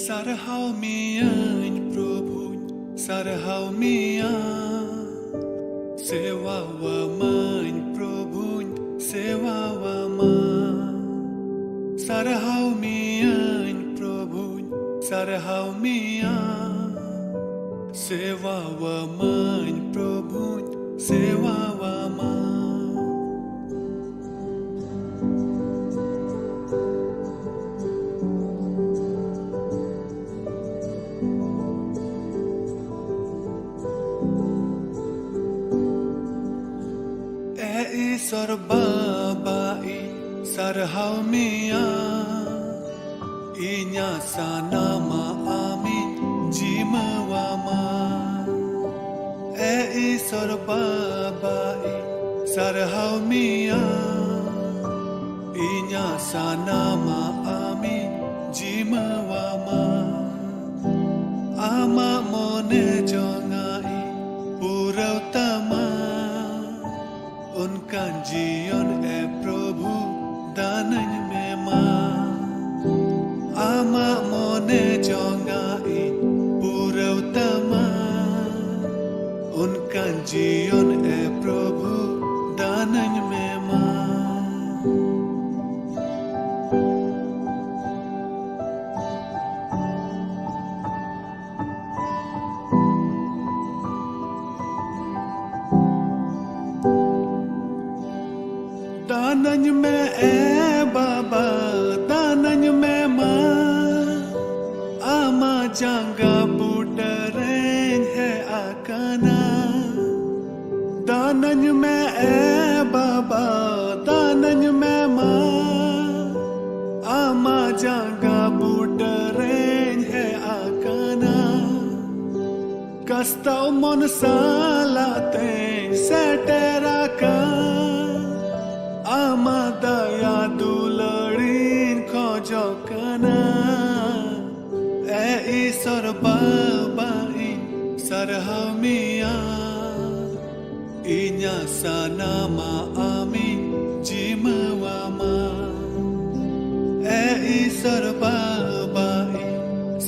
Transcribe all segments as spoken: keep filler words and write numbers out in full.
ᱥᱟᱨᱦᱟᱣ ᱢᱤᱭᱟᱹᱧ ᱯᱨᱚᱵᱷᱩᱧ, ᱥᱟᱨᱦᱟᱣ ᱢᱤᱭᱟ᱾ ᱥᱮᱣᱟᱣᱟᱢᱟᱹᱧ ᱯᱨᱚᱵᱷᱩᱧ, ᱥᱮᱣᱟᱣᱟᱢᱟ᱾ ᱥᱟᱨᱦᱟᱣ ᱢᱤᱭᱟᱹᱧ ᱯᱨᱚᱵᱷᱩᱧ, ᱥᱟᱨᱦᱟᱣ ᱢᱤᱭᱟ᱾ ᱥᱮᱣᱟᱣᱟᱢᱟᱹᱧ ᱯᱨᱚᱵᱷᱩᱧ, ᱥᱮᱣᱟᱣᱟᱢᱟ᱾ ᱮ ᱤᱥᱚᱨ ᱵᱟᱵᱟ, ᱤᱧ ᱥᱟᱨᱦᱟᱣ ᱢᱮᱭᱟ᱾ ᱤᱧᱟᱹᱜ ᱥᱟᱱᱟᱢᱟᱜ ᱟᱢᱤᱧ ᱡᱤᱢᱟᱹᱣᱟᱢᱟ᱾ ᱮ ᱤᱥᱚᱨ ᱵᱟᱵᱟ, ᱤᱧ ᱥᱟᱨᱦᱟᱣ ᱢᱮᱭᱟ᱾ ᱤᱧᱟᱹᱜ ᱥᱟᱱᱟᱢᱟᱜ ᱟᱢᱤᱧ ᱡᱤᱢᱟᱹᱣᱟᱢᱟ᱾ ᱟᱢᱟᱜ ᱢᱚᱱᱮ ᱡᱚᱝᱟᱜ ᱤᱧ ᱯᱩᱨᱟᱹᱣ ᱛᱟᱢᱟ᱾ ᱚᱱᱠᱟᱱ ᱡᱤᱭᱚᱱ ᱮ ᱯᱨᱚᱵᱷᱩ ᱫᱟᱱᱟᱹᱧ ᱢᱮ ᱢᱟ᱾ ᱟᱢᱟᱜ ᱢᱚᱱᱮ ᱡᱚᱝᱟᱜ ᱤᱧ ᱯᱩᱨᱟᱹᱣ ᱛᱟᱢᱟ᱾ ᱚᱱᱠᱟᱱ ᱡᱤᱭᱚᱱ ᱮ ᱯᱨᱚᱵᱷᱩ ᱫᱟᱱᱟᱹᱧ ᱢᱮ ᱢᱟ᱾ ᱫᱟᱱᱟᱹᱧ ᱢᱮ ᱮ ᱵᱟᱵᱟ, ᱫᱟᱱᱟᱹᱧ ᱢᱮ ᱢᱟ᱾ ᱟᱢᱟᱜ ᱡᱟᱸᱜᱟ ᱵᱩᱴᱟᱹ ᱨᱮᱧ ᱦᱮᱡ ᱟᱠᱟᱱᱟ᱾ ᱫᱟᱱᱟᱹᱧ ᱢᱮ ᱮ ᱵᱟᱵᱟ, ᱫᱟᱱᱟᱹᱧ ᱢᱮ ᱢᱟ᱾ ᱟᱢᱟᱜ ᱡᱟᱸᱜᱟ ᱵᱩᱴᱟᱹ ᱨᱮᱧ ᱦᱮᱡ ᱟᱠᱟᱱᱟ᱾ ᱠᱟᱥᱛᱟᱣ ᱢᱚᱱ ᱥᱟᱞᱟᱜ ᱛᱮᱧ ᱥᱮᱴᱮᱨ ᱟᱠᱟᱱ᱾ ᱟᱢᱟᱜ ᱫᱟᱭᱟ ᱫᱩᱞᱟᱹᱲᱤᱧ ᱠᱷᱚᱡᱚᱜ ᱠᱟᱱᱟ᱾ ᱮ ᱤᱥᱚᱨ ᱵᱟᱵᱟ, ᱤᱧ ᱥᱟᱨᱦᱟᱣ ᱢᱮᱭᱟ᱾ ᱤᱧᱟᱹᱜ ᱥᱟᱱᱟᱢᱟᱜ ᱟᱢᱤᱧ ᱡᱤᱢᱟᱹᱣᱟᱢᱟ᱾ ᱮ ᱤᱥᱚᱨ ᱵᱟᱵᱟ, ᱤᱧ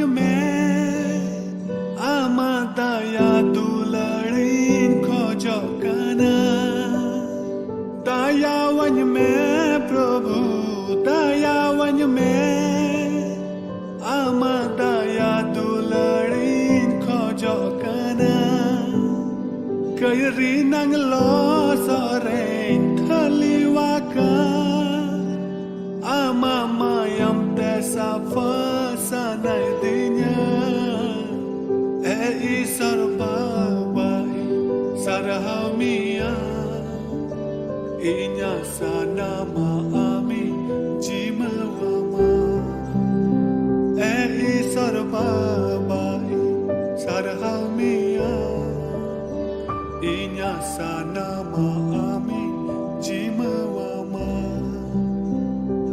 ᱢᱮ, ᱟᱢᱟᱜ ᱫᱟᱭᱟ ᱫᱩᱞᱟᱹᱲᱤᱧ ᱠᱷᱚᱡᱚᱜ ᱠᱟᱱᱟ᱾ ᱫᱟᱭᱟᱣᱟᱹᱧ ᱢᱮ ᱯᱨᱚᱵᱷᱩ, ᱫᱟᱭᱟᱣᱟᱹᱧ ᱢᱮ, ᱟᱢᱟᱜ ᱫᱟᱭᱟ ᱫᱩᱞᱟᱹᱲᱤᱧ ᱠᱷᱚᱡᱚᱜ ᱠᱟᱱᱟ᱾ ᱠᱟᱹᱭᱨᱤ ᱱᱟᱝ ᱞᱚᱥᱚᱫ ᱨᱮᱧ ᱠᱷᱟᱹᱞᱤᱣᱟᱠᱟᱱ, ᱟᱢᱟᱜ ᱢᱟᱭᱟᱢ ᱛᱮ ᱥᱟᱯᱷᱟ ᱥᱟᱱᱟᱭ ᱫᱤᱧᱟ᱾ ᱮ ᱤᱥᱚᱨ ᱵᱟᱵᱟ, ᱤᱧ ᱥᱟᱨᱦᱟᱣ ᱢᱮᱭᱟ, ᱤᱧᱟᱹᱜ ᱥᱟᱱᱟᱢᱟᱜ ᱟᱢᱤᱧ ᱡᱤᱢᱟᱹᱣᱟᱢᱟ᱾ ᱮ ᱤᱥᱚᱨ ᱵᱟᱵᱟ, ᱤᱧ ᱥᱟᱨᱦᱟᱣ ᱢᱮᱭᱟ, ᱤᱧᱟᱹᱜ ᱥᱟᱱᱟᱢᱟᱜ ᱟᱢᱤᱧ ᱡᱤᱢᱟᱹᱣᱟᱢᱟ᱾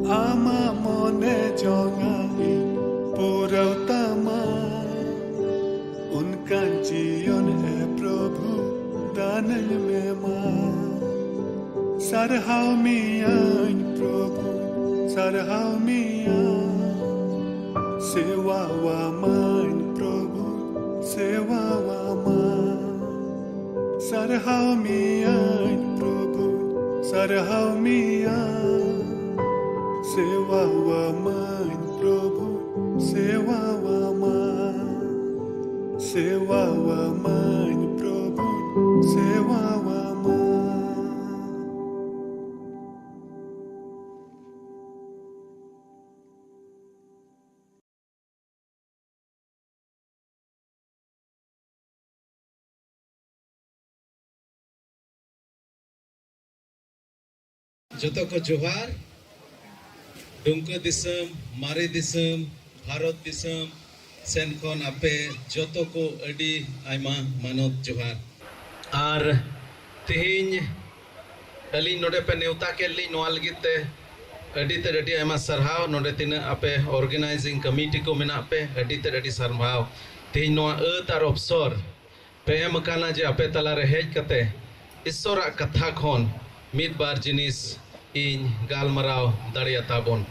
ᱟᱢᱟᱜ ᱢᱚᱱᱮ ᱡᱚᱝᱟᱜ ᱤᱧ ᱯᱩᱨᱟᱹᱣ ᱛᱟᱢᱟ᱾ ᱚᱱᱠᱟᱱ ᱡᱤᱭᱚᱱ ᱮ ᱯᱨᱚᱵᱷᱩ ᱫᱟᱱᱟᱹᱧ ᱢᱮ ᱢᱟ᱾ ᱥᱟᱨᱦᱟᱣ ᱢᱮᱭᱟᱹᱧ ᱯᱨᱚᱵᱷᱩ, ᱥᱟᱨᱦᱟᱣ ᱢᱮᱭᱟ᱾ ᱥᱮᱣᱟᱣᱟᱢᱟᱹᱧ ᱯᱨᱚᱵᱷᱩ, ᱥᱮᱣᱟᱣᱟᱢᱟ᱾ ᱥᱟᱨᱦᱟᱣ ᱢᱮᱭᱟᱹᱧ ᱯᱨᱚᱵᱷᱩ, ᱥᱟᱨᱦᱟᱣ ᱢᱮᱭᱟ᱾ ᱥᱮᱣᱟᱣᱟᱢᱟᱹᱧ ᱯᱨᱚᱵᱷᱩ, ᱥᱮᱣᱟᱣᱟᱢᱟ᱾ ᱥᱮᱣᱟᱣᱟᱢᱟᱹᱧ ᱯᱨᱚᱵᱷᱩ, ᱥᱮᱣᱟᱣᱟᱢᱟ᱾ ᱡᱚᱛᱚ ᱠᱚ ᱡᱚᱦᱟᱨ᱾ ᱰᱩᱢᱠᱟᱹ ᱫᱤᱥᱚᱢ, ᱢᱟᱨᱮ ᱫᱤᱥᱚᱢ, ᱵᱷᱟᱨᱚᱛ ᱫᱤᱥᱚᱢ ᱥᱮᱱ ᱠᱷᱚᱱ ᱟᱯᱮ ᱡᱚᱛᱚ ᱠᱚ ᱟᱹᱰᱤ ᱟᱭᱢᱟ ᱢᱟᱱᱚᱛ ᱡᱚᱦᱟᱨ᱾ ᱟᱨ ᱛᱮᱦᱮᱧ ᱟᱹᱞᱤᱧ ᱱᱚᱰᱮ ᱯᱮ ᱱᱮᱣᱛᱟ ᱠᱮᱫ ᱞᱤᱧ, ᱱᱚᱣᱟ ᱞᱟᱹᱜᱤᱫ ᱛᱮ ᱟᱹᱰᱤ ᱛᱮᱫ ᱟᱹᱰᱤ ᱟᱭᱢᱟ ᱥᱟᱨᱦᱟᱣ᱾ ᱱᱚᱰᱮ ᱛᱤᱱᱟᱹᱜ ᱟᱯᱮ organizing committee ᱠᱚ ᱢᱮᱱᱟᱜ ᱯᱮ, ᱟᱹᱰᱤ ᱛᱮᱫ ᱟᱹᱰᱤ ᱥᱟᱨᱦᱟᱣ᱾ ᱛᱮᱦᱮᱧ ᱱᱚᱣᱟ ᱟᱹᱛ ᱟᱨ ᱚᱯᱥᱚᱨ ᱯᱮ ᱮᱢ ᱟᱠᱟᱱᱟ ᱡᱮ ᱟᱯᱮ ᱛᱟᱞᱟᱨᱮ ᱦᱮᱡ ᱠᱟᱛᱮ ᱤᱥᱥᱚᱨᱟᱜ ᱠᱟᱛᱷᱟ ᱠᱷᱚᱱ ᱢᱤᱫ ᱵᱟᱨ ᱡᱤᱱᱤᱥ ᱤᱧ ᱜᱟᱞᱢᱟᱨᱟᱣ ᱫᱟᱲᱮᱭᱟᱛᱟ ᱵᱚᱱ᱾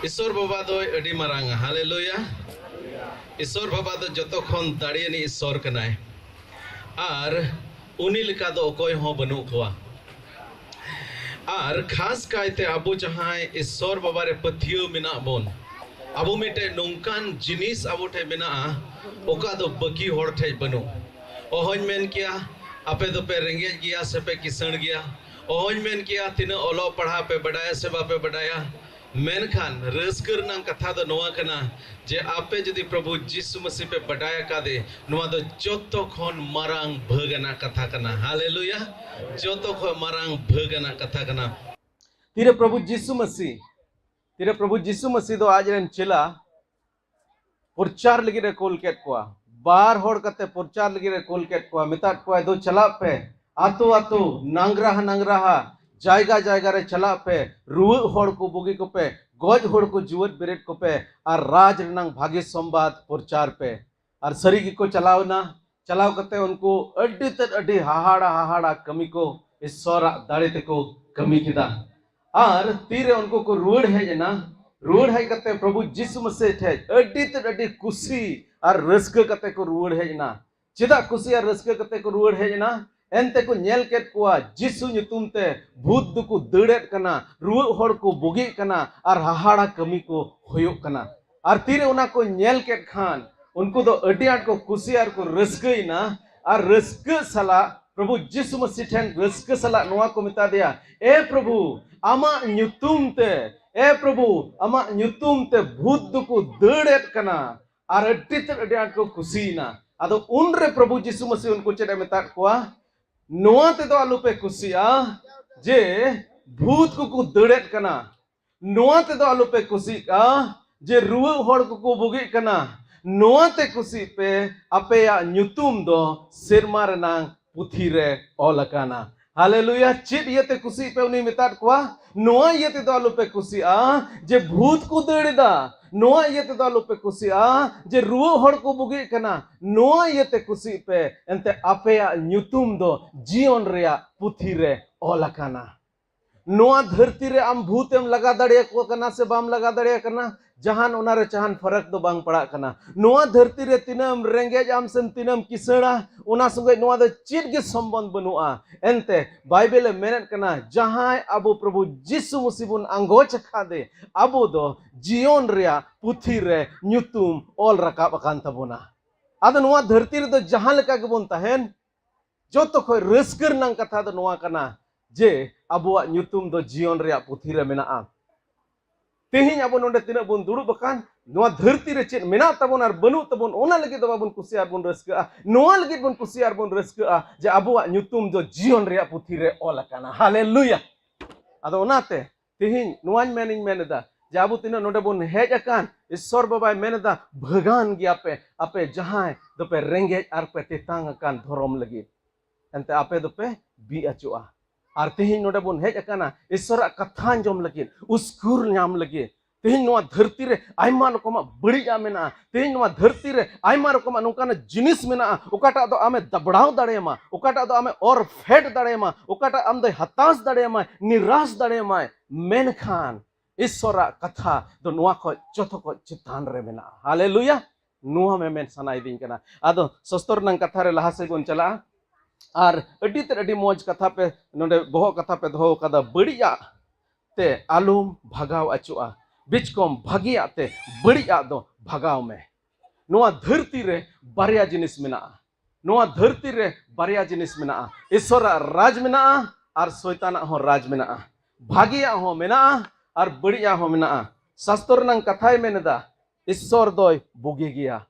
ᱤᱥᱚᱨ ᱵᱟᱵᱟ ᱫᱚᱭ ᱟᱹᱰᱤ ᱢᱟᱨᱟᱝᱟ᱾ ᱦᱟᱞᱮᱞᱩᱭᱟ᱾ ᱤᱥᱚᱨ ᱵᱟᱵᱟ ᱫᱚ ᱡᱚᱛᱚ ᱠᱷᱚᱱ ᱫᱟᱲᱮᱭᱟᱱᱤᱡ ᱤᱥᱚᱨ ᱠᱟᱱᱟᱭ᱾ ᱟᱨ ᱩᱱᱤ ᱞᱮᱠᱟ ᱫᱚ ᱚᱠᱚᱭ ᱦᱚᱸ ᱵᱟᱹᱱᱩᱜ ᱠᱚᱣᱟ᱾ ᱟᱨ ᱠᱷᱟᱥ ᱠᱟᱭᱛᱮ ᱟᱵᱚ ᱡᱟᱦᱟᱸᱭ ᱤᱥᱚᱨ ᱵᱟᱵᱟ ᱨᱮ ᱯᱟᱹᱛᱭᱟᱹᱣ ᱢᱮᱱᱟᱜ ᱵᱚᱱ, ᱟᱵᱚ ᱢᱤᱫᱴᱮᱡ ᱱᱚᱝᱠᱟᱱ ᱡᱤᱱᱤᱥ ᱟᱵᱚ ᱴᱷᱮᱡ ᱢᱮᱱᱟᱜᱼᱟ, ᱚᱠᱟ ᱫᱚ ᱵᱟᱹᱠᱤ ᱦᱚᱲ ᱴᱷᱮᱡ ᱵᱟᱹᱱᱩᱜ᱾ ᱚᱦᱚᱧ ᱢᱮᱱ ᱠᱮᱭᱟ ᱟᱯᱮ ᱫᱚᱯᱮ ᱨᱮᱸᱜᱮᱡ ᱜᱮᱭᱟ ᱥᱮ ᱯᱮ ᱠᱤᱥᱟᱹᱬ ᱜᱮᱭᱟ᱾ ᱚᱦᱚᱧ ᱢᱮᱱ ᱠᱮᱭᱟ ᱛᱤᱱᱟᱹᱜ ᱚᱞᱚᱜ ᱯᱟᱲᱦᱟᱜ ᱯᱮ ᱵᱟᱰᱟᱭᱟ ᱥᱮ ᱵᱟᱯᱮ ᱵᱟᱰᱟᱭᱟ᱾ ᱢᱮᱱᱠᱷᱟᱱ ᱨᱟᱹᱥᱠᱟᱹ ᱨᱮᱱᱟᱜ ᱠᱟᱛᱷᱟ ᱫᱚ ᱱᱚᱣᱟ ᱠᱟᱱᱟ ᱡᱮ ᱟᱯᱮ ᱡᱩᱫᱤ ᱯᱨᱚᱵᱷᱩ ᱡᱤᱥᱩ ᱢᱟᱹᱥᱤ ᱯᱮ ᱵᱟᱰᱟᱭ ᱟᱠᱟᱫᱮ, ᱱᱚᱣᱟ ᱫᱚ ᱡᱚᱛᱚ ᱠᱷᱚᱱ ᱢᱟᱨᱟᱝ ᱵᱷᱟᱹᱜᱽ ᱟᱱᱟᱜ ᱠᱟᱛᱷᱟ ᱠᱟᱱᱟ᱾ ᱦᱟᱞᱮᱞᱩᱭᱟ᱾ ᱡᱚᱛᱚ ᱠᱷᱚᱱ ᱢᱟᱨᱟᱝ ᱵᱷᱟᱹᱜᱽ ᱟᱱᱟᱜ ᱠᱟᱛᱷᱟ ᱠᱟᱱᱟ᱾ ᱛᱤᱨᱮ ᱯᱨᱚᱵᱷᱩ ᱡᱤᱥᱩ ᱢᱟᱹᱥᱤ, ᱛᱤᱨᱮ ᱯᱨᱚᱵᱷᱩ ᱡᱤᱥᱩ ᱢᱟᱹᱥᱤ ᱫᱚ ᱟᱡ ᱨᱮᱱ ᱪᱮᱞᱟ ᱯᱨᱚᱪᱟᱨ ᱞᱟᱹᱜᱤᱫ ᱮ ᱠᱩᱞ ᱠᱮᱫ ᱠᱚᱣᱟ᱾ ᱵᱟᱨ ᱦᱚᱲ ᱠᱟᱛᱮ ᱯᱨᱚᱪᱟᱨ ᱞᱟᱹᱜᱤᱫ ᱮ ᱠᱩᱞ ᱠᱮᱫ ᱠᱚᱣᱟ᱾ ᱢᱮᱛᱟᱫ ᱠᱚᱣᱟᱭ, "ᱫᱩ ᱪᱟᱞᱟᱜ ᱯᱮ, ᱟᱛᱳ ᱟᱛᱳ, ᱱᱟᱝᱜᱽᱨᱟᱦᱟ ᱱᱟᱝᱜᱽᱨᱟᱦᱟ, ᱡᱟᱭᱜᱟ ᱡᱟᱭᱜᱟ ᱨᱮ ᱪᱟᱞᱟᱜ ᱯᱮ, ᱨᱩᱣᱟᱹᱜ ᱦᱚᱲ ᱠᱚ ᱵᱩᱜᱤ ᱠᱚᱯᱮ, ᱜᱚᱡ ᱦᱚᱲ ᱠᱚ ᱡᱤᱣᱮᱫ ᱵᱮᱨᱮᱫ ᱠᱚᱯᱮ, ᱟᱨ ᱨᱟᱡᱽ ᱨᱮᱱᱟᱝ ᱵᱷᱟᱜᱮ ᱥᱚᱢᱵᱟᱫ ᱯᱨᱚᱪᱟᱨ ᱯᱮ᱾" ᱟᱨ ᱥᱟᱹᱨᱤ ᱜᱮᱠᱚ ᱪᱟᱞᱟᱣ ᱮᱱᱟ᱾ ᱪᱟᱞᱟᱣ ᱠᱟᱛᱮ ᱩᱱᱠᱩ ᱟᱹᱰᱤ ᱛᱮᱫ ᱟᱹᱰᱤ ᱦᱟᱦᱟᱲᱟ ᱦᱟᱦᱟᱲᱟ ᱠᱟᱹᱢᱤ ᱠᱚ ᱤᱥᱚᱨᱟᱜ ᱫᱟᱲᱮ ᱛᱮᱠᱚ ᱠᱟᱹᱢᱤ ᱠᱮᱫᱟ᱾ ᱟᱨ ᱛᱤᱨᱮ ᱩᱱᱠᱩ ᱠᱚ ᱨᱩᱣᱟᱹᱲ ᱦᱮᱡ ᱮᱱᱟ, ᱨᱩᱣᱟᱹᱲ ᱦᱮᱡ ᱠᱟᱛᱮ ᱯᱨᱚᱵᱷᱩ ᱡᱤᱥᱩ ᱢᱟᱹᱥᱤ ᱴᱷᱮᱡ ᱟᱹᱰᱤ ᱛᱮᱫ ᱟᱹᱰᱤ ᱠᱩᱥᱤ ᱟᱨ ᱨᱟᱹᱥᱠᱟᱹ ᱠᱟᱛᱮ ᱠᱚ ᱨᱩᱣᱟᱹᱲ ᱦᱮᱡ ᱮᱱᱟ᱾ ᱪᱮᱫᱟᱜ ᱠᱩᱥᱤ ᱟᱨ ᱨᱟᱹᱥᱠᱟᱹ ᱠᱟᱛᱮ ᱠᱚ ᱨᱩᱣᱟᱹᱲ ᱦᱮᱡ ᱮᱱᱟ? ᱮᱱᱛᱮ ᱠᱚ ᱧᱮᱞ ᱠᱮᱫ ᱠᱚᱣᱟ ᱡᱤᱥᱩ ᱧᱩᱛᱩᱢ ᱛᱮ ᱵᱷᱩᱛ ᱫᱚᱠᱚ ᱫᱟᱹᱲᱮᱫ ᱠᱟᱱᱟ, ᱨᱩᱣᱟᱹᱜ ᱦᱚᱲ ᱠᱚ ᱵᱩᱜᱤᱜ ᱠᱟᱱᱟ, ᱟᱨ ᱦᱟᱦᱟᱲᱟ ᱠᱟᱹᱢᱤ ᱠᱚ ᱦᱩᱭᱩᱜ ᱠᱟᱱᱟ᱾ ᱟᱨ ᱛᱤᱨᱮ ᱚᱱᱟ ᱠᱚ ᱧᱮᱞ ᱠᱮᱫ ᱠᱷᱟᱱ ᱩᱱᱠᱩ ᱫᱚ ᱟᱹᱰᱤ ᱟᱸᱴ ᱠᱚ ᱠᱩᱥᱤ ᱟᱨ ᱠᱚ ᱨᱟᱹᱥᱠᱟᱹᱭᱮᱱᱟ᱾ ᱟᱨ ᱨᱟᱹᱥᱠᱟᱹ ᱥᱟᱞᱟᱜ ᱯᱨᱚᱵᱷᱩ ᱡᱤᱥᱩ ᱢᱟᱹᱥᱤ ᱴᱷᱮᱱ ᱨᱟᱹᱥᱠᱟᱹ ᱥᱟᱞᱟᱜ ᱱᱚᱣᱟ ᱠᱚ ᱢᱮᱛᱟ ᱫᱮᱭᱟ, "ᱮ ᱯᱨᱚᱵᱷᱩ, ᱟᱢᱟᱜ ᱧᱩᱛᱩᱢ ᱛᱮ, ᱮ ᱯᱨᱚᱵᱷᱩ, ᱟᱢᱟᱜ ᱧᱩᱛᱩᱢ ᱛᱮ ᱵᱷᱩᱛ ᱫᱚᱠᱚ ᱫᱟᱹᱲᱮᱫ ᱠᱟᱱᱟ᱾" ᱟᱨ ᱟᱹᱰᱤ ᱛᱮᱫ ᱟᱹᱰᱤ ᱟᱸᱴ ᱠᱚ ᱠᱩᱥᱤᱭᱮᱱᱟ᱾ ᱟᱫᱚ ᱩᱱᱨᱮ ᱯᱨᱚᱵᱷᱩ ᱡᱤᱥᱩ ᱢᱟᱹᱥᱤ ᱩᱱᱠᱩ ᱪᱮᱫ ᱮ ᱢᱮᱛᱟᱫ ᱠᱚᱣᱟ? "ᱱᱚᱣᱟ ᱛᱮᱫᱚ ᱟᱞᱚᱯᱮ ᱠᱩᱥᱤᱜᱼᱟ ᱡᱮ ᱵᱷᱩᱛ ᱠᱚᱠᱚ ᱫᱟᱹᱲᱮᱫ ᱠᱟᱱᱟ, ᱱᱚᱣᱟ ᱛᱮᱫᱚ ᱟᱞᱚᱯᱮ ᱠᱩᱥᱤᱜᱼᱟ ᱡᱮ ᱨᱩᱣᱟᱹᱜ ᱦᱚᱲ ᱠᱚᱠᱚ ᱵᱩᱜᱤᱜ ᱠᱟᱱᱟ, ᱱᱚᱣᱟ ᱛᱮ ᱠᱩᱥᱤᱜ ᱯᱮ, ᱟᱯᱮᱭᱟᱜ ᱧᱩᱛᱩᱢ ᱫᱚ ᱥᱮᱨᱢᱟ ᱨᱮᱱᱟᱝ ᱯᱩᱛᱷᱤ ᱨᱮ ᱚᱞ ᱟᱠᱟᱱᱟ᱾" ᱦᱟᱞᱮᱞᱩᱭᱟ! ᱪᱮᱫ ᱤᱭᱟᱹᱛᱮ ᱠᱩᱥᱤᱜ ᱯᱮ ᱩᱱᱤ ᱢᱮᱛᱟᱫ ᱠᱚᱣᱟ? ᱱᱚᱣᱟ ᱤᱭᱟᱹ ᱛᱮᱫᱚ ᱟᱞᱚᱯᱮ ᱠᱩᱥᱤᱜᱼᱟ ᱡᱮ ᱵᱷᱩᱛ ᱠᱚ ᱫᱟᱹᱲ ᱮᱫᱟ, ᱱᱚᱣᱟ ᱤᱭᱟᱹ ᱛᱮᱫᱚ ᱟᱞᱚᱯᱮ ᱠᱩᱥᱤᱜᱼᱟ ᱡᱮ ᱨᱩᱣᱟᱹᱜ ᱦᱚᱲ ᱠᱚ ᱵᱩᱜᱤᱜ ᱠᱟᱱᱟ, ᱱᱚᱣᱟ ᱤᱭᱟᱹᱛᱮ ᱠᱩᱥᱤᱜ ᱯᱮ, ᱮᱱᱛᱮ ᱟᱯᱮᱭᱟᱜ ᱧᱩᱛᱩᱢ ᱫᱚ ᱡᱤᱭᱚᱱ ᱨᱮᱭᱟᱜ ᱯᱩᱛᱷᱤ ᱨᱮ ᱚᱞ ᱟᱠᱟᱱᱟ᱾ ᱱᱚᱣᱟ ᱫᱷᱟᱹᱨᱛᱤ ᱨᱮ ᱟᱢ ᱵᱷᱩᱛ ᱮᱢ ᱞᱟᱜᱟ ᱫᱟᱲᱮᱭᱟᱠᱚ ᱠᱟᱱᱟ ᱥᱮ ᱵᱟᱢ ᱞᱟᱜᱟ ᱫᱟᱲᱮᱭᱟᱠᱚ ᱠᱟᱱᱟ, ᱡᱟᱦᱟᱱ ᱚᱱᱟ ᱨᱮ ᱡᱟᱦᱟᱱ ᱯᱷᱟᱨᱟᱠ ᱫᱚ ᱵᱟᱝ ᱯᱟᱲᱟᱜ ᱠᱟᱱᱟ᱾ ᱱᱚᱣᱟ ᱫᱷᱟᱹᱨᱛᱤ ᱨᱮ ᱛᱤᱱᱟᱹᱜ ᱮᱢ ᱨᱮᱸᱜᱮᱡ ᱟᱢ ᱥᱮ ᱛᱤᱱᱟᱹᱜ ᱮᱢ ᱠᱤᱥᱟᱹᱬᱟ, ᱚᱱᱟ ᱥᱚᱸᱜᱮ ᱱᱚᱣᱟ ᱫᱚ ᱪᱮᱫ ᱜᱮ ᱥᱚᱢᱵᱚᱱᱫᱷ ᱵᱟᱹᱱᱩᱜᱼᱟ᱾ ᱮᱱᱛᱮ ᱵᱟᱭᱵᱮᱞ ᱮ ᱢᱮᱱᱮᱫ ᱠᱟᱱᱟ, ᱡᱟᱦᱟᱸᱭ ᱟᱵᱚ ᱯᱨᱚᱵᱷᱩ ᱡᱤᱥᱩ ᱢᱟᱹᱥᱤ ᱵᱚᱱ ᱟᱸᱜᱚᱪ ᱟᱠᱟᱫᱮ, ᱟᱵᱚ ᱫᱚ ᱡᱤᱭᱚᱱ ᱨᱮᱭᱟᱜ ᱯᱩᱛᱷᱤ ᱨᱮ ᱧᱩᱛᱩᱢ ᱚᱞ ᱨᱟᱠᱟᱵ ᱟᱠᱟᱱ ᱛᱟᱵᱚᱱᱟ᱾ ᱟᱫᱚ ᱱᱚᱣᱟ ᱫᱷᱟᱹᱨᱛᱤ ᱨᱮᱫᱚ ᱡᱟᱦᱟᱸ ᱞᱮᱠᱟ ᱜᱮᱵᱚᱱ ᱛᱟᱦᱮᱱ, ᱡᱚᱛᱚ ᱠᱷᱚᱱ ᱨᱟᱹᱥᱠᱟᱹ ᱨᱮᱱᱟᱜ ᱠᱟᱛᱷᱟ ᱫᱚ ᱱᱚᱣᱟ ᱠᱟᱱᱟ ᱡᱮ ᱟᱵᱚᱣᱟᱜ ᱧᱩᱛᱩᱢ ᱫᱚ ᱡᱤᱭᱚᱱ ᱨᱮᱭᱟᱜ ᱯᱩᱛᱷᱤ ᱨᱮ ᱢᱮᱱᱟᱜᱼᱟ᱾ ᱛᱮᱦᱮᱧ ᱟᱵᱚ ᱱᱚᱰᱮ ᱛᱤᱱᱟᱹᱜ ᱵᱚᱱ ᱫᱩᱲᱩᱵ ᱟᱠᱟᱱ, ᱱᱚᱣᱟ ᱫᱷᱟᱹᱨᱛᱤ ᱨᱮ ᱪᱮᱫ ᱢᱮᱱᱟᱜ ᱛᱟᱵᱚᱱ ᱟᱨ ᱵᱟᱹᱱᱩᱜ ᱛᱟᱵᱚᱱ, ᱚᱱᱟ ᱞᱟᱹᱜᱤᱫ ᱫᱚ ᱵᱟᱵᱚᱱ ᱠᱩᱥᱤ ᱟᱨ ᱵᱚᱱ ᱨᱟᱹᱥᱠᱟᱹᱜᱼᱟ᱾ ᱱᱚᱣᱟ ᱞᱟᱹᱜᱤᱫ ᱵᱚᱱ ᱠᱩᱥᱤ ᱟᱨ ᱵᱚᱱ ᱨᱟᱹᱥᱠᱟᱹᱜᱼᱟ ᱡᱮ ᱟᱵᱚᱣᱟᱜ ᱧᱩᱛᱩᱢ ᱫᱚ ᱡᱤᱭᱚᱱ ᱨᱮᱭᱟᱜ ᱯᱩᱛᱷᱤ ᱨᱮ ᱚᱞ ᱟᱠᱟᱱᱟ᱾ ᱦᱟᱞᱮᱞᱩᱭᱟ! ᱟᱫᱚ ᱚᱱᱟᱛᱮ ᱛᱮᱦᱮᱧ ᱱᱚᱣᱟᱧ ᱢᱮᱱᱤᱧ ᱢᱮᱱ ᱮᱫᱟ ᱡᱮ ᱟᱵᱚ ᱛᱤᱱᱟᱹᱜ ᱱᱚᱰᱮ ᱵᱚᱱ ᱦᱮᱡ ᱟᱠᱟᱱ, ᱤᱥᱥᱚᱨ ᱵᱟᱵᱟᱭ ᱢᱮᱱ ᱮᱫᱟ, ᱵᱷᱟᱹᱜᱟᱱ ᱜᱮᱭᱟᱯᱮ, ᱟᱯᱮ ᱡᱟᱦᱟᱸᱭ ᱫᱚᱯᱮ ᱨᱮᱸᱜᱮᱡ ᱟᱨ ᱯᱮ ᱛᱮᱛᱟᱝ ᱟᱠᱟᱱ ᱫᱷᱚᱨᱚᱢ ᱞᱟᱹᱜᱤᱫ, ᱮᱱᱛᱮ ᱟᱯᱮ ᱫᱚᱯᱮ ᱵᱤ ᱟᱹᱪᱩᱜᱼᱟ᱾ ᱟᱨ ᱛᱮᱦᱮᱧ ᱱᱚᱰᱮ ᱵᱚᱱ ᱦᱮᱡ ᱟᱠᱟᱱᱟ ᱤᱥᱥᱚᱨᱟᱜ ᱠᱟᱛᱷᱟ ᱟᱸᱡᱚᱢ ᱞᱟᱹᱜᱤᱫ, ᱩᱥᱠᱩᱨ ᱧᱟᱢ ᱞᱟᱹᱜᱤᱫ᱾ ᱛᱮᱦᱮᱧ ᱱᱚᱣᱟ ᱫᱷᱟᱹᱨᱛᱤ ᱨᱮ ᱟᱭᱢᱟ ᱨᱚᱠᱚᱢᱟᱜ ᱵᱟᱹᱲᱤᱡᱟᱜ ᱢᱮᱱᱟᱜᱼᱟ᱾ ᱛᱮᱦᱮᱧ ᱱᱚᱣᱟ ᱫᱷᱟᱹᱨᱛᱤ ᱨᱮ ᱟᱭᱢᱟ ᱨᱚᱠᱚᱢᱟᱜ ᱱᱚᱝᱠᱟᱱᱟᱜ ᱡᱤᱱᱤᱥ ᱢᱮᱱᱟᱜᱼᱟ, ᱚᱠᱟᱴᱟᱜ ᱫᱚ ᱟᱢᱮ ᱫᱟᱵᱲᱟᱣ ᱫᱟᱲᱮᱭᱟᱢᱟ, ᱚᱠᱟᱴᱟᱜ ᱫᱚ ᱟᱢᱮ ᱚᱨ ᱯᱷᱮᱰ ᱫᱟᱲᱮᱭᱟᱢᱟ, ᱚᱠᱟᱴᱟᱜ ᱟᱢ ᱫᱚᱭ ᱦᱟᱛᱟᱥ ᱫᱟᱲᱮᱭᱟᱢᱟᱭ, ᱱᱤᱨᱟᱥ ᱫᱟᱲᱮᱭᱟᱢᱟᱭ᱾ ᱢᱮᱱᱠᱷᱟᱱ ᱤᱥᱥᱚᱨᱟᱜ ᱠᱟᱛᱷᱟ ᱫᱚ ᱱᱚᱣᱟ ᱠᱷᱚᱡ ᱡᱚᱛᱚ ᱠᱷᱚᱡ ᱪᱮᱛᱟᱱ ᱨᱮ ᱢᱮᱱᱟᱜᱼᱟ᱾ ᱦᱟᱞᱮᱞᱩᱭᱟ! ᱱᱚᱣᱟ ᱢᱮᱢᱮᱱ ᱥᱟᱱᱟᱭᱮᱫᱤᱧ ᱠᱟᱱᱟ᱾ ᱟᱫᱚ ᱥᱚᱥᱛᱚᱨ ᱨᱮᱱᱟᱜ ᱠᱟᱛᱷᱟ ᱨᱮ ᱞᱟᱦᱟ ᱥᱮᱫ ᱵᱚᱱ ᱪᱟᱞᱟᱜᱼᱟ᱾ ᱟᱨ ᱟᱹᱰᱤ ᱛᱮᱫ ᱟᱹᱰᱤ ᱢᱚᱡᱽ ᱠᱟᱛᱷᱟ ᱯᱮ ᱱᱚᱰᱮ ᱵᱚᱦᱚᱜ ᱠᱟᱛᱷᱟ ᱯᱮ ᱫᱚᱦᱚ ᱟᱠᱟᱫᱟ, ᱵᱟᱹᱲᱤᱡᱟᱜ ᱛᱮ ᱟᱞᱚᱢ ᱵᱷᱟᱜᱟᱣ ᱟᱪᱚᱜᱼᱟ, ᱵᱤᱪᱠᱚᱢ ᱵᱷᱟᱹᱜᱤᱭᱟᱜ ᱛᱮ ᱵᱟᱹᱲᱤᱡᱟᱜ ᱫᱚ ᱵᱷᱟᱜᱟᱣ ᱢᱮ᱾ ᱱᱚᱣᱟ ᱫᱷᱟᱹᱨᱛᱤ ᱨᱮ ᱵᱟᱨᱭᱟ ᱡᱤᱱᱤᱥ ᱢᱮᱱᱟᱜᱼᱟ᱾ ᱱᱚᱣᱟ ᱫᱷᱟᱹᱨᱛᱤ ᱨᱮ ᱵᱟᱨᱭᱟ ᱡᱤᱱᱤᱥ ᱢᱮᱱᱟᱜᱼᱟ, ᱤᱥᱥᱚᱨᱟᱜ ᱨᱟᱡᱽ ᱢᱮᱱᱟᱜᱼᱟ ᱟᱨ ᱥᱚᱭᱛᱟᱱᱟᱜ ᱦᱚᱸ ᱨᱟᱡᱽ ᱢᱮᱱᱟᱜᱼᱟ᱾ ᱵᱷᱟᱹᱜᱤᱭᱟᱜ ᱦᱚᱸ ᱢᱮᱱᱟᱜᱼᱟ ᱟᱨ ᱵᱟᱹᱲᱤᱡᱟᱜ ᱦᱚᱸ ᱢᱮᱱᱟᱜᱼᱟ᱾ ᱥᱟᱥᱛᱚᱨ ᱨᱮᱱᱟᱜ ᱠᱟᱛᱷᱟᱭ ᱢᱮᱱ ᱮᱫᱟ, ᱤᱥᱥᱚᱨ ᱫᱚᱭ ᱵᱩᱜᱤ ᱜᱮᱭᱟ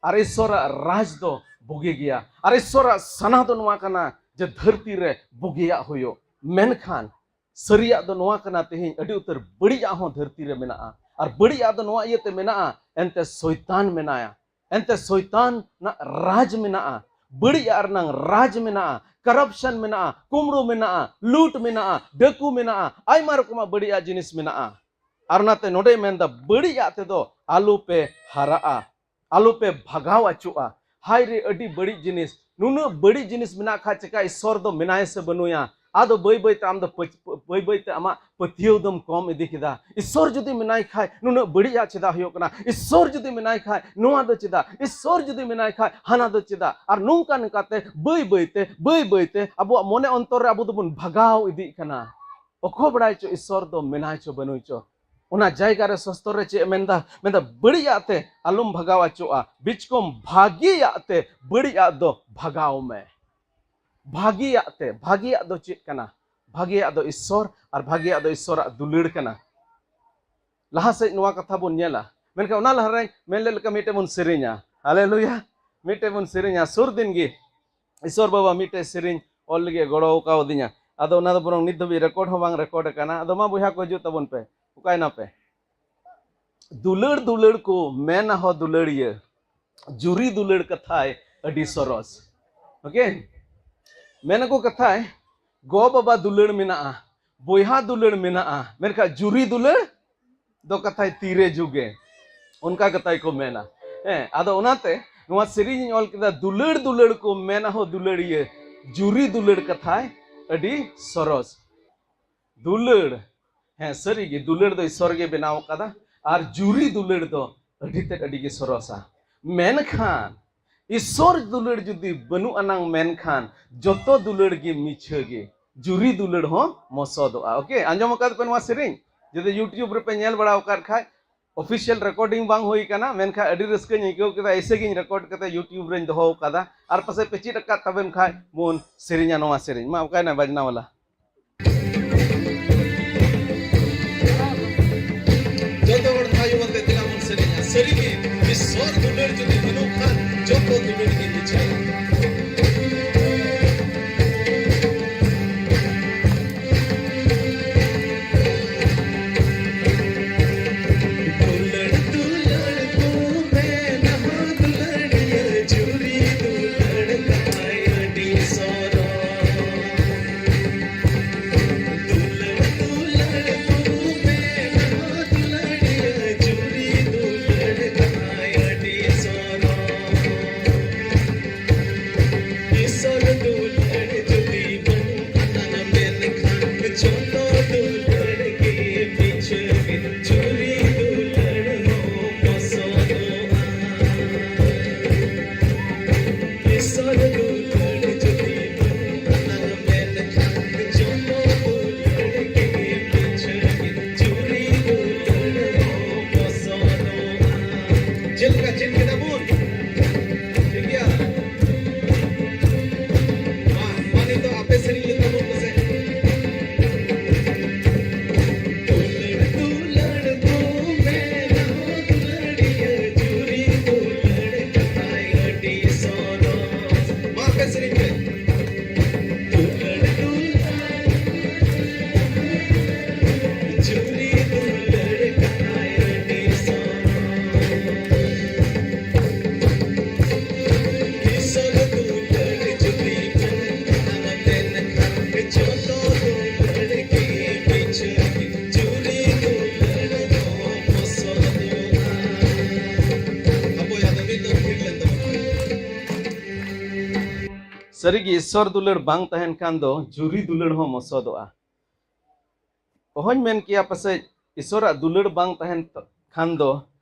ᱟᱨ ᱤᱥᱥᱚᱨᱟᱜ ᱨᱟᱡᱽ ᱫᱚ ᱵᱩᱜᱤ ᱜᱮᱭᱟ᱾ ᱟᱨ ᱤᱥᱥᱚᱨᱟᱜ ᱥᱟᱱᱟ ᱫᱚ ᱱᱚᱣᱟ ᱠᱟᱱᱟ ᱡᱮ ᱫᱷᱟᱹᱨᱛᱤ ᱨᱮ ᱵᱩᱜᱤᱭᱟᱜ ᱦᱩᱭᱩᱜ, ᱢᱮᱱᱠᱷᱟᱱ ᱥᱟᱹᱨᱤᱭᱟᱜ ᱫᱚ ᱱᱚᱣᱟ ᱠᱟᱱᱟ, ᱛᱮᱦᱮᱧ ᱟᱹᱰᱤ ᱩᱛᱟᱹᱨ ᱵᱟᱹᱲᱤᱡᱟᱜ ᱦᱚᱸ ᱫᱷᱟᱹᱨᱛᱤ ᱨᱮ ᱢᱮᱱᱟᱜᱼᱟ᱾ ᱟᱨ ᱵᱟᱹᱲᱤᱡᱟᱜ ᱫᱚ ᱱᱚᱣᱟ ᱤᱭᱟᱹᱛᱮ ᱢᱮᱱᱟᱜᱼᱟ, ᱮᱱᱛᱮ ᱥᱚᱭᱛᱟᱱ ᱢᱮᱱᱟᱭᱟ, ᱮᱱᱛᱮ ᱥᱚᱭᱛᱟᱱ ᱨᱮᱱᱟᱜ ᱨᱟᱡᱽ ᱢᱮᱱᱟᱜᱼᱟ, ᱵᱟᱹᱲᱤᱡᱟᱜ ᱨᱮᱱᱟᱜ ᱨᱟᱡᱽ ᱢᱮᱱᱟᱜᱼᱟ, ᱠᱟᱨᱟᱯᱥᱚᱱ ᱢᱮᱱᱟᱜᱼᱟ, ᱠᱩᱢᱲᱩ ᱢᱮᱱᱟᱜᱼᱟ, ᱞᱩᱴ ᱢᱮᱱᱟᱜᱼᱟ, ᱰᱟᱹᱠᱩ ᱢᱮᱱᱟᱜᱼᱟ, ᱟᱭᱢᱟ ᱨᱚᱠᱚᱢᱟᱜ ᱵᱟᱹᱲᱤᱡᱟᱜ ᱡᱤᱱᱤᱥ ᱢᱮᱱᱟᱜᱼᱟ᱾ ᱟᱨ ᱚᱱᱟᱛᱮ ᱱᱚᱰᱮ ᱢᱮᱱᱫᱟ, ᱵᱟᱹᱲᱤᱡᱟᱜ ᱛᱮᱫᱚ ᱟᱞᱚ ᱯᱮ ᱦᱟᱨᱟᱜᱼᱟ, ᱟᱞᱚ ᱯᱮ ᱵᱷᱟᱜᱟᱣ ᱟᱪᱚᱜᱼᱟ᱾ ᱦᱟᱭ ᱨᱮ, ᱟᱹᱰᱤ ᱵᱟᱹᱲᱤᱡ ᱡᱤᱱᱤᱥ, ᱱᱩᱱᱟᱹᱜ ᱵᱟᱹᱲᱤᱡ ᱡᱤᱱᱤᱥ ᱢᱮᱱᱟᱜ ᱠᱷᱟᱡ ᱪᱮᱠᱟ ᱤᱥᱥᱚᱨ ᱫᱚ ᱢᱮᱱᱟᱭᱟ ᱥᱮ ᱵᱟᱹᱱᱩᱭᱟ? ᱟᱫᱚ ᱵᱟᱹᱭ ᱵᱟᱹᱭ ᱛᱮ ᱟᱢ ᱫᱚ ᱯᱟᱹᱪ- ᱵᱟᱹᱭ ᱵᱟᱹᱭ ᱛᱮ ᱟᱢᱟᱜ ᱯᱟᱹᱛᱭᱟᱹᱣ ᱫᱚᱢ ᱠᱚᱢ ᱤᱫᱤ ᱠᱮᱫᱟ᱾ ᱤᱥᱥᱚᱨ ᱡᱩᱫᱤ ᱢᱮᱱᱟᱭ ᱠᱷᱟᱡ, ᱱᱩᱱᱟᱹᱜ ᱵᱟᱹᱲᱤᱡᱟᱜ ᱪᱮᱫᱟᱜ ᱦᱩᱭᱩᱜ ᱠᱟᱱᱟ? ᱤᱥᱥᱚᱨ ᱡᱩᱫᱤ ᱢᱮᱱᱟᱭ ᱠᱷᱟᱡ, ᱱᱚᱣᱟ ᱫᱚ ᱪᱮᱫᱟᱜ? ᱤᱥᱥᱚᱨ ᱡᱩᱫᱤ ᱢᱮᱱᱟᱭ ᱠᱷᱟᱡ, ᱦᱟᱱᱟ ᱫᱚ ᱪᱮᱫᱟᱜ? ᱟᱨ ᱱᱚᱝᱠᱟ ᱱᱚᱝᱠᱟᱛᱮ ᱵᱟᱹᱭ ᱵᱟᱹᱭ ᱛᱮ, ᱵᱟᱹᱭ ᱵᱟᱹᱭ ᱛᱮ ᱟᱵᱚᱣᱟᱜ ᱢᱚᱱᱮ ᱚᱱᱛᱚᱨ ᱨᱮ ᱟᱵᱚ ᱫᱚᱵᱚᱱ ᱵᱷᱟᱜᱟᱣ ᱤᱫᱤᱜ ᱠᱟᱱᱟ᱾ ᱚᱠᱚ ᱵᱟᱲᱟᱭ ᱪᱚ ᱤᱥᱥᱚᱨ ᱫᱚ ᱢᱮᱱᱟᱭ ᱪᱚ ᱵᱟᱹᱱᱩᱭ ᱪᱚ᱾ ᱚᱱᱟ ᱡᱟᱭᱜᱟ ᱨᱮ ᱥᱟᱥᱛᱚᱨ ᱨᱮ ᱪᱮᱫ ᱮ ᱢᱮᱱᱫᱟ? ᱢᱮᱱᱫᱟ, ᱵᱟᱹᱲᱤᱡᱟᱜ ᱛᱮ ᱟᱞᱚᱢ ᱵᱷᱟᱜᱟᱣ ᱦᱚᱪᱚᱜᱼᱟ, ᱵᱤᱪᱠᱚᱢ ᱵᱷᱟᱜᱮᱭᱟᱜ ᱛᱮ ᱵᱟᱹᱲᱤᱡᱟᱜ ᱫᱚ ᱵᱷᱟᱜᱟᱣ ᱢᱮ᱾ ᱵᱷᱟᱜᱮᱭᱟᱜ ᱛᱮ, ᱵᱷᱟᱜᱮᱭᱟᱜ ᱫᱚ ᱪᱮᱫ ᱠᱟᱱᱟ? ᱵᱷᱟᱜᱮᱭᱟᱜ ᱫᱚ ᱤᱥᱥᱚᱨ, ᱟᱨ ᱵᱷᱟᱜᱮᱭᱟᱜ ᱫᱚ ᱤᱥᱥᱚᱨᱟᱜ ᱫᱩᱞᱟᱹᱲ ᱠᱟᱱᱟ᱾ ᱞᱟᱦᱟ ᱥᱮᱫ ᱱᱚᱣᱟ ᱠᱟᱛᱷᱟ ᱵᱚᱱ ᱧᱮᱞᱟ, ᱢᱮᱱᱠᱷᱟᱱ ᱚᱱᱟ ᱞᱟᱦᱟᱨᱮ ᱢᱮᱱ ᱞᱮᱫ ᱞᱮᱠᱟ ᱢᱤᱫᱴᱮᱱ ᱵᱚᱱ ᱥᱮᱨᱮᱧᱟ᱾ ᱦᱟᱞᱮᱞᱩᱭᱟ! ᱢᱤᱫᱴᱮᱱ ᱵᱚᱱ ᱥᱮᱨᱮᱧᱟ᱾ ᱥᱩᱨ ᱫᱤᱱ ᱜᱮ ᱤᱥᱥᱚᱨ ᱵᱟᱵᱟ ᱢᱤᱫᱴᱮᱱ ᱥᱮᱨᱮᱧ ᱚᱞ ᱞᱟᱹᱜᱤᱫ ᱮ ᱜᱚᱲᱚ ᱠᱟᱣᱫᱤᱧᱟ᱾ ᱟᱫᱚ ᱚᱱᱟ ᱫᱚ ᱵᱚᱨᱚᱝ ᱱᱤᱛ ᱫᱷᱟᱹᱵᱤᱡ ᱨᱮᱠᱚᱨᱰ ᱦᱚᱸ ᱵᱟᱝ ᱨᱮᱠᱚᱨᱰ ᱟᱠᱟᱱᱟ᱾ ᱟᱫᱚ ᱢᱟ ᱵᱚᱭᱦᱟ ᱠᱚ ᱦᱤᱡᱩᱜ ᱛᱟᱵᱚᱱ ᱯᱮ᱾ ᱚᱠᱟᱭᱱᱟ ᱯᱮ? ᱫᱩᱞᱟᱹᱲ ᱫᱩᱞᱟᱹᱲ ᱠᱚ ᱢᱮᱱᱟ ᱦᱚ ᱫᱩᱞᱟᱹᱲᱤᱭᱟᱹ, ᱡᱩᱨᱤ ᱫᱩᱞᱟᱹᱲ ᱠᱟᱛᱷᱟᱭ ᱟᱹᱰᱤ ᱥᱚᱨᱚᱥ᱾ ᱳᱠᱮ, ᱢᱮᱱᱟᱠᱚ ᱠᱟᱛᱷᱟᱭ, ᱜᱚ ᱵᱟᱵᱟ ᱫᱩᱞᱟᱹᱲ ᱢᱮᱱᱟᱜᱼᱟ, ᱵᱚᱭᱦᱟ ᱫᱩᱞᱟᱹᱲ ᱢᱮᱱᱟᱜᱼᱟ, ᱢᱮᱱᱠᱷᱟᱱ ᱡᱩᱨᱤ ᱫᱩᱞᱟᱹᱲ ᱫᱚ ᱠᱟᱛᱷᱟᱭ ᱛᱤᱨᱮ ᱡᱩᱜᱮ, ᱚᱱᱠᱟ ᱠᱟᱛᱷᱟᱭ ᱠᱚ ᱢᱮᱱᱟ᱾ ᱦᱮᱸ, ᱟᱫᱚ ᱚᱱᱟᱛᱮ ᱱᱚᱣᱟ ᱥᱮᱨᱮᱧ ᱤᱧ ᱚᱞ ᱠᱮᱫᱟ, ᱫᱩᱞᱟᱹᱲ ᱫᱩᱞᱟᱹᱲ ᱠᱚ ᱢᱮᱱᱟ ᱦᱚ ᱫᱩᱞᱟᱹᱲᱤᱭᱟᱹ, ᱡᱩᱨᱤ ᱫᱩᱞᱟᱹᱲ ᱠᱟᱛᱷᱟᱭ ᱟᱹᱰᱤ ᱥᱚᱨᱚᱥ᱾ ᱫᱩᱞᱟᱹᱲ, ᱦᱮᱸ, ᱥᱟᱹᱨᱤᱜᱮ ᱫᱩᱞᱟᱹᱲ ᱫᱚ ᱤᱥᱥᱚᱨ ᱜᱮ ᱵᱮᱱᱟᱣ ᱟᱠᱟᱫᱟ, ᱟᱨ ᱡᱩᱨᱤ ᱫᱩᱞᱟᱹᱲ ᱫᱚ ᱟᱹᱰᱤ ᱛᱮᱫ ᱟᱹᱰᱤ ᱜᱮ ᱥᱚᱨᱚᱥᱟ᱾ ᱢᱮᱱᱠᱷᱟᱱ ᱤᱥᱥᱚᱨ ᱫᱩᱞᱟᱹᱲ ᱡᱩᱫᱤ ᱵᱟᱹᱱᱩᱜ ᱟᱱᱟᱝ, ᱢᱮᱱᱠᱷᱟᱱ ᱡᱚᱛᱚ ᱫᱩᱞᱟᱹᱲ ᱜᱮ ᱢᱤᱪᱷᱟᱹ ᱜᱮ, ᱡᱩᱨᱤ ᱫᱩᱞᱟᱹᱲ ᱦᱚᱸ ᱢᱚᱥᱚᱫᱚᱜᱼᱟ᱾ ᱳᱠᱮ, ᱟᱸᱡᱚᱢ ᱟᱠᱟᱫ ᱯᱮ ᱱᱚᱣᱟ ᱥᱮᱨᱮᱧ? ᱡᱩᱫᱤ YouTube ᱨᱮᱯᱮ ᱧᱮᱞ ᱵᱟᱲᱟ ᱟᱠᱟᱫ ᱠᱷᱟᱡ, ᱚᱯᱷᱤᱥᱤᱭᱟᱞ ᱨᱮᱠᱚᱨᱰᱤᱝ ᱵᱟᱝ ᱦᱩᱭ ᱠᱟᱱᱟ, ᱢᱮᱱᱠᱷᱟᱱ ᱟᱹᱰᱤ ᱨᱟᱹᱥᱠᱟᱹᱧ ᱟᱹᱭᱠᱟᱹᱣ ᱠᱮᱫᱟ᱾ ᱮᱭᱥᱮ ᱜᱤᱧ ᱨᱮᱠᱚᱨᱰ ᱠᱟᱛᱮ YouTube ᱨᱮᱧ ᱫᱚᱦᱚ ᱟᱠᱟᱫᱟ᱾ ᱟᱨ ᱯᱟᱥᱮᱡ ᱯᱮ ᱪᱮᱫ ᱟᱠᱟᱫ ᱛᱟᱵᱮᱱ ᱠᱷᱟᱡ ᱵᱚᱱ ᱥᱮᱨᱮᱧᱟ ᱱᱚᱣᱟ ᱥᱮᱨᱮᱧ᱾ ᱢᱟ ᱚᱠᱟᱭᱱᱟ ᱵᱟᱡᱽᱱᱟ ᱣᱟᱞᱟ? ᱡᱚᱛᱚ ᱦᱚᱲ ᱛᱷᱟᱭᱚ ᱟᱛᱮ ᱫᱮᱞᱟ ᱵᱚᱱ ᱥᱮᱨᱮᱧᱟ᱾ ᱥᱟᱹᱨᱤᱜᱮ ᱤᱥᱥᱚᱨ ᱫᱩᱞᱟᱹᱲ ᱡᱩᱫᱤ ᱵᱟᱹᱱᱩᱜ ᱠᱷᱟᱱ, ᱡᱚᱛᱚ ᱫᱩᱞᱟᱹᱲ ᱜᱮ ᱢᱤᱪᱷᱟᱹ᱾ ᱫᱩᱞᱟᱹᱲ ᱫᱩᱞᱟᱹᱲ ᱠᱚ ᱢᱮᱱᱟ ᱫᱩᱞᱟᱹᱲᱤᱭᱟᱹ, ᱡᱩᱨᱤ ᱫᱩᱞᱟᱹᱲ ᱠᱟᱛᱷᱟᱭ ᱟᱹᱰᱤ ᱥᱚᱨᱚᱥ᱾ ᱫᱩᱞᱟᱹᱲ ᱫᱩᱞᱟᱹᱲ ᱠᱚ ᱢᱮᱱᱟ ᱫᱩᱞᱟᱹᱲᱤᱭᱟᱹ, ᱡᱩᱨᱤ ᱫᱩᱞᱟᱹᱲ ᱠᱟᱛᱷᱟᱭ ᱟᱹᱰᱤ ᱥᱚᱨᱚᱥ᱾ ᱥᱟᱹᱨᱤᱜᱮ, ᱤᱥᱥᱚᱨ ᱫᱩᱞᱟᱹᱲ ᱵᱟᱝ ᱛᱟᱦᱮᱱ ᱠᱷᱟᱱ ᱫᱚ ᱡᱩᱨᱤ ᱫᱩᱞᱟᱹᱲ ᱦᱚᱸ ᱢᱚᱥᱚᱫᱚᱜᱼᱟ᱾ ᱚᱦᱚᱧ ᱢᱮᱱ ᱠᱮᱭᱟ, ᱯᱟᱥᱮᱡ ᱤᱥᱥᱚᱨᱟᱜ ᱫᱩᱞᱟᱹᱲ ᱵᱟᱝ ᱛᱟᱦᱮᱱ ᱠᱷᱟᱱ ᱫᱚ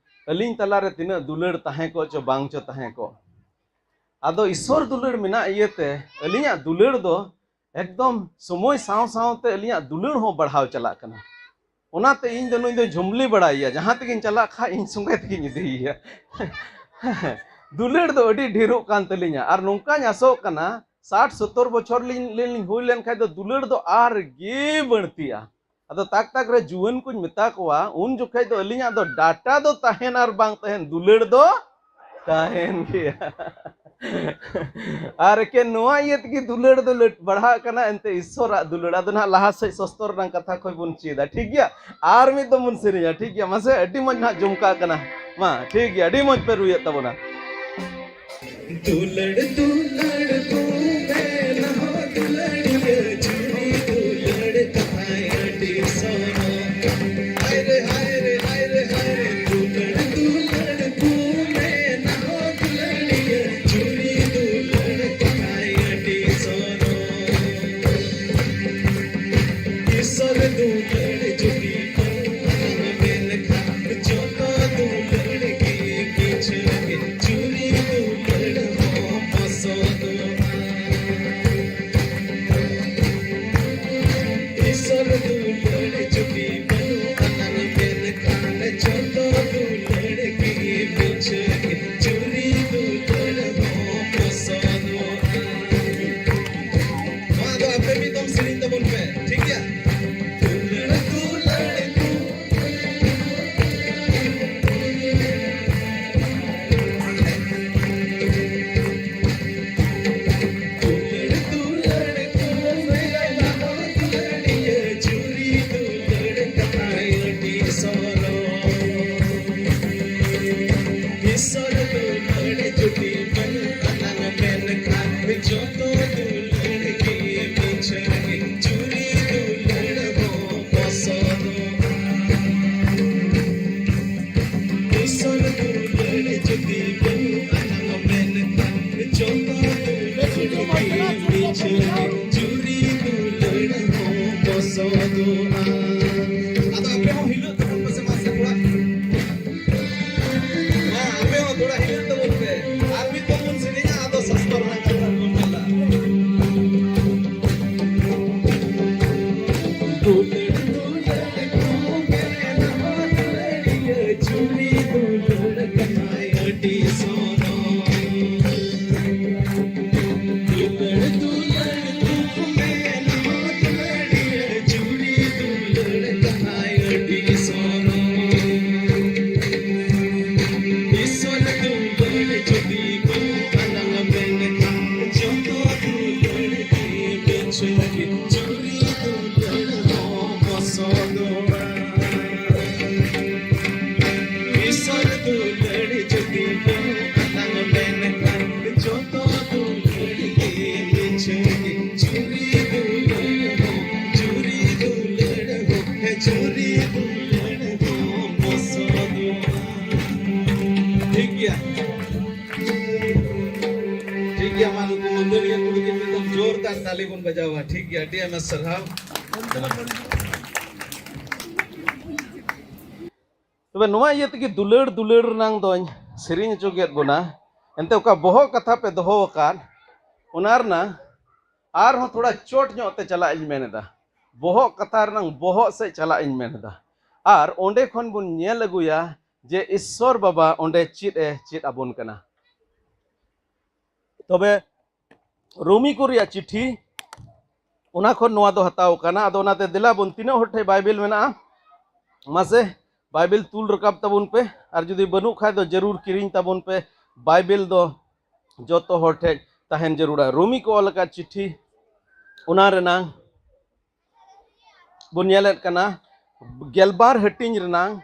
ᱟᱹᱞᱤᱧ ᱛᱟᱞᱟᱨᱮ ᱛᱤᱱᱟᱹᱜ ᱫᱩᱞᱟᱹᱲ ᱛᱟᱦᱮᱸ ᱠᱚᱜ ᱪᱚ ᱵᱟᱝ ᱪᱚ ᱛᱟᱦᱮᱸ ᱠᱚᱜ᱾ ᱟᱫᱚ ᱤᱥᱥᱚᱨ ᱫᱩᱞᱟᱹᱲ ᱢᱮᱱᱟᱜ ᱤᱭᱟᱹᱛᱮ ᱟᱹᱞᱤᱧᱟᱜ ᱫᱩᱞᱟᱹᱲ ᱫᱚ ᱮᱠᱫᱚᱢ ᱥᱚᱢᱚᱭ ᱥᱟᱶ ᱥᱟᱶᱛᱮ ᱟᱹᱞᱤᱧᱟᱜ ᱫᱩᱞᱟᱹᱲ ᱦᱚᱸ ᱵᱟᱲᱦᱟᱣ ᱪᱟᱞᱟᱜ ᱠᱟᱱᱟ᱾ ᱚᱱᱟᱛᱮ ᱤᱧ ᱫᱚ ᱱᱩᱭ ᱫᱚ ᱡᱷᱩᱢᱞᱤ ᱵᱟᱲᱟᱭᱮᱭᱟ, ᱡᱟᱦᱟᱸ ᱛᱮᱜᱤᱧ ᱪᱟᱞᱟᱜ ᱠᱷᱟᱡ ᱤᱧ ᱥᱚᱸᱜᱮ ᱛᱮᱜᱤᱧ ᱤᱫᱤᱭᱮᱭᱟ᱾ ᱫᱩᱞᱟᱹᱲ ᱫᱚ ᱟᱹᱰᱤ ᱰᱷᱮᱨᱚᱜ ᱠᱟᱱ ᱛᱟᱹᱞᱤᱧᱟ, ᱟᱨ ᱱᱚᱝᱠᱟᱧ ᱟᱥᱚᱜ ᱠᱟᱱᱟ, ᱥᱟᱴ ᱥᱚᱛᱛᱚᱨ ᱵᱚᱪᱷᱚᱨ ᱞᱤᱧ, ᱞᱤᱧ ᱦᱩᱭ ᱞᱮᱱᱠᱷᱟᱡ ᱫᱚ ᱫᱩᱞᱟᱹᱲ ᱫᱚ ᱟᱨ ᱜᱮ ᱵᱟᱹᱲᱛᱤᱜᱼᱟ᱾ ᱟᱫᱚ ᱛᱟᱠ ᱛᱟᱠ ᱨᱮ ᱡᱩᱣᱟᱹᱱ ᱠᱚᱧ ᱢᱮᱛᱟ ᱠᱚᱣᱟ, ᱩᱱ ᱡᱚᱠᱷᱮᱡ ᱫᱚ ᱟᱹᱞᱤᱧᱟᱜ ᱫᱚ ᱰᱟᱴᱟ ᱫᱚ ᱛᱟᱦᱮᱱ ᱟᱨ ᱵᱟᱝ ᱛᱟᱦᱮᱱ, ᱫᱩᱞᱟᱹᱲ ᱫᱚ ᱛᱟᱦᱮᱱ ᱜᱮᱭᱟ᱾ ᱟᱨ ᱮᱠᱮᱱ ᱱᱚᱣᱟ ᱤᱭᱟᱹ ᱛᱮᱜᱮ ᱫᱩᱞᱟᱹᱲ ᱫᱚ ᱞᱟᱹᱴ ᱵᱟᱲᱦᱟᱜ ᱠᱟᱱᱟ, ᱮᱱᱛᱮ ᱤᱥᱥᱚᱨᱟᱜ ᱫᱩᱞᱟᱹᱲ᱾ ᱟᱫᱚ ᱱᱟᱦᱟᱜ ᱞᱟᱦᱟ ᱥᱮᱫ ᱥᱚᱥᱛᱚᱨ ᱨᱮᱱᱟᱜ ᱠᱟᱛᱷᱟ ᱠᱷᱚᱡ ᱵᱚᱱ ᱪᱮᱫᱟ, ᱴᱷᱤᱠ ᱜᱮᱭᱟ? ᱟᱨ ᱢᱤᱫ ᱫᱚᱢ ᱵᱚᱱ ᱥᱮᱨᱮᱧᱟ, ᱴᱷᱤᱠ ᱜᱮᱭᱟ? ᱢᱟᱥᱮ, ᱟᱹᱰᱤ ᱢᱚᱡᱽ ᱱᱟᱦᱟᱜ ᱡᱚᱢᱠᱟᱜ ᱠᱟᱱᱟ᱾ ᱢᱟ, ᱴᱷᱤᱠ ᱜᱮᱭᱟ, ᱟᱹᱰᱤ ᱢᱚᱡᱽ ᱯᱮ ᱨᱩᱭᱮᱫ ᱛᱟᱵᱚᱱᱟ᱾ ᱫᱩᱞᱟᱹᱲ ᱫᱩᱞᱟᱹᱲ ᱠᱚ ᱢᱮᱱᱟ ᱦᱚ ᱫᱩᱞᱟᱹᱲᱤᱭᱟᱹ ᱡᱩᱨᱤ ᱫᱩᱞᱟᱹᱲ ᱛᱟᱦᱟᱭ ᱟᱹᱰᱤ ᱥᱚᱨᱚᱢ᱾ ᱦᱟᱭ ᱨᱮ, ᱦᱟᱭ ᱨᱮ, ᱦᱟᱭ ᱨᱮ, ᱦᱟᱭ ᱨᱮ, ᱫᱩᱞᱟᱹᱲ ᱫᱩᱞᱟᱹᱲ ᱠᱚ ᱢᱮᱱᱟ ᱦᱚ ᱫᱩᱞᱟᱹᱲᱤᱭᱟᱹ ᱡᱩᱨᱤ ᱫᱩᱞᱟᱹᱲ ᱛᱟᱦᱟᱭ ᱟᱹᱰᱤ ᱥᱚᱨᱚᱢ᱾ ᱤᱥᱥᱚᱨ ᱫᱩᱞᱟᱹᱲ ᱡᱩᱫᱤ ᱵᱟᱹᱱᱩᱜᱼᱟ ᱢᱮᱱᱠᱷᱟᱱ ᱡᱚᱛᱚ ᱫᱩᱞᱟᱹᱲ ᱜᱮ ᱠᱤᱪᱷᱩ ᱜᱮ ᱡᱩᱨᱤ ᱫᱩᱞᱟᱹᱲ ᱦᱚᱸ ᱯᱚᱥᱚᱸᱫ᱾ ᱪᱩᱨᱤ ᱫᱩᱞᱟᱹᱲ ᱦᱚᱸ ᱵᱚᱥᱚᱫᱚᱜᱼᱟ᱾ ᱟᱫᱚ ᱟᱯᱮ ᱦᱚᱸ ᱦᱤᱞᱟᱹᱜ ᱛᱟᱵᱚᱱ ᱯᱮᱥᱮ, ᱢᱟᱥᱮ ᱛᱷᱚᱲᱟ᱾ ᱢᱟ, ᱟᱯᱮ ᱦᱚᱸ ᱛᱷᱚᱲᱟ ᱦᱤᱞᱟᱹᱜ ᱛᱟᱵᱚᱱ ᱯᱮ᱾ ᱟᱨ ᱢᱤᱫ ᱫᱚᱢ ᱵᱚᱱ ᱥᱮᱨᱮᱧᱟ, ᱟᱫᱚ ᱥᱟᱥᱛᱚᱨ ᱨᱮᱱᱟᱜ ᱠᱟᱛᱷᱟ ᱵᱚᱱ ᱧᱮᱞᱟ᱾ ᱫᱩᱞᱟᱹᱲ, ᱫᱩᱞᱟᱹᱲ ᱠᱚ ᱢᱮᱱᱟ ᱫᱩᱞᱟᱹᱲᱤᱭᱟᱹ, ᱪᱩᱨᱤ ᱫᱩᱞᱟᱹᱲ ᱠᱟᱱᱟᱭ ᱟᱹᱰᱤ ᱥᱚᱨᱚᱥ᱾ ᱫᱩᱞᱟᱹᱲ ᱫᱩᱞᱟᱹᱲ ᱫᱩᱠ ᱢᱮᱱᱟᱜ ᱫᱩᱞᱟᱹᱲᱤᱭᱟᱹ, ᱪᱩᱲᱤ ᱫᱩᱞᱟᱹᱲ ᱠᱟᱱᱟᱭ ᱟᱹᱰᱤ ᱥᱚᱨᱚᱥ᱾ ᱤᱥᱚᱨ ᱫᱩᱞᱟᱹᱲ ᱡᱩᱫᱤ ᱠᱚ ᱟᱞᱟᱝ ᱢᱮᱱᱠᱷᱟᱱ, ᱡᱚᱛᱚ ᱫᱩᱞᱟᱹᱲ ᱜᱮ ᱵᱮᱪᱷᱟᱹᱲ ᱜᱮ, ᱪᱩᱲᱤ ᱫᱩᱞᱟᱹᱲ ᱦᱚᱸ ᱢᱚᱥᱚᱫᱚᱜᱼᱟ᱾ ᱤᱥᱚᱨ ᱫᱩᱞᱟᱹᱲ ᱡᱩᱫᱤ ᱵᱚᱱ ᱟᱛᱟᱝ ᱞᱮᱱᱠᱷᱟᱱ, ᱡᱚᱛᱚ ᱫᱩᱞᱟᱹᱲ ᱜᱮ ᱢᱤᱪᱷᱟᱹ ᱜᱮ᱾ ᱪᱩᱨᱤ ᱫᱩᱞᱟᱹᱲ ᱦᱚᱸ, ᱪᱩᱨᱤ ᱫᱩᱞᱟᱹᱲ ᱦᱚᱸ, ᱦᱮᱸ, ᱪᱩᱨᱤ ᱫᱩᱞᱟᱹᱲ ᱦᱚᱸ ᱢᱚᱥᱚᱫᱚᱜᱼᱟ᱾ ᱴᱷᱤᱠ ᱜᱮᱭᱟ, ᱴᱷᱤᱠ ᱜᱮᱭᱟ, ᱢᱟ ᱱᱩᱠᱩ ᱢᱟᱹᱫᱟᱹᱲᱤᱭᱟᱹ ᱠᱩᱲᱤ ᱜᱤᱫᱽᱨᱟᱹ ᱫᱚ ᱡᱳᱨᱫᱟᱨ ᱛᱟᱞᱤ ᱵᱚᱱ ᱵᱟᱡᱟᱣᱟ᱾ ᱴᱷᱤᱠ ᱜᱮᱭᱟ, ᱟᱹᱰᱤ ᱟᱭᱢᱟ ᱥᱟᱨᱦᱟᱣ᱾ ᱛᱚᱵᱮ ᱱᱚᱣᱟ ᱤᱭᱟᱹ ᱛᱮᱜᱮ ᱫᱩᱞᱟᱹᱲ ᱫᱩᱞᱟᱹᱲ ᱨᱮᱱᱟᱝ ᱫᱚᱧ ᱥᱮᱨᱮᱧ ᱦᱚᱪᱚ ᱠᱮᱫ ᱵᱚᱱᱟ᱾ ᱮᱱᱛᱮ ᱚᱠᱟ ᱵᱚᱦᱚᱜ ᱠᱟᱛᱷᱟ ᱯᱮ ᱫᱚᱦᱚ ᱟᱠᱟᱫ, ᱚᱱᱟ ᱨᱮᱱᱟᱝ ᱟᱨᱦᱚᱸ ᱛᱷᱚᱲᱟ ᱪᱚᱴ ᱧᱚᱜ ᱛᱮ ᱪᱟᱞᱟᱜ ᱤᱧ ᱢᱮᱱ ᱮᱫᱟ᱾ ᱵᱚᱦᱚᱜ ᱠᱟᱛᱷᱟ ᱨᱮᱱᱟᱝ ᱵᱚᱦᱚᱜ ᱥᱮᱫ ᱪᱟᱞᱟᱜ ᱤᱧ ᱢᱮᱱ ᱮᱫᱟ᱾ ᱟᱨ ᱚᱸᱰᱮ ᱠᱷᱚᱱ ᱵᱚᱱ ᱧᱮᱞ ᱟᱹᱜᱩᱭᱟ ᱡᱮ ᱤᱥᱥᱚᱨ ᱵᱟᱵᱟ ᱚᱸᱰᱮ ᱪᱮᱫ ᱮ ᱪᱮᱫ ᱟᱵᱚᱱ ᱠᱟᱱᱟ᱾ ᱛᱚᱵᱮ ᱨᱳᱢᱤ ᱠᱚ ᱨᱮᱭᱟᱜ ᱪᱤᱴᱷᱤ, ᱚᱱᱟ ᱠᱷᱚᱱ ᱱᱚᱣᱟ ᱫᱚ ᱦᱟᱛᱟᱣ ᱠᱟᱱᱟ᱾ ᱟᱫᱚ ᱚᱱᱟᱛᱮ ᱫᱮᱞᱟ ᱵᱚᱱ, ᱛᱤᱱᱟᱹᱜ ᱦᱚᱲ ᱴᱷᱮᱱ ᱵᱟᱭᱵᱮᱞ ᱢᱮᱱᱟᱜᱼᱟ? ᱢᱟᱥᱮ ᱵᱟᱭᱵᱮᱞ ᱛᱩᱞ ᱨᱟᱠᱟᱵ ᱛᱟᱵᱚᱱ ᱯᱮ, ᱟᱨ ᱡᱩᱫᱤ ᱵᱟᱹᱱᱩᱜ ᱠᱷᱟᱡ ᱫᱚ ᱡᱟᱹᱨᱩᱲ ᱠᱤᱨᱤᱧ ᱛᱟᱵᱚᱱ ᱯᱮ᱾ ᱵᱟᱭᱵᱮᱞ ᱫᱚ ᱡᱚᱛᱚ ᱦᱚᱲ ᱴᱷᱮᱱ ᱛᱟᱦᱮᱱ ᱡᱟᱹᱨᱩᱲᱟ᱾ ᱨᱳᱢᱤ ᱠᱚ ᱚᱞ ᱟᱠᱟᱫ ᱪᱤᱴᱷᱤ, ᱚᱱᱟ ᱨᱮᱱᱟᱝ ᱵᱚᱱ ᱧᱮᱞᱮᱫ ᱠᱟᱱᱟ, ᱜᱮᱞᱵᱟᱨ ᱦᱟᱹᱴᱤᱧ ᱨᱮᱱᱟᱝ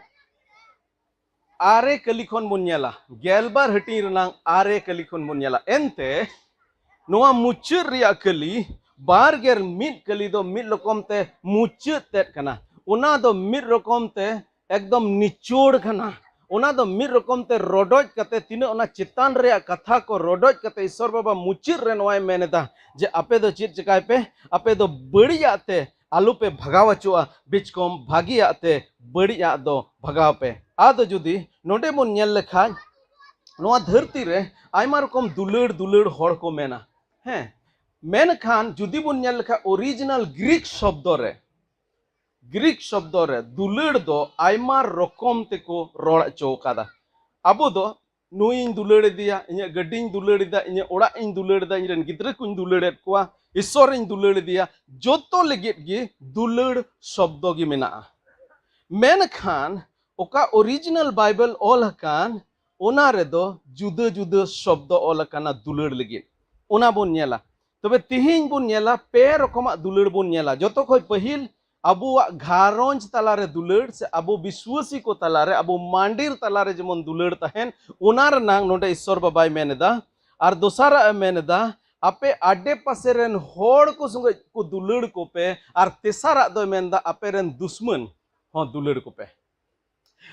ᱟᱨᱮ ᱠᱟᱹᱞᱤ ᱠᱷᱚᱱ ᱵᱚᱱ ᱧᱮᱞᱟ, ᱜᱮᱞᱵᱟᱨ ᱦᱟᱹᱴᱤᱧ ᱨᱮᱱᱟᱝ ᱟᱨᱮ ᱠᱟᱹᱞᱤ ᱠᱷᱚᱱ ᱵᱚᱱ ᱧᱮᱞᱟ᱾ ᱮᱱᱛᱮ ᱱᱚᱣᱟ ᱢᱩᱪᱟᱹᱫ ᱨᱮᱭᱟᱜ ᱠᱟᱹᱞᱤ, ᱵᱟᱨ ᱜᱮᱞ ᱢᱤᱫ ᱠᱟᱹᱞᱤ ᱫᱚ ᱢᱤᱫ ᱨᱚᱠᱚᱢ ᱛᱮ ᱢᱩᱪᱟᱹᱫ ᱛᱮᱫ ᱠᱟᱱᱟ᱾ ᱚᱱᱟ ᱫᱚ ᱢᱤᱫ ᱨᱚᱠᱚᱢ ᱛᱮ ᱮᱠᱫᱚᱢ ᱱᱤᱪᱚᱲ ᱠᱟᱱᱟ᱾ ᱚᱱᱟ ᱫᱚ ᱢᱤᱫ ᱨᱚᱠᱚᱢ ᱛᱮ ᱨᱚᱰᱚᱡ ᱠᱟᱛᱮ, ᱛᱤᱱᱟᱹᱜ ᱚᱱᱟ ᱪᱮᱛᱟᱱ ᱨᱮᱭᱟᱜ ᱠᱟᱛᱷᱟ ᱠᱚ ᱨᱚᱰᱚᱡ ᱠᱟᱛᱮ ᱤᱥᱚᱨ ᱵᱟᱵᱟ ᱢᱩᱪᱟᱹᱫ ᱨᱮ ᱱᱚᱣᱟᱭ ᱢᱮᱱ ᱮᱫᱟ ᱡᱮ ᱟᱯᱮ ᱫᱚ ᱪᱮᱫ ᱪᱮᱠᱟᱭ ᱯᱮ, ᱟᱯᱮ ᱫᱚ ᱵᱟᱹᱲᱤᱡᱟᱜ ᱛᱮ ᱟᱞᱚ ᱯᱮ ᱵᱷᱟᱜᱟᱣ ᱦᱚᱪᱚᱜᱼᱟ, ᱵᱤᱪᱠᱚᱢ ᱵᱷᱟᱹᱜᱤᱭᱟᱜ ᱛᱮ ᱵᱟᱹᱲᱤᱡᱟᱜ ᱫᱚ ᱵᱷᱟᱜᱟᱣ ᱯᱮ᱾ ᱟᱫᱚ ᱡᱩᱫᱤ ᱱᱚᱰᱮ ᱵᱚᱱ ᱧᱮᱞ ᱞᱮᱠᱷᱟᱱ, ᱱᱚᱣᱟ ᱫᱷᱟᱹᱨᱛᱤ ᱨᱮ ᱟᱭᱢᱟ ᱨᱚᱠᱚᱢ ᱫᱩᱞᱟᱹᱲ ᱫᱩᱞᱟᱹᱲ ᱦᱚᱲ ᱠᱚ ᱢᱮᱱᱟ, ᱦᱮᱸ, ᱢᱮᱱᱠᱷᱟᱱ ᱡᱩᱫᱤ ᱵᱚᱱ ᱧᱮᱞ ᱞᱮᱠᱷᱟᱱ ᱚᱨᱤᱡᱤᱱᱟᱞ ᱜᱨᱤᱠ ᱥᱚᱵᱫᱚ ᱨᱮ, ᱜᱨᱤᱠ ᱥᱚᱵᱫᱚ ᱨᱮ ᱫᱩᱞᱟᱹᱲ ᱫᱚ ᱟᱭᱢᱟ ᱨᱚᱠᱚᱢ ᱛᱮᱠᱚ ᱨᱚᱲ ᱦᱚᱪᱚ ᱟᱠᱟᱫᱟ᱾ ᱟᱵᱚ ᱫᱚ ᱱᱩᱭᱤᱧ ᱫᱩᱞᱟᱹᱲ ᱮᱫᱮᱭᱟ, ᱤᱧᱟᱹᱜ ᱜᱟᱹᱰᱤᱧ ᱫᱩᱞᱟᱹᱲ ᱮᱫᱟ, ᱤᱧᱟᱹᱜ ᱚᱲᱟᱜ ᱤᱧ ᱫᱩᱞᱟᱹᱲ ᱮᱫᱟ, ᱤᱧ ᱨᱮᱱ ᱜᱤᱫᱽᱨᱟᱹ ᱠᱚᱧ ᱫᱩᱞᱟᱹᱲ ᱮᱫ ᱠᱚᱣᱟ, ᱤᱥᱚᱨᱤᱧ ᱫᱩᱞᱟᱹᱲ ᱮᱫᱮᱭᱟ, ᱡᱚᱛᱚ ᱞᱟᱹᱜᱤᱫ ᱜᱮ ᱫᱩᱞᱟᱹᱲ ᱥᱚᱵᱫᱚ ᱜᱮ ᱢᱮᱱᱟᱜᱼᱟ᱾ ᱢᱮᱱᱠᱷᱟᱱ ᱚᱠᱟ ᱚᱨᱤᱡᱤᱱᱟᱞ ᱵᱟᱭᱵᱮᱞ ᱚᱞ ᱟᱠᱟᱱ, ᱚᱱᱟ ᱨᱮᱫᱚ ᱡᱩᱫᱟᱹ ᱡᱩᱫᱟᱹ ᱥᱚᱵᱫᱚ ᱚᱞ ᱟᱠᱟᱱᱟ ᱫᱩᱞᱟᱹᱲ ᱞᱟᱹᱜᱤᱫ᱾ ᱚᱱᱟ ᱵᱚᱱ ᱧᱮᱞᱟ᱾ ᱛᱚᱵᱮ ᱛᱤᱦᱤᱧ ᱵᱚᱱ ᱧᱮᱞᱟ, ᱯᱮ ᱨᱚᱠᱚᱢᱟᱜ ᱫᱩᱞᱟᱹᱲ ᱵᱚᱱ ᱧᱮᱞᱟ᱾ ᱡᱚᱛᱚ ᱠᱷᱚᱱ ᱯᱟᱹᱦᱤᱞ ᱟᱵᱚᱣᱟᱜ ᱜᱷᱟᱨᱚᱸᱡᱽ ᱛᱟᱞᱟᱨᱮ ᱫᱩᱞᱟᱹᱲ, ᱥᱮ ᱟᱵᱚ ᱵᱤᱥᱣᱟᱹᱥᱤ ᱠᱚ ᱛᱟᱞᱟᱨᱮ, ᱟᱵᱚ ᱢᱟᱱᱰᱤᱨ ᱛᱟᱞᱟᱨᱮ ᱡᱮᱢᱚᱱ ᱫᱩᱞᱟᱹᱲ ᱛᱟᱦᱮᱱ, ᱚᱱᱟ ᱨᱮᱱᱟᱝ ᱱᱚᱰᱮ ᱤᱥᱚᱨ ᱵᱟᱵᱟᱭ ᱢᱮᱱ ᱮᱫᱟ᱾ ᱟᱨ ᱫᱚᱥᱟᱨᱟᱜ ᱮ ᱢᱮᱱ ᱮᱫᱟ, ᱟᱯᱮ ᱟᱰᱮ ᱯᱟᱥᱮ ᱨᱮᱱ ᱦᱚᱲ ᱠᱚ ᱥᱚᱸᱜᱮ ᱠᱚ ᱫᱩᱞᱟᱹᱲ ᱠᱚᱯᱮ᱾ ᱟᱨ ᱛᱮᱥᱟᱨᱟᱜ ᱫᱚᱭ ᱢᱮᱱ ᱮᱫᱟ, ᱟᱯᱮ ᱨᱮᱱ ᱫᱩᱥᱢᱟᱹᱱ ᱦᱚᱸ ᱫᱩᱞᱟᱹᱲ ᱠᱚᱯᱮ᱾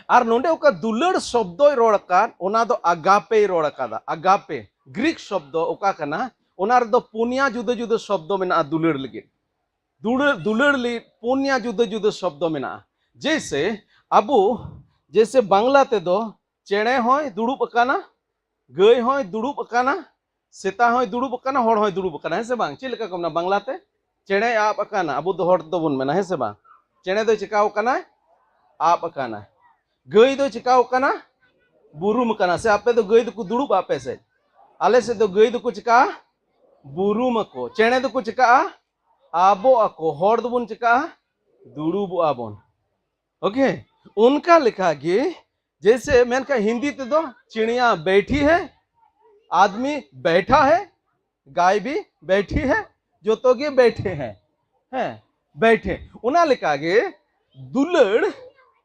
ᱟᱨ ᱱᱚᱰᱮ ᱚᱠᱟ ᱫᱩᱞᱟᱹᱲ ᱥᱚᱵᱫᱚᱭ ᱨᱚᱲ ᱟᱠᱟᱫ, ᱚᱱᱟ ᱫᱚ ᱟᱜᱟᱯᱮᱭ ᱨᱚᱲ ᱟᱠᱟᱫᱟ᱾ ᱟᱜᱟᱯᱮ ᱜᱨᱤᱠ ᱥᱚᱵᱫᱚ ᱚᱠᱟ ᱠᱟᱱᱟ? ᱚᱱᱟ ᱨᱮᱫᱚ ᱯᱩᱱᱭᱟ ᱡᱩᱫᱟᱹ ᱡᱩᱫᱟᱹ ᱥᱚᱵᱫᱚ ᱢᱮᱱᱟᱜᱼᱟ ᱫᱩᱞᱟᱹᱲ ᱞᱟᱹᱜᱤᱫ᱾ ᱫᱩᱞᱟᱹᱲ, ᱫᱩᱞᱟᱹᱲ ᱞᱟᱹᱜᱤᱫ ᱯᱩᱱᱭᱟ ᱡᱩᱫᱟᱹ ᱡᱩᱫᱟᱹ ᱥᱚᱵᱫᱚ ᱢᱮᱱᱟᱜᱼᱟ᱾ ᱡᱮᱭᱥᱮ ᱟᱵᱚ, ᱡᱮᱭᱥᱮ ᱵᱟᱝᱞᱟ ᱛᱮᱫᱚ ᱪᱮᱬᱮ ᱦᱚᱸᱭ ᱫᱩᱲᱩᱵ ᱟᱠᱟᱱᱟ, ᱜᱟᱹᱭ ᱦᱚᱸᱭ ᱫᱩᱲᱩᱵ ᱟᱠᱟᱱᱟ, ᱥᱮᱛᱟ ᱦᱚᱸᱭ ᱫᱩᱲᱩᱵ ᱟᱠᱟᱱᱟ, ᱦᱚᱲ ᱦᱚᱸᱭ ᱫᱩᱲᱩᱵ ᱟᱠᱟᱱᱟ, ᱦᱮᱸ ᱥᱮ ᱵᱟᱝ? ᱪᱮᱫ ᱞᱮᱠᱟ ᱠᱚ ᱢᱮᱱᱟ ᱵᱟᱝᱞᱟ ᱛᱮ? ᱪᱮᱬᱮᱭ ᱟᱵ ᱟᱠᱟᱱᱟ, ᱟᱵᱚ ᱫᱚ ᱦᱚᱲ ᱫᱚᱵᱚᱱ ᱢᱮᱱᱟ, ᱦᱮᱸ ᱥᱮ ᱵᱟᱝ? ᱪᱮᱬᱮ ᱫᱚᱭ ᱪᱤᱠᱟᱣ ᱟᱠᱟᱱᱟ? ᱟᱵ ᱟᱠᱟᱱᱟ᱾ ᱜᱟᱹᱭ ᱫᱚᱭ ᱪᱤᱠᱟᱣ ᱟᱠᱟᱱᱟ? ᱵᱩᱨᱩᱢ ᱟᱠᱟᱱᱟ᱾ ᱥᱮ ᱟᱯᱮ ᱫᱚ ᱜᱟᱹᱭ ᱫᱚᱠᱚ ᱫᱩᱲᱩᱵᱼᱟ ᱟᱯᱮ ᱥᱮᱫ? ᱟᱞᱮ ᱥᱮᱫ ᱫᱚ ᱜᱟᱹᱭ ᱫᱚᱠᱚ ᱪᱤᱠᱟᱜᱼᱟ? ᱵᱩᱨᱩᱢ ᱟᱠᱚ᱾ ᱪᱮᱬᱮ ᱫᱚᱠᱚ ᱪᱤᱠᱟᱜᱼᱟ? ᱟᱵᱚᱜ ᱟᱠᱚ᱾ ᱦᱚᱲ ᱫᱚᱵᱚᱱ ᱪᱤᱠᱟᱜᱼᱟ? ᱫᱩᱲᱩᱵᱚᱜᱼᱟ ᱵᱚᱱ᱾ ᱳᱠᱮ, ᱚᱱᱠᱟ ᱞᱮᱠᱟ ᱜᱮ, ᱡᱮᱭᱥᱮ ᱢᱮᱱᱠᱷᱟᱱ ᱦᱤᱱᱫᱤ ᱛᱮᱫᱚ ᱪᱤᱲᱤᱭᱟ ᱵᱮᱴᱷᱤ ᱦᱮ, ᱟᱫᱢᱤ ᱵᱮᱴᱷᱟ ᱦᱮ, ᱜᱟᱭ ᱵᱷᱤ ᱵᱮᱴᱷᱤ ᱦᱮ, ᱡᱚᱛᱚ ᱜᱮ ᱵᱮᱴᱷᱮ ᱦᱮ᱾ ᱦᱮᱸ, ᱵᱮᱴᱷᱮ᱾ ᱚᱱᱟ ᱞᱮᱠᱟ ᱜᱮ ᱫᱩᱞᱟᱹᱲ,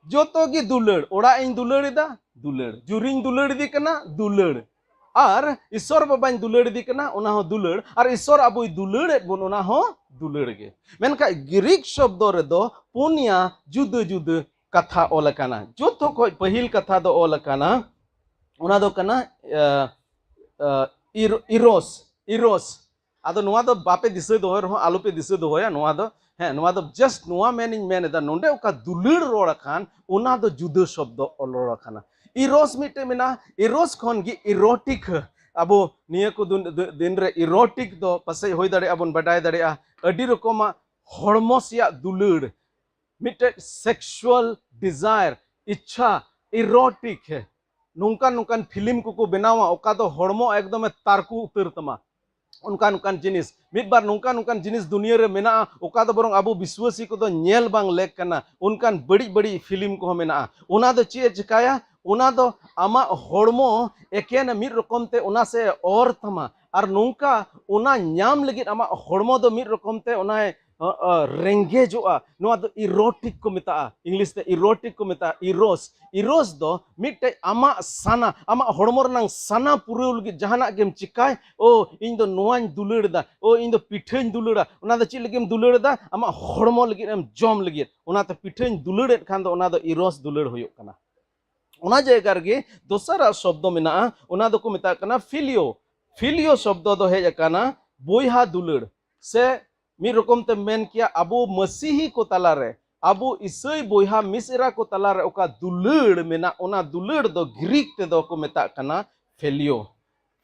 ᱡᱚᱛᱚ ᱜᱮ ᱫᱩᱞᱟᱹᱲ᱾ ᱚᱲᱟᱜ ᱤᱧ ᱫᱩᱞᱟᱹᱲ ᱮᱫᱟ, ᱫᱩᱞᱟᱹᱲ᱾ ᱡᱩᱨᱤᱧ ᱫᱩᱞᱟᱹᱲ ᱮᱫᱮ ᱠᱟᱱᱟ, ᱫᱩᱞᱟᱹᱲ᱾ ᱟᱨ ᱤᱥᱚᱨ ᱵᱟᱵᱟᱧ ᱫᱩᱞᱟᱹᱲ ᱮᱫᱮ ᱠᱟᱱᱟ, ᱚᱱᱟ ᱦᱚᱸ ᱫᱩᱞᱟᱹᱲ᱾ ᱟᱨ ᱤᱥᱚᱨ ᱟᱵᱚᱭ ᱫᱩᱞᱟᱹᱲ ᱮᱫ ᱵᱚᱱ, ᱚᱱᱟ ᱦᱚᱸ ᱫᱩᱞᱟᱹᱲ ᱜᱮ᱾ ᱢᱮᱱᱠᱷᱟᱱ ᱜᱨᱤᱠ ᱥᱚᱵᱫᱚ ᱨᱮᱫᱚ ᱯᱩᱱᱭᱟ ᱡᱩᱫᱟᱹ ᱡᱩᱫᱟᱹ ᱠᱟᱛᱷᱟ ᱚᱞ ᱟᱠᱟᱱᱟ᱾ ᱡᱚᱛᱚ ᱠᱷᱚᱡ ᱯᱟᱹᱦᱤᱞ ᱠᱟᱛᱷᱟ ᱫᱚ ᱚᱞ ᱟᱠᱟᱱᱟ, ᱚᱱᱟ ᱫᱚ ᱠᱟᱱᱟ ᱮᱨᱚᱥ, ᱤᱨᱚᱥ᱾ ᱟᱫᱚ ᱱᱚᱣᱟ ᱫᱚ ᱵᱟᱯᱮ ᱫᱤᱥᱟᱹ ᱫᱚᱦᱚᱭ ᱨᱮᱦᱚᱸ ᱟᱞᱚᱯᱮ ᱫᱤᱥᱟᱹ ᱫᱚᱦᱚᱭᱟ᱾ ᱱᱚᱣᱟ ᱫᱚ, ᱦᱮᱸ, ᱱᱚᱣᱟ ᱫᱚ just ᱱᱚᱣᱟ ᱢᱮᱱᱤᱧ ᱢᱮᱱ ᱮᱫᱟ, ᱱᱚᱰᱮ ᱚᱠᱟ ᱫᱩᱞᱟᱹᱲ ᱨᱚᱲ ᱟᱠᱟᱱ, ᱚᱱᱟ ᱫᱚ ᱡᱩᱫᱟᱹ ᱥᱚᱵᱫᱚ ᱚᱞ ᱨᱚᱲ ᱟᱠᱟᱱᱟ᱾ ᱤᱨᱚᱥ ᱢᱤᱫᱴᱮᱡ ᱢᱮᱱᱟᱜᱼᱟ, ᱤᱨᱚᱥ ᱠᱷᱚᱱ ᱜᱮ ᱤᱨᱚᱴᱤᱠ᱾ ᱟᱵᱚ ᱱᱤᱭᱟᱹ ᱠᱚ ᱫᱤᱱ, ᱫᱤᱱ ᱨᱮ ᱤᱨᱚᱴᱤᱠ ᱫᱚ ᱯᱟᱥᱮᱡ ᱦᱩᱭ ᱫᱟᱲᱮᱭᱟᱜᱼᱟ, ᱵᱚᱱ ᱵᱟᱰᱟᱭ ᱫᱟᱲᱮᱭᱟᱜᱼᱟ ᱟᱹᱰᱤ ᱨᱚᱠᱚᱢᱟᱜ ᱦᱚᱲᱢᱚ ᱥᱮᱭᱟᱜ ᱫᱩᱞᱟᱹᱲ, ᱢᱤᱫᱴᱮᱡ sexual desire, ᱤᱪᱪᱷᱟ, erotic, ᱱᱚᱝᱠᱟᱱ ᱱᱚᱝᱠᱟᱱ ᱯᱷᱤᱞᱢ ᱠᱚᱠᱚ ᱵᱮᱱᱟᱣᱟ, ᱚᱠᱟ ᱫᱚ ᱦᱚᱲᱢᱚ ᱮᱠᱫᱚᱢᱮ ᱛᱟᱨᱠᱩ ᱩᱛᱟᱹᱨ ᱛᱟᱢᱟ᱾ ᱚᱱᱠᱟᱱ ᱚᱱᱠᱟᱱ ᱡᱤᱱᱤᱥ, ᱢᱤᱫ ᱵᱟᱨ ᱱᱚᱝᱠᱟᱱ ᱱᱚᱝᱠᱟᱱ ᱡᱤᱱᱤᱥ ᱫᱩᱱᱤᱭᱟᱹ ᱨᱮ ᱢᱮᱱᱟᱜᱼᱟ, ᱚᱠᱟ ᱫᱚ ᱵᱚᱨᱚᱝ ᱟᱵᱚ ᱵᱤᱥᱣᱟᱹᱥᱤ ᱠᱚᱫᱚ ᱧᱮᱞ ᱵᱟᱝ ᱞᱮᱠ ᱠᱟᱱᱟ᱾ ᱚᱱᱠᱟᱱ ᱵᱟᱹᱲᱤᱡ ᱵᱟᱹᱲᱤᱡ ᱯᱷᱤᱞᱢ ᱠᱚᱦᱚᱸ ᱢᱮᱱᱟᱜᱼᱟ᱾ ᱚᱱᱟ ᱫᱚ ᱪᱮᱫ ᱮ ᱪᱤᱠᱟᱭᱟ? ᱚᱱᱟ ᱫᱚ ᱟᱢᱟᱜ ᱦᱚᱲᱢᱚ ᱮᱠᱮᱱ ᱢᱤᱫ ᱨᱚᱠᱚᱢ ᱛᱮ ᱚᱱᱟ ᱥᱮ ᱚᱨ ᱛᱟᱢᱟ, ᱟᱨ ᱱᱚᱝᱠᱟ ᱚᱱᱟ ᱧᱟᱢ ᱞᱟᱹᱜᱤᱫ ᱟᱢᱟᱜ ᱦᱚᱲᱢᱚ ᱫᱚ ᱢᱤᱫ ᱨᱚᱠᱚᱢ ᱛᱮ ᱚᱱᱟᱭ ᱟ, ᱟ, ᱨᱮᱸᱜᱮᱡᱚᱜᱼᱟ᱾ ᱱᱚᱣᱟ ᱫᱚ ᱤᱨᱚᱴᱤᱠ ᱠᱚ ᱢᱮᱛᱟᱜᱼᱟ, ᱤᱝᱞᱤᱥ ᱛᱮ ᱤᱨᱚᱴᱤᱠ ᱠᱚ ᱢᱮᱛᱟᱜᱼᱟ, ᱤᱨᱚᱥ᱾ ᱤᱨᱚᱥ ᱫᱚ ᱢᱤᱫᱴᱮᱡ ᱟᱢᱟᱜ ᱥᱟᱱᱟ, ᱟᱢᱟᱜ ᱦᱚᱲᱢᱚ ᱨᱮᱱᱟᱜ ᱥᱟᱱᱟ ᱯᱩᱨᱟᱹᱣ ᱞᱟᱹᱜᱤᱫ ᱡᱟᱦᱟᱱᱟᱜ ᱜᱮᱢ ᱪᱤᱠᱟᱭ, ᱳ, ᱤᱧ ᱫᱚ ᱱᱚᱣᱟᱧ ᱫᱩᱞᱟᱹᱲ ᱮᱫᱟ, ᱳ, ᱤᱧ ᱫᱚ ᱯᱤᱴᱷᱟᱹᱧ ᱫᱩᱞᱟᱹᱲᱟ᱾ ᱚᱱᱟ ᱫᱚ ᱪᱮᱫ ᱞᱟᱹᱜᱤᱫ ᱮᱢ ᱫᱩᱞᱟᱹᱲ ᱮᱫᱟ? ᱟᱢᱟᱜ ᱦᱚᱲᱢᱚ ᱞᱟᱹᱜᱤᱫ ᱮᱢ ᱡᱚᱢ ᱞᱟᱹᱜᱤᱫ᱾ ᱚᱱᱟᱛᱮ ᱯᱤᱴᱷᱟᱹᱧ ᱫᱩᱞᱟᱹᱲᱮᱫ ᱠᱷᱟᱱ ᱫᱚ ᱚᱱᱟ ᱫᱚ ᱤᱨᱚᱥ ᱫᱩᱞᱟᱹᱲ ᱦᱩᱭᱩᱜ ᱠᱟᱱᱟ᱾ ᱚᱱᱟ ᱡᱟᱭᱜᱟ ᱨᱮᱜᱮ ᱫᱚᱥᱟᱨᱟᱜ ᱥᱚᱵᱫᱚ ᱢᱮᱱᱟᱜᱼᱟ, ᱚᱱᱟ ᱫᱚᱠᱚ ᱢᱮᱛᱟᱜ ᱠᱟᱱᱟ ᱯᱷᱤᱞᱤᱭᱳ᱾ ᱯᱷᱤᱞᱤᱭᱳ ᱥᱚᱵᱫᱚ ᱫᱚ ᱦᱮᱡ ᱟᱠᱟᱱᱟ ᱵᱚᱭᱦᱟ ᱫᱩᱞᱟᱹᱲ, ᱥᱮ ᱢᱤᱫ ᱨᱚᱠᱚᱢ ᱛᱮᱢ ᱢᱮᱱ ᱠᱮᱭᱟ, ᱟᱵᱚ ᱢᱟᱹᱥᱤᱦᱤ ᱠᱚ ᱛᱟᱞᱟᱨᱮ, ᱟᱵᱚ ᱤᱥᱟᱹᱭ ᱵᱚᱭᱦᱟ ᱢᱤᱥᱮᱨᱟ ᱠᱚ ᱛᱟᱞᱟᱨᱮ ᱚᱠᱟ ᱫᱩᱞᱟᱹᱲ ᱢᱮᱱᱟᱜ, ᱚᱱᱟ ᱫᱩᱞᱟᱹᱲ ᱫᱚ ᱜᱨᱤᱠ ᱛᱮᱫᱚ ᱠᱚ ᱢᱮᱛᱟᱜ ᱠᱟᱱᱟ ᱯᱷᱮᱞᱤᱭᱳ᱾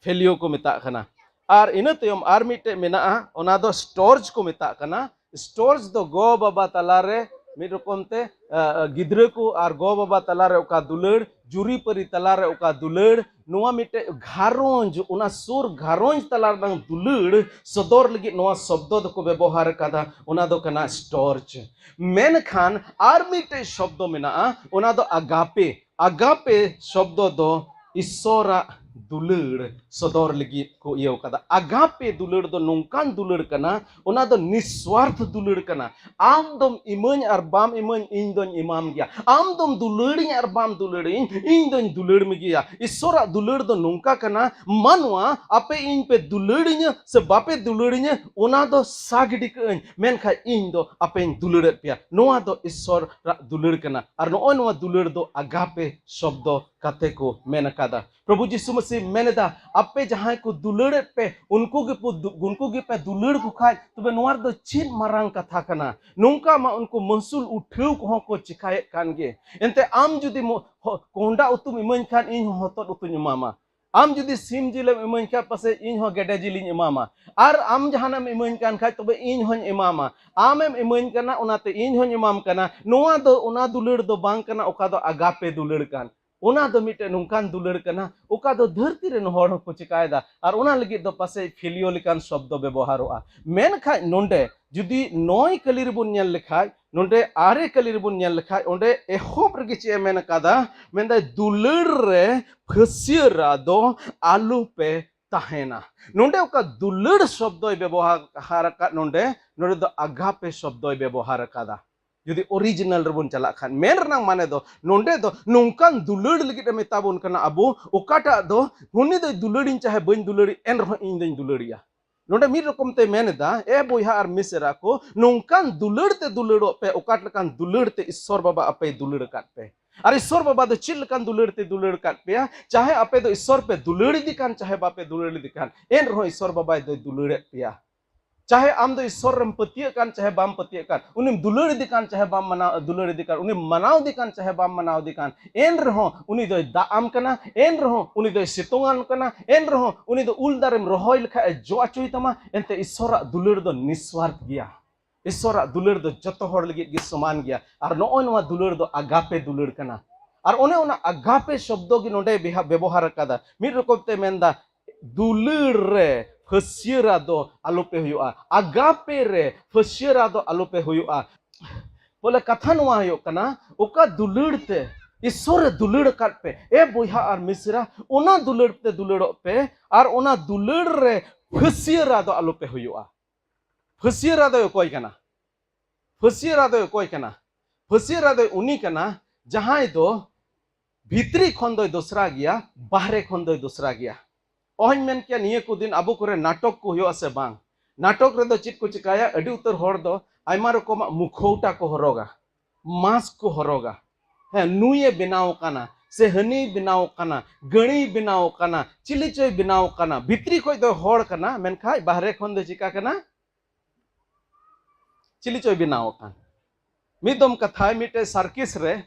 ᱯᱷᱮᱞᱤᱭᱳ ᱠᱚ ᱢᱮᱛᱟᱜ ᱠᱟᱱᱟ᱾ ᱟᱨ ᱤᱱᱟᱹ ᱛᱟᱭᱚᱢ ᱟᱨ ᱢᱤᱫᱴᱮᱡ ᱢᱮᱱᱟᱜᱼᱟ, ᱚᱱᱟ ᱫᱚ ᱥᱴᱚᱨᱡᱽ ᱠᱚ ᱢᱮᱛᱟᱜ ᱠᱟᱱᱟ᱾ ᱥᱴᱚᱨᱡᱽ ᱫᱚ ᱜᱚ ᱵᱟᱵᱟ ᱛᱟᱞᱟᱨᱮ ᱢᱤᱫ ᱨᱚᱠᱚᱢ ᱛᱮ, ᱟ, ᱟ, ᱜᱤᱫᱽᱨᱟᱹ ᱠᱚ ᱟᱨ ᱜᱚ ᱵᱟᱵᱟ ᱛᱟᱞᱟᱨᱮ ᱚᱠᱟ ᱫᱩᱞᱟᱹᱲ, ᱡᱩᱨᱤᱯᱟᱹᱨᱤ ᱛᱟᱞᱟᱨᱮ ᱚᱠᱟ ᱫᱩᱞᱟᱹᱲ, ᱱᱚᱣᱟ ᱢᱤᱫᱴᱮᱡ ᱜᱷᱟᱨᱚᱸᱡᱽ, ᱚᱱᱟ ᱥᱩᱨ ᱜᱷᱟᱨᱚᱸᱡᱽ ᱛᱟᱞᱟ ᱨᱮᱱᱟᱝ ᱫᱩᱞᱟᱹᱲ ᱥᱚᱫᱚᱨ ᱞᱟᱹᱜᱤᱫ ᱱᱚᱣᱟ ᱥᱚᱵᱫᱚ ᱫᱚᱠᱚ ᱵᱮᱵᱚᱦᱟᱨ ᱟᱠᱟᱫᱟ, ᱚᱱᱟ ᱫᱚ ᱠᱟᱱᱟ ᱥᱴᱚᱨᱡᱽ᱾ ᱢᱮᱱᱠᱷᱟᱱ ᱟᱨ ᱢᱤᱫᱴᱮᱡ ᱥᱚᱵᱫᱚ ᱢᱮᱱᱟᱜᱼᱟ, ᱚᱱᱟ ᱫᱚ ᱟᱜᱟᱯᱮ᱾ ᱟᱜᱟᱯᱮ ᱥᱚᱵᱫᱚ ᱫᱚ ᱤᱥᱥᱚᱨᱟᱜ ᱫᱩᱞᱟᱹᱲ ᱥᱚᱫᱚᱨ ᱞᱟᱹᱜᱤᱫ ᱠᱚ ᱤᱭᱟᱹᱣ ᱠᱟᱫᱟ᱾ ᱟᱜᱟᱯᱮ ᱫᱩᱞᱟᱹᱲ ᱫᱚ ᱱᱚᱝᱠᱟᱱ ᱫᱩᱞᱟᱹᱲ ᱠᱟᱱᱟ, ᱚᱱᱟ ᱫᱚ ᱱᱤᱥᱣᱟᱨᱛᱷ ᱫᱩᱞᱟᱹᱲ ᱠᱟᱱᱟ᱾ ᱟᱢ ᱫᱚᱢ ᱤᱢᱟᱹᱧ ᱟᱨ ᱵᱟᱢ ᱤᱢᱟᱹᱧ, ᱤᱧ ᱫᱚᱧ ᱮᱢᱟᱢ ᱜᱮᱭᱟ᱾ ᱟᱢ ᱫᱚᱢ ᱫᱩᱞᱟᱹᱲᱤᱧ ᱟᱨ ᱵᱟᱢ ᱫᱩᱞᱟᱹᱲᱤᱧ, ᱤᱧ ᱫᱚᱧ ᱫᱩᱞᱟᱹᱲ ᱢᱮᱜᱮᱭᱟ᱾ ᱤᱥᱥᱚᱨᱟᱜ ᱫᱩᱞᱟᱹᱲ ᱫᱚ ᱱᱚᱝᱠᱟ ᱠᱟᱱᱟ, ᱢᱟᱱᱣᱟ, ᱟᱯᱮ ᱤᱧ ᱯᱮ ᱫᱩᱞᱟᱹᱲᱤᱧᱟ ᱥᱮ ᱵᱟᱯᱮ ᱫᱩᱞᱟᱹᱲᱤᱧᱟ, ᱚᱱᱟ ᱫᱚ ᱥᱟ ᱜᱤᱰᱤ ᱠᱟᱜ ᱟᱹᱧ, ᱢᱮᱱᱠᱷᱟᱱ ᱤᱧ ᱫᱚ ᱟᱯᱮᱧ ᱫᱩᱞᱟᱹᱲᱮᱫ ᱯᱮᱭᱟ᱾ ᱱᱚᱣᱟ ᱫᱚ ᱤᱥᱥᱚᱨᱟᱜ ᱫᱩᱞᱟᱹᱲ ᱠᱟᱱᱟ᱾ ᱟᱨ ᱱᱚᱜᱼᱚᱭ ᱱᱚᱣᱟ ᱫᱩᱞᱟᱹᱲ ᱫᱚ ᱟᱜᱟᱯᱮ ᱥᱚᱵᱫᱚ ᱠᱟᱛᱮ ᱠᱚ ᱢᱮᱱ ᱟᱠᱟᱫᱟ᱾ ᱯᱨᱚᱵᱷᱩ ᱡᱤᱥᱩ ᱢᱟᱹᱥᱤᱦ ᱢᱮᱱ ᱮᱫᱟ, ᱟᱯᱮ ᱡᱟᱦᱟᱸᱭ ᱠᱚ ᱫᱩᱞᱟᱹᱲᱮᱫ ᱯᱮ, ᱩᱱᱠᱩ ᱜᱮᱯᱮ ᱫᱩ-, ᱩᱱᱠᱩ ᱜᱮᱯᱮ ᱫᱩᱞᱟᱹᱲ ᱠᱚ ᱠᱷᱟᱡ, ᱛᱚᱵᱮ ᱱᱚᱣᱟ ᱨᱮᱫᱚ ᱪᱮᱫ ᱢᱟᱨᱟᱝ ᱠᱟᱛᱷᱟ ᱠᱟᱱᱟ? ᱱᱚᱝᱠᱟ ᱢᱟ ᱩᱱᱠᱩ ᱢᱟᱹᱥᱩᱞ ᱩᱴᱷᱟᱹᱣ ᱠᱚᱦᱚᱸ ᱠᱚ ᱪᱮᱠᱟᱭᱮᱫ ᱠᱟᱱ ᱜᱮ᱾ ᱮᱱᱛᱮ ᱟᱢ ᱡᱩᱫᱤ ᱢᱚ-, ᱦᱚ-, ᱠᱚᱸᱦᱰᱟ ᱩᱛᱩᱢ ᱤᱢᱟᱹᱧ ᱠᱷᱟᱱ, ᱤᱧ ᱦᱚᱸ ᱦᱚᱛᱚᱫ ᱩᱛᱩᱧ ᱮᱢᱟᱢᱟ᱾ ᱟᱢ ᱡᱩᱫᱤ ᱥᱤᱢ ᱡᱤᱞᱮᱢ ᱤᱢᱟᱹᱧ ᱠᱷᱟᱱ, ᱯᱟᱥᱮᱡ ᱤᱧ ᱦᱚᱸ ᱜᱮᱰᱮ ᱡᱤᱞᱤᱧ ᱮᱢᱟᱢᱟ᱾ ᱟᱨ ᱟᱢ ᱡᱟᱦᱟᱱᱟᱜ ᱮᱢ ᱤᱢᱟᱹᱧ ᱠᱟᱱ ᱠᱷᱟᱡ, ᱛᱚᱵᱮ ᱤᱧ ᱦᱚᱸᱧ ᱮᱢᱟᱢᱟ᱾ ᱟᱢᱮᱢ ᱤᱢᱟᱹᱧ ᱠᱟᱱᱟ, ᱚᱱᱟᱛᱮ ᱤᱧ ᱦᱚᱸᱧ ᱮᱢᱟᱢ ᱠᱟᱱᱟ᱾ ᱱᱚᱣᱟ ᱫᱚ ᱚᱱᱟ ᱫᱩᱞᱟᱹᱲ ᱫᱚ ᱵᱟᱝ ᱠᱟᱱᱟ, ᱚᱠᱟ ᱫᱚ ᱟᱜᱟᱯᱮ ᱫᱩᱞᱟᱹᱲ ᱠᱟᱱ᱾ ᱚᱱᱟ ᱫᱚ ᱢᱤᱫᱴᱮᱱ ᱱᱚᱝᱠᱟᱱ ᱫᱩᱞᱟᱹᱲ ᱠᱟᱱᱟ, ᱚᱠᱟ ᱫᱚ ᱫᱷᱟᱹᱨᱛᱤ ᱨᱮᱱ ᱦᱚᱲ ᱦᱚᱸᱠᱚ ᱪᱮᱠᱟᱭᱮᱫᱟ᱾ ᱟᱨ ᱚᱱᱟ ᱞᱟᱹᱜᱤᱫ ᱫᱚ ᱯᱟᱥᱮᱡ ᱯᱷᱤᱞᱤᱭᱳ ᱞᱮᱠᱟᱱ ᱥᱚᱵᱫᱚ ᱵᱮᱵᱚᱦᱟᱨᱚᱜᱼᱟ᱾ ᱢᱮᱱᱠᱷᱟᱡ ᱱᱚᱰᱮ ᱡᱩᱫᱤ ᱱᱚᱭ ᱠᱟᱹᱞᱤ ᱨᱮᱵᱚᱱ ᱧᱮᱞ ᱞᱮᱠᱷᱟᱡ, ᱱᱚᱰᱮ ᱟᱨᱮ ᱠᱟᱹᱞᱤ ᱨᱮᱵᱚᱱ ᱧᱮᱞ ᱞᱮᱠᱷᱟᱡ, ᱚᱸᱰᱮ ᱮᱦᱚᱵ ᱨᱮᱜᱮ ᱪᱮᱫ ᱮ ᱢᱮᱱ ᱟᱠᱟᱫᱟ? ᱢᱮᱱᱫᱟᱭ, "ᱫᱩᱞᱟᱹᱲ ᱨᱮ ᱯᱷᱟᱹᱥᱭᱟᱹᱨᱟ ᱫᱚ ᱟᱞᱚ ᱯᱮ ᱛᱟᱦᱮᱱᱟ᱾" ᱱᱚᱰᱮ ᱚᱠᱟ ᱫᱩᱞᱟᱹᱲ ᱥᱚᱵᱫᱚᱭ ᱵᱮᱵᱚᱦᱟᱨ ᱟᱠᱟᱫ, ᱱᱚᱰᱮ, ᱱᱚᱰᱮ ᱫᱚ ᱟᱜᱟᱯᱮ ᱥᱚᱵᱫᱚᱭ ᱵᱮᱵᱚᱦᱟᱨ ᱟᱠᱟᱫᱟ᱾ ᱡᱩᱫᱤ ᱚᱨᱤᱡᱤᱱᱟᱞ ᱨᱮᱵᱚᱱ ᱪᱟᱞᱟᱜ ᱠᱷᱟᱱ, ᱢᱮᱱ ᱨᱮᱱᱟᱜ ᱢᱟᱱᱮ ᱫᱚ, ᱱᱚᱰᱮ ᱫᱚ ᱱᱚᱝᱠᱟᱱ ᱫᱩᱞᱟᱹᱲ ᱞᱟᱹᱜᱤᱫ ᱮ ᱢᱮᱛᱟ ᱵᱚᱱ ᱠᱟᱱᱟ ᱟᱵᱚ, ᱚᱠᱟᱴᱟᱜ ᱫᱚ ᱩᱱᱤ ᱫᱚᱭ ᱫᱩᱞᱟᱹᱲᱤᱧ, ᱪᱟᱦᱮ ᱵᱟᱹᱧ ᱫᱩᱞᱟᱹᱲᱤ, ᱮᱱ ᱨᱮᱦᱚᱸ ᱤᱧ ᱫᱚᱧ ᱫᱩᱞᱟᱹᱲᱤᱭᱟ᱾ ᱱᱚᱰᱮ ᱢᱤᱫ ᱨᱚᱠᱚᱢ ᱛᱮ ᱢᱮᱱ ᱮᱫᱟ, ᱮ ᱵᱚᱭᱦᱟ ᱟᱨ ᱢᱤᱥᱮᱨᱟ ᱠᱚ, ᱱᱚᱝᱠᱟᱱ ᱫᱩᱞᱟᱹᱲ ᱛᱮ ᱫᱩᱞᱟᱹᱲᱚᱜ ᱯᱮ, ᱚᱠᱟ ᱞᱮᱠᱟᱱ ᱫᱩᱞᱟᱹᱲ ᱛᱮ ᱤᱥᱥᱚᱨ ᱵᱟᱵᱟ ᱟᱯᱮᱭ ᱫᱩᱞᱟᱹᱲ ᱟᱠᱟᱫ ᱯᱮ᱾ ᱟᱨ ᱤᱥᱥᱚᱨ ᱵᱟᱵᱟ ᱫᱚ ᱪᱮᱫ ᱞᱮᱠᱟᱱ ᱫᱩᱞᱟᱹᱲ ᱛᱮ ᱫᱩᱞᱟᱹᱲ ᱟᱠᱟᱫ ᱯᱮᱭᱟ? ᱪᱟᱦᱮ ᱟᱯᱮ ᱫᱚ ᱤᱥᱥᱚᱨ ᱯᱮ ᱫᱩᱞᱟᱹᱲ ᱤᱫᱤ ᱠᱟᱱ, ᱪᱟᱦᱮ ᱵᱟᱯᱮ ᱫᱩᱞᱟᱹᱲ ᱤᱫᱤ ᱠᱟᱱ, ᱮᱱ ᱨᱮᱦᱚᱸ ᱤᱥᱥᱚᱨ ᱵᱟᱵᱟᱭ ᱫᱚᱭ ᱫᱩᱞᱟᱹᱲᱮᱫ ᱯᱮᱭᱟ᱾ ᱪᱟᱦᱮ ᱟᱢ ᱫᱚ ᱤᱥᱥᱚᱨ ᱨᱮᱢ ᱯᱟᱹᱛᱭᱟᱹᱜ ᱠᱟᱱ, ᱪᱟᱦᱮ ᱵᱟᱢ ᱯᱟᱹᱛᱭᱟᱹᱜ ᱠᱟᱱ, ᱩᱱᱤᱢ ᱫᱩᱞᱟᱹᱲ ᱤᱫᱤ ᱠᱟᱱ, ᱪᱟᱦᱮ ᱵᱟᱢ ᱢᱟᱱᱟᱣ, ᱫᱩᱞᱟᱹᱲ ᱤᱫᱤ ᱠᱟᱱ, ᱩᱱᱤᱢ ᱢᱟᱱᱟᱣ ᱤᱫᱤ ᱠᱟᱱ, ᱪᱟᱦᱮ ᱵᱟᱢ ᱢᱟᱱᱟᱣ ᱤᱫᱤ ᱠᱟᱱ, ᱮᱱ ᱨᱮᱦᱚᱸ ᱩᱱᱤ ᱫᱚᱭ ᱫᱟᱜ ᱟᱢ ᱠᱟᱱᱟ, ᱮᱱ ᱨᱮᱦᱚᱸ ᱩᱱᱤ ᱫᱚᱭ ᱥᱤᱛᱩᱝ ᱟᱢ ᱠᱟᱱᱟ, ᱮᱱ ᱨᱮᱦᱚᱸ ᱩᱱᱤ ᱫᱚ ᱩᱞ ᱫᱟᱨᱮᱢ ᱨᱚᱦᱚᱭ ᱞᱮᱠᱷᱟᱡ ᱮ ᱡᱚ ᱦᱚᱪᱚᱭ ᱛᱟᱢᱟ᱾ ᱮᱱᱛᱮ ᱤᱥᱥᱚᱨᱟᱜ ᱫᱩᱞᱟᱹᱲ ᱫᱚ ᱱᱤᱥᱣᱟᱨᱛᱷ ᱜᱮᱭᱟ᱾ ᱤᱥᱥᱚᱨᱟᱜ ᱫᱩᱞᱟᱹᱲ ᱫᱚ ᱡᱚᱛᱚ ᱦᱚᱲ ᱞᱟᱹᱜᱤᱫ ᱜᱮ ᱥᱚᱢᱟᱱ ᱜᱮᱭᱟ᱾ ᱟᱨ ᱱᱚᱜᱼᱚᱭ ᱱᱚᱣᱟ ᱫᱩᱞᱟᱹᱲ ᱫᱚ ᱟᱜᱟᱯᱮ ᱫᱩᱞᱟᱹᱲ ᱠᱟᱱᱟ᱾ ᱟᱨ ᱚᱱᱮ ᱚᱱᱟ ᱟᱜᱟᱯᱮ ᱥᱚᱵᱫᱚ ᱜᱮ ᱱᱚᱰᱮ ᱵᱮᱦᱟ-, ᱵᱮᱵᱚᱦᱟᱨ ᱟᱠᱟᱫᱟ᱾ ᱢᱤᱫ ᱨᱚᱠᱚᱢ ᱛᱮ ᱢᱮᱱᱫᱟ, ᱫᱩᱞᱟᱹᱲ ᱨᱮ ᱯᱷᱟᱹᱥᱭᱟᱹᱨᱟ ᱫᱚ ᱟᱞᱚᱯᱮ ᱦᱩᱭᱩᱜᱼᱟ᱾ ᱟᱜᱟᱯᱮ ᱨᱮ ᱯᱷᱟᱹᱥᱭᱟᱹᱨᱟ ᱫᱚ ᱟᱞᱚᱯᱮ ᱦᱩᱭᱩᱜᱼᱟ᱾ ᱵᱚᱞᱮ ᱠᱟᱛᱷᱟ ᱱᱚᱣᱟ ᱦᱩᱭᱩᱜ ᱠᱟᱱᱟ, ᱚᱠᱟ ᱫᱩᱞᱟᱹᱲ ᱛᱮ ᱤᱥᱥᱚᱨ ᱮ ᱫᱩᱞᱟᱹᱲ ᱟᱠᱟᱫ ᱯᱮ, ᱮ ᱵᱚᱭᱦᱟ ᱟᱨ ᱢᱤᱥᱨᱟ, ᱚᱱᱟ ᱫᱩᱞᱟᱹᱲ ᱛᱮ ᱫᱩᱞᱟᱹᱲᱚᱜ ᱯᱮ, ᱟᱨ ᱚᱱᱟ ᱫᱩᱞᱟᱹᱲ ᱨᱮ ᱯᱷᱟᱹᱥᱤᱭᱟᱹᱨᱟ ᱫᱚ ᱟᱞᱚ ᱯᱮ ᱦᱩᱭᱩᱜᱼᱟ᱾ ᱯᱷᱟᱹᱥᱤᱭᱟᱹᱨᱟ ᱫᱚᱭ ᱚᱠᱚᱭ ᱠᱟᱱᱟ? ᱯᱷᱟᱹᱥᱤᱭᱟᱹᱨᱟ ᱫᱚᱭ ᱚᱠᱚᱭ ᱠᱟᱱᱟ? ᱯᱷᱟᱹᱥᱤᱭᱟᱹᱨᱟ ᱫᱚᱭ ᱩᱱᱤ ᱠᱟᱱᱟ, ᱡᱟᱦᱟᱸᱭ ᱫᱚ ᱵᱷᱤᱛᱨᱤ ᱠᱷᱚᱱ ᱫᱚᱭ ᱫᱚᱥᱨᱟ ᱜᱮᱭᱟ, ᱵᱟᱦᱨᱮ ᱠᱷᱚᱱ ᱫᱚᱭ ᱫᱚᱥᱨᱟ ᱜᱮᱭᱟ᱾ ᱚᱦᱚᱧ ᱢᱮᱱ ᱠᱮᱭᱟ ᱱᱤᱭᱟᱹ ᱠᱚ ᱫᱤᱱ ᱟᱵᱚ ᱠᱚᱨᱮ ᱱᱟᱴᱚᱠ ᱠᱚ ᱦᱩᱭᱩᱜᱼᱟ ᱥᱮ ᱵᱟᱝ? ᱱᱟᱴᱚᱠ ᱨᱮᱫᱚ ᱪᱮᱫ ᱠᱚ ᱪᱤᱠᱟᱹᱭᱟ? ᱟᱹᱰᱤ ᱩᱛᱟᱹᱨ ᱦᱚᱲ ᱫᱚ ᱟᱭᱢᱟ ᱨᱚᱠᱚᱢᱟᱜ ᱢᱩᱠᱷᱚᱣᱴᱟ ᱠᱚ ᱦᱚᱨᱚᱜᱟ, ᱢᱟᱥᱠ ᱠᱚ ᱦᱚᱨᱚᱜᱟ᱾ ᱦᱮᱸ, ᱱᱩᱭᱮ ᱵᱮᱱᱟᱣ ᱠᱟᱱᱟ ᱥᱮ ᱦᱟᱹᱱᱤᱭ ᱵᱮᱱᱟᱣ ᱠᱟᱱᱟ, ᱜᱟᱹᱲᱤᱭ ᱵᱮᱱᱟᱣ ᱠᱟᱱᱟ, ᱪᱤᱞᱤ ᱪᱚᱭ ᱵᱮᱱᱟᱣ ᱠᱟᱱᱟ᱾ ᱵᱷᱤᱛᱨᱤ ᱠᱷᱚᱡ ᱫᱚ ᱦᱚᱲ ᱠᱟᱱᱟ, ᱢᱮᱱᱠᱷᱟᱡ ᱵᱟᱦᱨᱮ ᱠᱷᱚᱱ ᱫᱚ ᱪᱤᱠᱟ ᱠᱟᱱᱟ? ᱪᱤᱞᱤ ᱪᱚᱭ ᱵᱮᱱᱟᱣ ᱟᱠᱟᱱ᱾ ᱢᱤᱫ ᱫᱚᱢ ᱠᱟᱛᱷᱟᱭ, ᱢᱤᱫᱴᱮᱡ ᱥᱟᱨᱠᱤᱥ ᱨᱮ,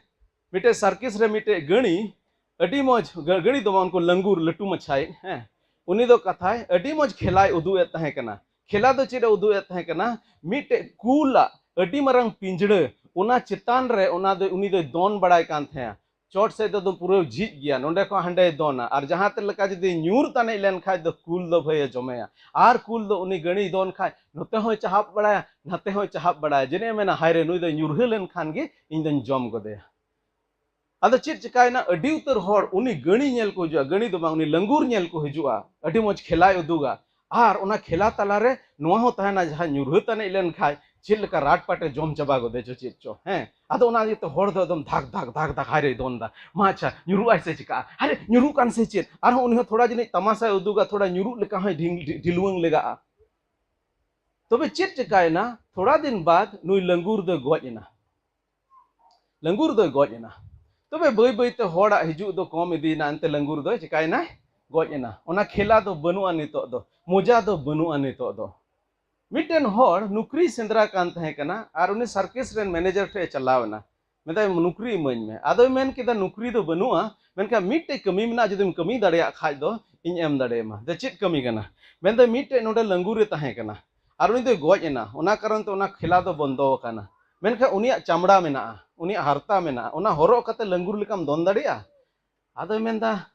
ᱢᱤᱫᱴᱮᱡ ᱥᱟᱨᱠᱤᱥ ᱨᱮ ᱢᱤᱫᱴᱮᱡ ᱜᱟᱹᱲᱤ, ᱟᱹᱰᱤ ᱢᱚᱡᱽ ᱜᱟᱹ-, ᱜᱟᱹᱲᱤ ᱫᱚ ᱵᱟᱝ, ᱩᱱᱠᱩ ᱞᱟᱝᱜᱩᱨ ᱞᱟᱹᱴᱩ ᱢᱟᱪᱷᱟᱭ, ᱦᱮᱸ, ᱩᱱᱤ ᱫᱚ ᱠᱟᱛᱷᱟᱭ ᱟᱹᱰᱤ ᱢᱚᱡᱽ ᱠᱷᱮᱞᱟᱭ ᱩᱫᱩᱜ ᱮᱫ ᱛᱟᱦᱮᱸ ᱠᱟᱱᱟ᱾ ᱠᱷᱮᱞᱟ ᱫᱚ ᱪᱮᱫ ᱮ ᱩᱫᱩᱜ ᱮᱫ ᱛᱟᱦᱮᱸ ᱠᱟᱱᱟ? ᱢᱤᱫᱴᱮᱡ ᱠᱩᱞᱟᱜ ᱟᱹᱰᱤ ᱢᱟᱨᱟᱝ ᱯᱤᱸᱡᱽᱲᱟᱹ, ᱚᱱᱟ ᱪᱮᱛᱟᱱ ᱨᱮ ᱚᱱᱟ ᱫᱚ, ᱩᱱᱤ ᱫᱚᱭ ᱫᱚᱱ ᱵᱟᱲᱟᱭ ᱠᱟᱱ ᱛᱟᱦᱮᱸᱜᱼᱟ᱾ ᱪᱚᱴ ᱥᱮᱫ ᱫᱚ ᱯᱩᱨᱟᱹ ᱡᱷᱤᱡ ᱜᱮᱭᱟ, ᱱᱚᱸᱰᱮ ᱠᱷᱚᱱ ᱦᱟᱸᱰᱮᱭ ᱫᱚᱱᱟ, ᱟᱨ ᱡᱟᱦᱟᱸ ᱛᱮ ᱞᱮᱠᱟ ᱡᱩᱫᱤ ᱧᱩᱨ ᱛᱟᱱᱤᱡ ᱞᱮᱱ ᱠᱷᱟᱡ ᱫᱚ ᱠᱩᱞ ᱫᱚ ᱵᱷᱟᱹᱭᱮ ᱡᱚᱢᱮᱭᱟ᱾ ᱟᱨ ᱠᱩᱞ ᱫᱚ ᱩᱱᱤ ᱜᱟᱹᱲᱤᱭ ᱫᱚᱱ ᱠᱷᱟᱡ ᱱᱚᱛᱮ ᱦᱚᱸᱭ ᱪᱟᱦᱟᱵ ᱵᱟᱲᱟᱭᱟ, ᱱᱟᱛᱮ ᱦᱚᱸᱭ ᱪᱟᱦᱟᱵ ᱵᱟᱲᱟᱭᱟ, ᱡᱟᱹᱱᱤᱡ ᱮ ᱢᱮᱱᱟ, "ᱦᱟᱭ ᱨᱮ, ᱱᱩᱭ ᱫᱚᱭ ᱧᱩᱨᱦᱟᱹ ᱞᱮᱱ ᱠᱷᱟᱱ ᱜᱮ ᱤᱧ ᱫᱚᱧ ᱡᱚᱢ ᱜᱚᱫᱮᱭᱟ᱾" ᱟᱫᱚ ᱪᱮᱫ ᱪᱤᱠᱟᱭᱮᱱᱟ? ᱟᱹᱰᱤ ᱩᱛᱟᱹᱨ ᱦᱚᱲ ᱩᱱᱤ ᱜᱟᱹᱲᱤ ᱧᱮᱞ ᱠᱚ ᱦᱤᱡᱩᱜᱼᱟ, ᱜᱟᱹᱲᱤ ᱫᱚ ᱵᱟᱝ, ᱩᱱᱤ ᱞᱟᱝᱜᱩᱨ ᱧᱮᱞ ᱠᱚ ᱦᱤᱡᱩᱜᱼᱟ, ᱟᱹᱰᱤ ᱢᱚᱡᱽ ᱠᱷᱮᱞᱟᱭ ᱩᱫᱩᱜᱟ᱾ ᱟᱨ ᱚᱱᱟ ᱠᱷᱮᱞᱟ ᱛᱟᱞᱟᱨᱮ ᱱᱚᱣᱟ ᱦᱚᱸ ᱛᱟᱦᱮᱱᱟ, ᱡᱟᱦᱟᱸ ᱧᱩᱨᱦᱟᱹ ᱛᱟᱱᱤᱡ ᱞᱮᱱ ᱠᱷᱟᱡ ᱪᱮᱫ ᱞᱮᱠᱟ ᱨᱟᱴ ᱯᱟᱴᱮ ᱡᱚᱢ ᱪᱟᱵᱟ ᱜᱚᱫᱮ ᱪᱚ ᱪᱮᱫ ᱪᱚ, ᱦᱮᱸ? ᱟᱫᱚ ᱚᱱᱟ ᱤᱭᱟᱹᱛᱮ ᱦᱚᱲ ᱫᱚ ᱮᱠᱫᱚᱢ ᱫᱷᱟᱠ ᱫᱷᱟᱠ ᱫᱷᱟᱠ ᱫᱷᱟᱠ ᱦᱟᱭ ᱨᱮᱭ ᱫᱚᱱ ᱫᱟ, ᱢᱟ ᱟᱪᱪᱷᱟ, ᱧᱩᱨᱩᱜ ᱟᱭ ᱥᱮ ᱪᱤᱠᱟᱜᱼᱟ? ᱟᱨᱮ, ᱧᱩᱨᱩᱜ ᱠᱟᱱ ᱥᱮ ᱪᱮᱫ? ᱟᱨᱦᱚᱸ ᱩᱱᱤ ᱦᱚᱸ ᱛᱷᱚᱲᱟ ᱡᱟᱹᱱᱤᱡ ᱛᱟᱢᱟᱥᱟᱭ ᱩᱫᱩᱜᱟ, ᱛᱷᱚᱲᱟ ᱧᱩᱨᱩᱜ ᱞᱮᱠᱟ ᱦᱚᱸᱭ ᱰᱷᱤᱞ-, ᱰᱷᱤᱞᱣᱟᱹᱝ ᱞᱮᱜᱟᱜᱼᱟ᱾ ᱛᱚᱵᱮ ᱪᱮᱫ ᱪᱤᱠᱟᱭᱮᱱᱟ? ᱛᱷᱚᱲᱟ ᱫᱤᱱ ᱵᱟᱫ ᱱᱩᱭ ᱞᱟᱝᱜᱩᱨ ᱫᱚᱭ ᱜᱚᱡ ᱮᱱᱟ᱾ ᱞᱟᱝᱜᱩᱨ ᱫᱚᱭ ᱜᱚᱡ ᱮᱱᱟ᱾ ᱛᱚᱵᱮ ᱵᱟᱹᱭ ᱵᱟᱹᱭ ᱛᱮ ᱦᱚᱲᱟᱜ ᱦᱤᱡᱩᱜ ᱫᱚ ᱠᱚᱢ ᱤᱫᱤᱭᱮᱱᱟ, ᱮᱱᱛᱮ ᱞᱟᱝᱜᱩᱨ ᱫᱚᱭ ᱪᱤᱠᱟᱭᱮᱱᱟᱭ? ᱜᱚᱡ ᱮᱱᱟ᱾ ᱚᱱᱟ ᱠᱷᱮᱞᱟ ᱫᱚ ᱵᱟᱹᱱᱩᱜᱼᱟ ᱱᱤᱛᱚᱜ ᱫᱚ, ᱢᱚᱡᱟ ᱫᱚ ᱵᱟᱹᱱᱩᱜᱼᱟ ᱱᱤᱛᱚᱜ ᱫᱚ᱾ ᱢᱤᱫᱴᱮᱱ ᱦᱚᱲ ᱱᱩᱠᱨᱤ ᱥᱮᱸᱫᱽᱨᱟ ᱠᱟᱱ ᱛᱟᱦᱮᱸ ᱠᱟᱱᱟ ᱟᱨ ᱩᱱᱤ ᱥᱟᱨᱠᱮᱥ ᱨᱮᱱ ᱢᱮᱱᱮᱡᱟᱨ ᱴᱷᱮᱱ ᱮ ᱪᱟᱞᱟᱣ ᱮᱱᱟ, ᱢᱮᱛᱟᱭ, "ᱱᱩᱠᱨᱤ ᱤᱢᱟᱹᱧ ᱢᱮ᱾" ᱟᱫᱚᱭ ᱢᱮᱱ ᱠᱮᱫᱟ, "ᱱᱩᱠᱨᱤ ᱫᱚ ᱵᱟᱹᱱᱩᱜᱼᱟ, ᱢᱮᱱᱠᱷᱟᱱ ᱢᱤᱫᱴᱮᱡ ᱠᱟᱹᱢᱤ ᱢᱮᱱᱟᱜᱼᱟ, ᱡᱩᱫᱤᱢ ᱠᱟᱹᱢᱤ ᱫᱟᱲᱮᱭᱟᱜ ᱠᱷᱟᱡ ᱫᱚ ᱤᱧ ᱮᱢ ᱫᱟᱲᱮᱭᱟᱢᱟ᱾" "ᱫᱮ, ᱪᱮᱫ ᱠᱟᱹᱢᱤ ᱠᱟᱱᱟ?" ᱢᱮᱱᱫᱟᱭ, "ᱢᱤᱫᱴᱮᱡ ᱱᱚᱰᱮ ᱞᱟᱝᱜᱩᱨᱮ ᱛᱟᱦᱮᱸ ᱠᱟᱱᱟ ᱟᱨ ᱩᱱᱤ ᱫᱚᱭ ᱜᱚᱡ ᱮᱱᱟ, ᱚᱱᱟ ᱠᱟᱨᱚᱱ ᱛᱮ ᱚᱱᱟ ᱠᱷᱮᱞᱟ ᱫᱚ ᱵᱚᱱᱫᱚ ᱟᱠᱟᱱᱟ, ᱢᱮᱱᱠᱷᱟᱱ ᱩᱱᱤᱭᱟᱜ ᱪᱟᱢᱲᱟ ᱢᱮᱱᱟᱜᱼᱟ, ᱩᱱᱤᱭᱟᱜ ᱦᱟᱨᱛᱟ ᱢᱮᱱᱟᱜᱼᱟ, ᱚᱱᱟ ᱦᱚᱨᱚᱜ ᱠᱟᱛᱮ ᱞᱟᱝᱜᱩᱨ ᱞᱮᱠᱟᱢ ᱫᱚᱱ ᱫᱟᱲᱮᱭᱟᱜᱼᱟ?" ᱟᱫᱚᱭ ᱢᱮᱱᱫᱟ,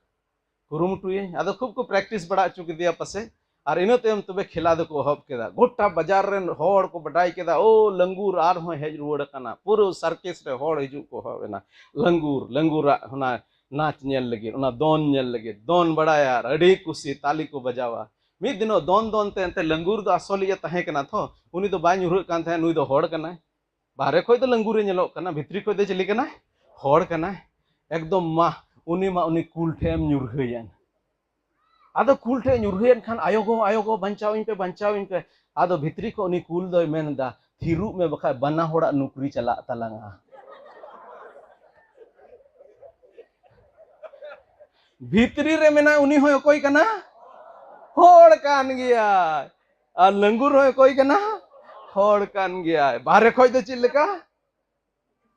"ᱠᱩᱨᱩᱢᱩᱴᱩᱭᱟᱹᱧ᱾" ᱟᱫᱚ ᱠᱷᱩᱵ ᱠᱚ ᱯᱨᱮᱠᱴᱤᱥ ᱵᱟᱲᱟ ᱦᱚᱪᱚ ᱠᱮᱫᱮᱭᱟ ᱯᱟᱥᱮᱡ᱾ ᱟᱨ ᱤᱱᱟᱹ ᱛᱟᱭᱚᱢ ᱛᱚᱵᱮ ᱠᱷᱮᱞᱟ ᱫᱚᱠᱚ ᱮᱦᱚᱵ ᱠᱮᱫᱟ᱾ ᱜᱚᱴᱟ ᱵᱟᱡᱟᱨ ᱨᱮᱱ ᱦᱚᱲ ᱠᱚ ᱵᱟᱰᱟᱭ ᱠᱮᱫᱟ, ᱳ, ᱞᱟᱹᱝᱜᱩᱨ ᱟᱨᱦᱚᱸᱭ ᱦᱮᱡ ᱨᱩᱣᱟᱹᱲ ᱟᱠᱟᱱᱟ᱾ ᱯᱩᱨᱟᱹ circus ᱨᱮ ᱦᱚᱲ ᱦᱤᱡᱩᱜ ᱠᱚ ᱮᱦᱚᱵ ᱮᱱᱟ᱾ ᱞᱟᱹᱝᱜᱩᱨ, ᱞᱟᱹᱝᱜᱩᱨᱟᱜ ᱚᱱᱟ ᱱᱟᱪ ᱧᱮᱞ ᱞᱟᱹᱜᱤᱫ, ᱚᱱᱟ ᱫᱚᱱ ᱧᱮᱞ ᱞᱟᱹᱜᱤᱫ, ᱫᱚᱱ ᱵᱟᱲᱟᱭᱟ ᱟᱨ ᱟᱹᱰᱤ ᱠᱩᱥᱤ ᱛᱟᱞᱤ ᱠᱚ ᱵᱟᱡᱟᱣᱟ᱾ ᱢᱤᱫ ᱫᱤᱱᱚᱜ ᱫᱚᱱ ᱫᱚᱱ ᱛᱮ ᱮᱱᱛᱮ ᱞᱟᱹᱝᱜᱩᱨ ᱫᱚ ᱟᱥᱚᱞᱤᱡ ᱮ ᱛᱟᱦᱮᱸ ᱠᱟᱱᱟ ᱛᱚ, ᱩᱱᱤ ᱫᱚ ᱵᱟᱭ ᱧᱩᱨᱦᱟᱹᱜ ᱠᱟᱱ ᱛᱟᱦᱮᱸᱫ, ᱱᱩᱭ ᱫᱚ ᱦᱚᱲ ᱠᱟᱱᱟᱭ᱾ ᱵᱟᱦᱨᱮ ᱠᱷᱚᱡ ᱫᱚ ᱞᱟᱹᱝᱜᱩᱨᱮ ᱧᱮᱞᱚᱜ ᱠᱟᱱᱟ, ᱵᱷᱤᱛᱨᱤ ᱠᱷᱚᱡ ᱫᱚ ᱪᱤᱞᱤ ᱠᱟᱱᱟᱭ? ᱦᱚᱲ ᱠᱟᱱᱟᱭ᱾ ᱮᱠᱫᱚᱢ ᱢᱟ, ᱩᱱᱤ ᱢᱟ ᱩᱱᱤ ᱠᱩᱞ ᱴᱷᱮᱡ ᱮᱢ ᱧᱩᱨᱦᱟᱹᱭᱮᱱ᱾ ᱟᱫᱚ ᱠᱩᱞ ᱴᱷᱮᱡ ᱧᱩᱨᱦᱟᱹᱭᱮᱱ ᱠᱷᱟᱱ, "ᱟᱭᱳ ᱜᱚ, ᱟᱭᱳ ᱜᱚ, ᱵᱟᱧᱪᱟᱣ ᱤᱧ ᱯᱮ, ᱵᱟᱧᱪᱟᱣ ᱤᱧ ᱯᱮ᱾" ᱟᱫᱚ ᱵᱷᱤᱛᱨᱤ ᱠᱷᱚᱡ ᱩᱱᱤ ᱠᱩᱞ ᱫᱚᱭ ᱢᱮᱱ ᱮᱫᱟ, "ᱛᱷᱤᱨᱩᱜ ᱢᱮ, ᱵᱟᱠᱷᱟᱡ ᱵᱟᱱᱟ ᱦᱚᱲᱟᱜ ᱱᱩᱠᱨᱤ ᱪᱟᱞᱟᱜ ᱛᱟᱞᱟᱝᱟ᱾" ᱵᱷᱤᱛᱨᱤ ᱨᱮ ᱢᱮᱱᱟᱭ, ᱩᱱᱤ ᱦᱚᱸᱭ ᱚᱠᱚᱭ ᱠᱟᱱᱟ? ᱦᱚᱲ ᱠᱟᱱ ᱜᱮᱭᱟᱭ᱾ ᱟᱨ ᱞᱟᱹᱝᱜᱩᱨ ᱦᱚᱸᱭ ᱚᱠᱚᱭ ᱠᱟᱱᱟ? ᱦᱚᱲ ᱠᱟᱱ ᱜᱮᱭᱟᱭ᱾ ᱵᱟᱦᱨᱮ ᱠᱷᱚᱡ ᱫᱚ ᱪᱮᱫ ᱞᱮᱠᱟ?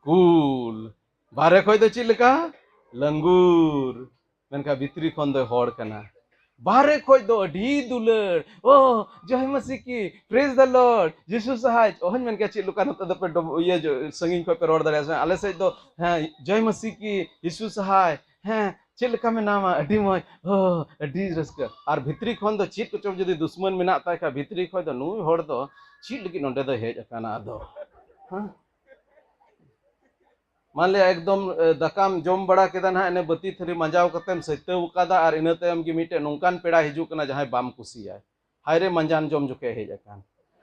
ᱠᱩᱞ᱾ ᱵᱟᱦᱨᱮ ᱠᱷᱚᱡ ᱫᱚ ᱪᱮᱫ ᱞᱮᱠᱟ? ᱞᱟᱹᱝᱜᱩᱨ᱾ ᱢᱮᱱᱠᱷᱟᱱ ᱵᱷᱤᱛᱨᱤ ᱠᱷᱚᱱ ᱫᱚᱭ ᱦᱚᱲ ᱠᱟᱱᱟ᱾ ᱵᱟᱦᱨᱮ ᱠᱷᱚᱡ ᱫᱚ ᱟᱹᱰᱤ ᱫᱩᱞᱟᱹᱲ, "ᱳ, ᱡᱚᱭ ᱢᱟᱥᱤ ᱠᱤ, praise the Lord, ᱡᱤᱥᱩ ᱥᱟᱦᱟᱭ", ᱚᱦᱚᱧ ᱢᱮᱱ ᱠᱮᱭᱟ ᱪᱮᱫ ᱞᱮᱠᱟ ᱱᱚᱛᱮ ᱫᱚᱯᱮ ᱰᱚᱵ-, ᱤᱭᱟᱹ ᱡᱚ-, ᱥᱟᱺᱜᱤᱧ ᱠᱷᱚᱡ ᱯᱮ ᱨᱚᱲ ᱫᱟᱲᱮᱭᱟᱜᱼᱟ ᱥᱮ᱾ ᱟᱞᱮ ᱥᱮᱫ ᱫᱚ, ᱦᱮᱸ, "ᱡᱚᱭ ᱢᱟᱥᱤ ᱠᱤ, ᱡᱤᱥᱩ ᱥᱟᱦᱟᱭ, ᱦᱮᱸ, ᱪᱮᱫ ᱞᱮᱠᱟ ᱢᱮᱱᱟᱢᱟ?" "ᱟᱹᱰᱤ ᱢᱚᱡᱽ, ᱳ, ᱟᱹᱰᱤ ᱨᱟᱹᱥᱠᱟᱹ᱾" ᱟᱨ ᱵᱷᱤᱛᱨᱤ ᱠᱷᱚᱱ ᱫᱚ ᱪᱮᱫ ᱠᱚᱪᱚ ᱡᱩᱫᱤ ᱫᱩᱥᱢᱟᱱ ᱢᱮᱱᱟᱜ ᱛᱟᱭ ᱠᱷᱟᱡ, ᱵᱷᱤᱛᱨᱤ ᱠᱷᱚᱡ ᱫᱚ, "ᱱᱩᱭ ᱦᱚᱲ ᱫᱚ ᱪᱮᱫ ᱞᱟᱹᱜᱤᱫ ᱱᱚᱰᱮ ᱫᱚᱭ ᱦᱮᱡ ᱟᱠᱟᱱᱟ ᱟᱫᱚ?" ᱦᱮᱸ? ᱢᱟᱱ ᱞᱤᱭᱟ ᱮᱠᱫᱚᱢ, ᱮ, ᱫᱟᱠᱟᱢ ᱡᱚᱢ ᱵᱟᱲᱟ ᱠᱮᱫᱟ ᱱᱟᱦᱟᱜ, ᱮᱱᱮ ᱵᱟᱹᱛᱤ ᱛᱷᱟᱹᱨᱤ ᱢᱟᱸᱡᱟᱣ ᱠᱟᱛᱮᱢ ᱥᱟᱹᱛᱟᱹᱣ ᱠᱟᱫᱟ, ᱟᱨ ᱤᱱᱟᱹ ᱛᱟᱭᱚᱢ ᱜᱮ ᱢᱤᱫᱴᱮᱱ ᱱᱚᱝᱠᱟᱱ ᱯᱮᱲᱟ ᱦᱤᱡᱩᱜ ᱠᱟᱱᱟ ᱡᱟᱦᱟᱸᱭ ᱵᱟᱢ ᱠᱩᱥᱤᱭᱟᱭ᱾ ᱦᱟᱭ ᱨᱮ, ᱢᱟᱸᱡᱟᱱ ᱡᱚᱢ ᱡᱚᱠᱷᱮᱡ ᱦᱮᱡ ᱟᱠᱟᱱ᱾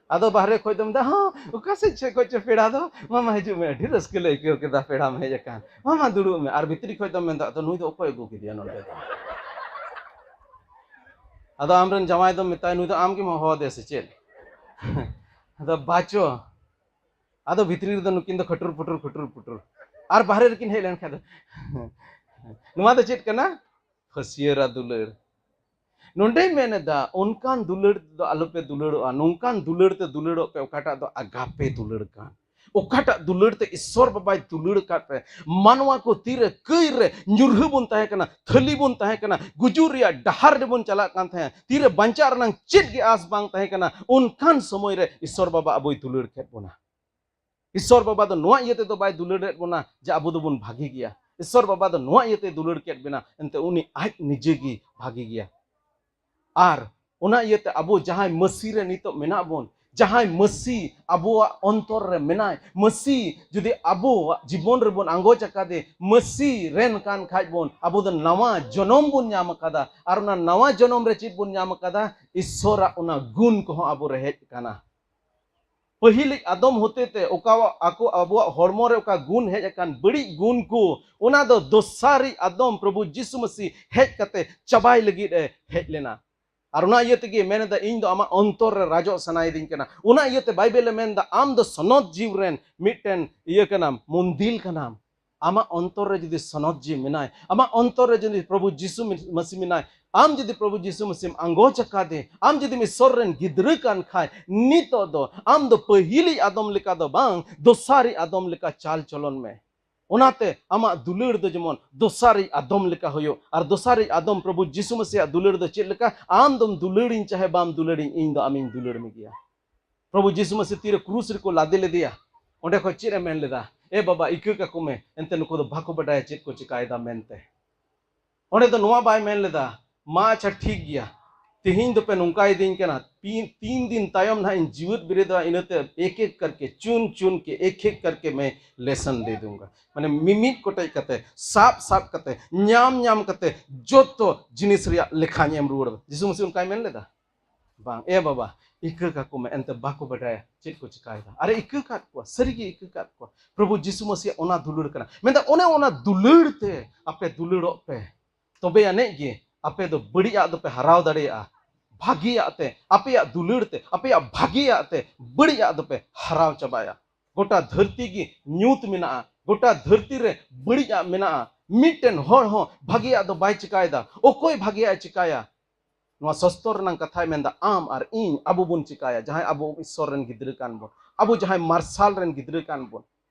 ᱟᱫᱚ ᱵᱟᱦᱨᱮ ᱠᱷᱚᱡ ᱫᱚᱢ ᱢᱮᱱᱫᱟ, "ᱦᱚᱸ, ᱚᱠᱟ ᱥᱮᱫ ᱥᱮᱫ ᱠᱷᱚᱡ ᱪᱚ ᱯᱮᱲᱟ ᱫᱚ, ᱢᱟᱢᱟ ᱦᱤᱡᱩᱜ ᱢᱮ, ᱟᱹᱰᱤ ᱨᱟᱹᱥᱠᱟᱹ ᱞᱮ ᱟᱹᱭᱠᱟᱹᱣ ᱠᱮᱫᱟ, ᱯᱮᱲᱟᱢ ᱦᱮᱡ ᱟᱠᱟᱱ, ᱢᱟᱢᱟ ᱫᱩᱲᱩᱵ ᱢᱮ᱾" ᱟᱨ ᱵᱷᱤᱛᱨᱤ ᱠᱷᱚᱡ ᱫᱚᱢ ᱢᱮᱱᱫᱟ, "ᱟᱫᱚ ᱱᱩᱭ ᱫᱚ ᱚᱠᱚᱭ ᱟᱹᱜᱩ ᱠᱮᱫᱮᱭᱟ ᱱᱚᱰᱮ ᱫᱚ?" ᱟᱫᱚ ᱟᱢᱨᱮᱱ ᱡᱟᱶᱟᱭ ᱫᱚᱢ ᱢᱮᱛᱟᱭ, "ᱱᱩᱭ ᱫᱚ ᱟᱢ ᱜᱮᱢ ᱦᱚᱦᱚ ᱟᱫᱮᱭᱟ ᱥᱮ ᱪᱮᱫ?" ᱟᱫᱚ ᱵᱟᱪᱚ, ᱟᱫᱚ ᱵᱷᱤᱛᱨᱤ ᱨᱮᱫᱚ ᱱᱩᱠᱤᱱ ᱫᱚ ᱠᱷᱟᱹᱴᱩᱨ ᱯᱩᱴᱩᱨ, ᱠᱷᱟᱹᱴᱩᱨ ᱯᱩᱴᱩᱨ᱾ ᱟᱨ ᱵᱟᱦᱨᱮ ᱨᱮᱠᱤᱱ ᱦᱮᱡ ᱞᱮᱱᱠᱷᱟᱱ ᱫᱚ, ᱱᱚᱣᱟ ᱫᱚ ᱪᱮᱫ ᱠᱟᱱᱟ? ᱯᱷᱟᱹᱥᱭᱟᱹᱨᱟ ᱫᱩᱞᱟᱹᱲ᱾ ᱱᱚᱰᱮᱭ ᱢᱮᱱ ᱮᱫᱟ, ᱚᱱᱠᱟᱱ ᱫᱩᱞᱟᱹᱲ ᱛᱮᱫᱚ ᱟᱞᱚᱯᱮ ᱫᱩᱞᱟᱹᱲᱚᱜᱼᱟ, ᱱᱚᱝᱠᱟᱱ ᱫᱩᱞᱟᱹᱲ ᱛᱮ ᱫᱩᱞᱟᱹᱲᱚᱜ ᱯᱮ, ᱚᱠᱟᱴᱟᱜ ᱫᱚ ᱟᱜᱟᱯᱮ ᱫᱩᱞᱟᱹᱲ ᱠᱟᱱ, ᱚᱠᱟᱴᱟᱜ ᱫᱩᱞᱟᱹᱲ ᱛᱮ ᱤᱥᱥᱚᱨ ᱵᱟᱵᱟᱭ ᱫᱩᱞᱟᱹᱲ ᱟᱠᱟᱫ ᱯᱮ᱾ ᱢᱟᱱᱣᱟ ᱠᱚ ᱛᱤᱨᱮ ᱠᱟᱹᱭ ᱨᱮ ᱧᱩᱨᱦᱟᱹ ᱵᱚᱱ ᱛᱟᱦᱮᱸ ᱠᱟᱱᱟ, ᱛᱷᱟᱹᱞᱤ ᱵᱚᱱ ᱛᱟᱦᱮᱸ ᱠᱟᱱᱟ, ᱜᱩᱡᱩᱜ ᱨᱮᱭᱟᱜ ᱰᱟᱦᱟᱨ ᱨᱮᱵᱚᱱ ᱪᱟᱞᱟᱜ ᱠᱟᱱ ᱛᱟᱦᱮᱸ, ᱛᱤᱨᱮ ᱵᱟᱧᱪᱟᱜ ᱨᱮᱱᱟᱜ ᱪᱮᱫ ᱜᱮ ᱟᱥ ᱵᱟᱝ ᱛᱟᱦᱮᱸ ᱠᱟᱱᱟ, ᱚᱱᱠᱟᱱ ᱥᱚᱢᱚᱭ ᱨᱮ ᱤᱥᱥᱚᱨ ᱵᱟᱵᱟ ᱟᱵᱚᱭ ᱫᱩᱞᱟᱹᱲ ᱠᱮᱫ ᱵᱚᱱᱟ᱾ ᱤᱥᱥᱚᱨ ᱵᱟᱵᱟ ᱫᱚ ᱱᱚᱣᱟ ᱤᱭᱟᱹ ᱛᱮᱫᱚ ᱵᱟᱭ ᱫᱩᱞᱟᱹᱲᱮᱫ ᱵᱚᱱᱟ ᱡᱮ ᱟᱵᱚ ᱫᱚᱵᱚᱱ ᱵᱷᱟᱜᱮ ᱜᱮᱭᱟ᱾ ᱤᱥᱥᱚᱨ ᱵᱟᱵᱟ ᱫᱚ ᱱᱚᱣᱟ ᱤᱭᱟᱹᱛᱮ ᱫᱩᱞᱟᱹᱲ ᱠᱮᱫ ᱵᱚᱱᱟ, ᱮᱱᱛᱮ ᱩᱱᱤ ᱟᱡ ᱱᱤᱡᱮ ᱜᱮ ᱵᱷᱟᱜᱮ ᱜᱮᱭᱟ᱾ ᱟᱨ ᱚᱱᱟ ᱤᱭᱟᱹᱛᱮ ᱟᱵᱚ ᱡᱟᱦᱟᱸᱭ ᱢᱟᱹᱥᱤ ᱨᱮ ᱱᱤᱛᱚᱜ ᱢᱮᱱᱟᱜ ᱵᱚᱱ, ᱡᱟᱦᱟᱸᱭ ᱢᱟᱹᱥᱤ ᱟᱵᱚᱣᱟᱜ ᱚᱱᱛᱚᱨ ᱨᱮ ᱢᱮᱱᱟᱭ, ᱢᱟᱹᱥᱤ ᱡᱩᱫᱤ ᱟᱵᱚᱣᱟᱜ ᱡᱤᱵᱚᱱ ᱨᱮᱵᱚᱱ ᱟᱸᱜᱚᱪ ᱟᱠᱟᱫᱮ, ᱢᱟᱹᱥᱤ ᱨᱮᱱ ᱠᱟᱱ ᱠᱷᱟᱡ ᱵᱚᱱ, ᱟᱵᱚ ᱫᱚ ᱱᱟᱣᱟ ᱡᱚᱱᱚᱢ ᱵᱚᱱ ᱧᱟᱢ ᱟᱠᱟᱫᱟ᱾ ᱟᱨ ᱚᱱᱟ ᱱᱟᱣᱟ ᱡᱚᱱᱚᱢ ᱨᱮ ᱪᱮᱫ ᱵᱚᱱ ᱧᱟᱢ ᱟᱠᱟᱫᱟ? ᱤᱥᱥᱚᱨᱟᱜ ᱚᱱᱟ ᱜᱩᱱ ᱠᱚᱦᱚᱸ ᱟᱵᱚ ᱨᱮ ᱦᱮᱡ ᱟᱠᱟᱱᱟ᱾ ᱯᱟᱹᱦᱤᱞᱤᱡ ᱟᱫᱚᱢ ᱦᱚᱛᱮᱛᱮ ᱚᱠᱟ ᱟᱠᱚ, ᱟᱵᱚᱣᱟᱜ ᱦᱚᱲᱢᱚ ᱨᱮ ᱚᱠᱟ ᱜᱩᱱ ᱦᱮᱡ ᱟᱠᱟᱱ, ᱵᱟᱹᱲᱤᱡ ᱜᱩᱱ ᱠᱚ, ᱚᱱᱟ ᱫᱚ ᱫᱚᱥᱟᱨᱤᱡ ᱟᱫᱚᱢ ᱯᱨᱚᱵᱷᱩ ᱡᱤᱥᱩ ᱢᱟᱹᱥᱤ ᱦᱮᱡ ᱠᱟᱛᱮ ᱪᱟᱵᱟᱭ ᱞᱟᱹᱜᱤᱫ ᱮ ᱦᱮᱡ ᱞᱮᱱᱟ᱾ ᱟᱨ ᱚᱱᱟ ᱤᱭᱟᱹ ᱛᱮᱜᱮ ᱢᱮᱱ ᱮᱫᱟ, "ᱤᱧ ᱫᱚ ᱟᱢᱟᱜ ᱚᱱᱛᱚᱨ ᱨᱮ ᱨᱟᱡᱚᱜ ᱥᱟᱱᱟᱭᱮᱫᱤᱧ ᱠᱟᱱᱟ᱾" ᱚᱱᱟ ᱤᱭᱟᱹᱛᱮ ᱵᱟᱭᱵᱮᱞ ᱮ ᱢᱮᱱ ᱮᱫᱟ, ᱟᱢ ᱫᱚ ᱥᱚᱱᱚᱛ ᱡᱤᱣᱤ ᱨᱮᱱ ᱢᱤᱫᱴᱮᱱ ᱤᱭᱟᱹ ᱠᱟᱱᱟᱢ, ᱢᱚᱱᱫᱤᱞ ᱠᱟᱱᱟᱢ᱾ ᱟᱢᱟᱜ ᱚᱱᱛᱚᱨ ᱨᱮ ᱡᱩᱫᱤ ᱥᱚᱱᱚᱛ ᱡᱤᱣᱤ ᱢᱮᱱᱟᱭ, ᱟᱢᱟᱜ ᱚᱱᱛᱚᱨ ᱨᱮ ᱡᱩᱫᱤ ᱯᱨᱚᱵᱷᱩ ᱡᱤᱥᱩ ᱢᱟᱹᱥᱤ ᱢᱮᱱᱟᱭ, ᱟᱢ ᱡᱩᱫᱤ ᱯᱨᱚᱵᱷᱩ ᱡᱤᱥᱩ ᱢᱟᱹᱥᱤᱢ ᱟᱸᱜᱚᱪ ᱟᱠᱟᱫᱮ, ᱟᱢ ᱡᱩᱫᱤᱢ ᱤᱥᱚᱨ ᱨᱮᱱ ᱜᱤᱫᱽᱨᱟᱹ ᱠᱟᱱ ᱠᱷᱟᱡ, ᱱᱤᱛᱚᱜ ᱫᱚ ᱟᱢ ᱫᱚ ᱯᱟᱹᱦᱤᱞᱤᱡ ᱟᱫᱚᱢ ᱞᱮᱠᱟ ᱫᱚ ᱵᱟᱝ, ᱫᱚᱥᱟᱨᱤᱡ ᱟᱫᱚᱢ ᱞᱮᱠᱟ ᱪᱟᱞ ᱪᱚᱞᱚᱱ ᱢᱮ᱾ ᱚᱱᱟᱛᱮ ᱟᱢᱟᱜ ᱫᱩᱞᱟᱹᱲ ᱫᱚ ᱡᱮᱢᱚᱱ ᱫᱚᱥᱟᱨᱤᱡ ᱟᱫᱚᱢ ᱞᱮᱠᱟ ᱦᱩᱭᱩᱜ᱾ ᱟᱨ ᱫᱚᱥᱟᱨᱤᱡ ᱟᱫᱚᱢ ᱯᱨᱚᱵᱷᱩ ᱡᱤᱥᱩ ᱢᱟᱹᱥᱤᱭᱟᱜ ᱫᱩᱞᱟᱹᱲ ᱫᱚ ᱪᱮᱫ ᱞᱮᱠᱟ? ᱟᱢ ᱫᱚᱢ ᱫᱩᱞᱟᱹᱲᱤᱧ ᱪᱟᱦᱮ ᱵᱟᱢ ᱫᱩᱞᱟᱹᱲᱤᱧ, ᱤᱧ ᱫᱚ ᱟᱢᱤᱧ ᱫᱩᱞᱟᱹᱲ ᱢᱮᱜᱮᱭᱟ᱾ ᱯᱨᱚᱵᱷᱩ ᱡᱤᱥᱩ ᱢᱟᱹᱥᱤ ᱛᱤᱨᱮ ᱠᱨᱩᱥ ᱨᱮᱠᱚ ᱞᱟᱫᱮ ᱞᱮᱫᱮᱭᱟ, ᱚᱸᱰᱮ ᱠᱷᱚᱱ ᱪᱮᱫ ᱮ ᱢᱮᱱ ᱞᱮᱫᱟ? "ᱮ ᱵᱟᱵᱟ, ᱤᱠᱟᱹ ᱠᱟᱠᱚ ᱢᱮ, ᱮᱱᱛᱮ ᱱᱩᱠᱩ ᱫᱚ ᱵᱟᱠᱚ ᱵᱟᱰᱟᱭᱟ ᱪᱮᱫ ᱠᱚ ᱪᱤᱠᱟᱭᱮᱫᱟ" ᱢᱮᱱᱛᱮ᱾ ᱚᱸᱰᱮ ᱫᱚ ᱱᱚᱣᱟ ᱵᱟᱭ ᱢᱮᱱ ᱞᱮᱫᱟ, "ᱢᱟ ᱟᱪᱪᱷᱟ ᱴᱷᱤᱠ ᱜᱮᱭᱟ, ᱛᱮᱦᱮᱧ ᱫᱚᱯᱮ ᱱᱚᱝᱠᱟᱭᱮᱫᱤᱧ ᱠᱟᱱᱟ, ᱛᱤᱱ, ᱛᱤᱱ ᱫᱤᱱ ᱛᱟᱭᱚᱢ ᱱᱟᱦᱟᱜ ᱤᱧ ᱡᱤᱣᱮᱫ ᱵᱮᱨᱮᱫᱚᱜᱼᱟ, ᱤᱱᱟᱹᱛᱮ ᱮᱠ ᱮᱠ ᱠᱟᱨᱠᱮ, ᱪᱩᱱ ᱪᱩᱱ ᱠᱮ, ᱮᱠ ᱮᱠ ᱠᱟᱨᱠᱮ ᱢᱮ ᱞᱮᱥᱚᱱ ᱫᱮ ᱫᱩᱸᱜᱟ᱾" ᱢᱟᱱᱮ ᱢᱤᱢᱤᱫ ᱠᱚᱴᱮᱡ ᱠᱟᱛᱮ, ᱥᱟᱵ ᱥᱟᱵ ᱠᱟᱛᱮ, ᱧᱟᱢ ᱧᱟᱢ ᱠᱟᱛᱮ ᱡᱚᱛᱚ ᱡᱤᱱᱤᱥ ᱨᱮᱭᱟᱜ ᱞᱮᱠᱷᱟᱧ ᱮᱢ ᱨᱩᱣᱟᱹᱲ᱾ ᱡᱤᱥᱩ ᱢᱟᱹᱥᱤ ᱚᱱᱠᱟᱭ ᱢᱮᱱ ᱞᱮᱫᱟ? ᱵᱟᱝ᱾ "ᱮ ᱵᱟᱵᱟ, ᱤᱠᱟᱹ ᱠᱟᱠᱚ ᱢᱮ, ᱮᱱᱛᱮ ᱵᱟᱠᱚ ᱵᱟᱰᱟᱭᱟ ᱪᱮᱫ ᱠᱚ ᱪᱤᱠᱟᱭᱮᱫᱟ᱾" ᱟᱨᱮ ᱤᱠᱟᱹ ᱠᱟᱫ ᱠᱚᱣᱟ, ᱥᱟᱹᱨᱤᱜᱮ ᱤᱠᱟᱹ ᱠᱟᱫ ᱠᱚᱣᱟ᱾ ᱯᱨᱚᱵᱷᱩ ᱡᱤᱥᱩ ᱢᱟᱹᱥᱤᱭᱟᱜ ᱚᱱᱟ ᱫᱩᱞᱟᱹᱲ ᱠᱟᱱᱟ᱾ ᱢᱮᱱᱫᱟ, ᱚᱱᱮ ᱚᱱᱟ ᱫᱩᱞᱟᱹᱲ ᱛᱮ ᱟᱯᱮ ᱫᱩᱞᱟᱹᱲᱚᱜ ᱯᱮ, ᱛᱚᱵᱮ ᱟᱹᱱᱤᱡ ᱜᱮ ᱟᱯᱮ ᱫᱚ ᱵᱟᱹᱲᱤᱡᱟᱜ ᱫᱚᱯᱮ ᱦᱟᱨᱟᱣ ᱫᱟᱲᱮᱭᱟᱜᱼᱟ᱾ ᱵᱷᱟᱜᱮᱭᱟᱜ ᱛᱮ, ᱟᱯᱮᱭᱟᱜ ᱫᱩᱞᱟᱹᱲ ᱛᱮ, ᱟᱯᱮᱭᱟᱜ ᱵᱷᱟᱜᱮᱭᱟᱜ ᱛᱮ ᱵᱟᱹᱲᱤᱡᱟᱜ ᱫᱚᱯᱮ ᱦᱟᱨᱟᱣ ᱪᱟᱵᱟᱭᱟ᱾ ᱜᱚᱴᱟ ᱫᱷᱟᱹᱨᱛᱤ ᱜᱮ ᱧᱩᱛ ᱢᱮᱱᱟᱜᱼᱟ, ᱜᱚᱴᱟ ᱫᱷᱟᱹᱨᱛᱤ ᱨᱮ ᱵᱟᱹᱲᱤᱡᱟᱜ ᱢᱮᱱᱟᱜᱼᱟ᱾ ᱢᱤᱫᱴᱮᱱ ᱦᱚᱲ ᱦᱚᱸ ᱵᱷᱟᱜᱮᱭᱟᱜ ᱫᱚ ᱵᱟᱭ ᱪᱤᱠᱟᱭᱮᱫᱟ᱾ ᱚᱠᱚᱭ ᱵᱷᱟᱜᱮᱭᱟᱜ ᱮ ᱪᱤᱠᱟᱭᱟ? ᱱᱚᱣᱟ ᱥᱚᱥᱛᱚᱨ ᱨᱮᱱᱟᱜ ᱠᱟᱛᱷᱟᱭ ᱢᱮᱱᱫᱟ, ᱟᱢ ᱟᱨ ᱤᱧ, ᱟᱵᱚ ᱵᱚᱱ ᱪᱤᱠᱟᱭᱟ? ᱡᱟᱦᱟᱸᱭ ᱟᱵᱚ ᱤᱥᱥᱚᱨ ᱨᱮᱱ ᱜᱤᱫᱽᱨᱟᱹ ᱠᱟᱱ ᱵᱚᱱ, ᱟᱵᱚ ᱡᱟᱦᱟᱸᱭ ᱢᱟᱨᱥᱟᱞ ᱨᱮᱱ ᱜᱤᱫᱽᱨᱟᱹ ᱠᱟᱱ ᱵᱚᱱ,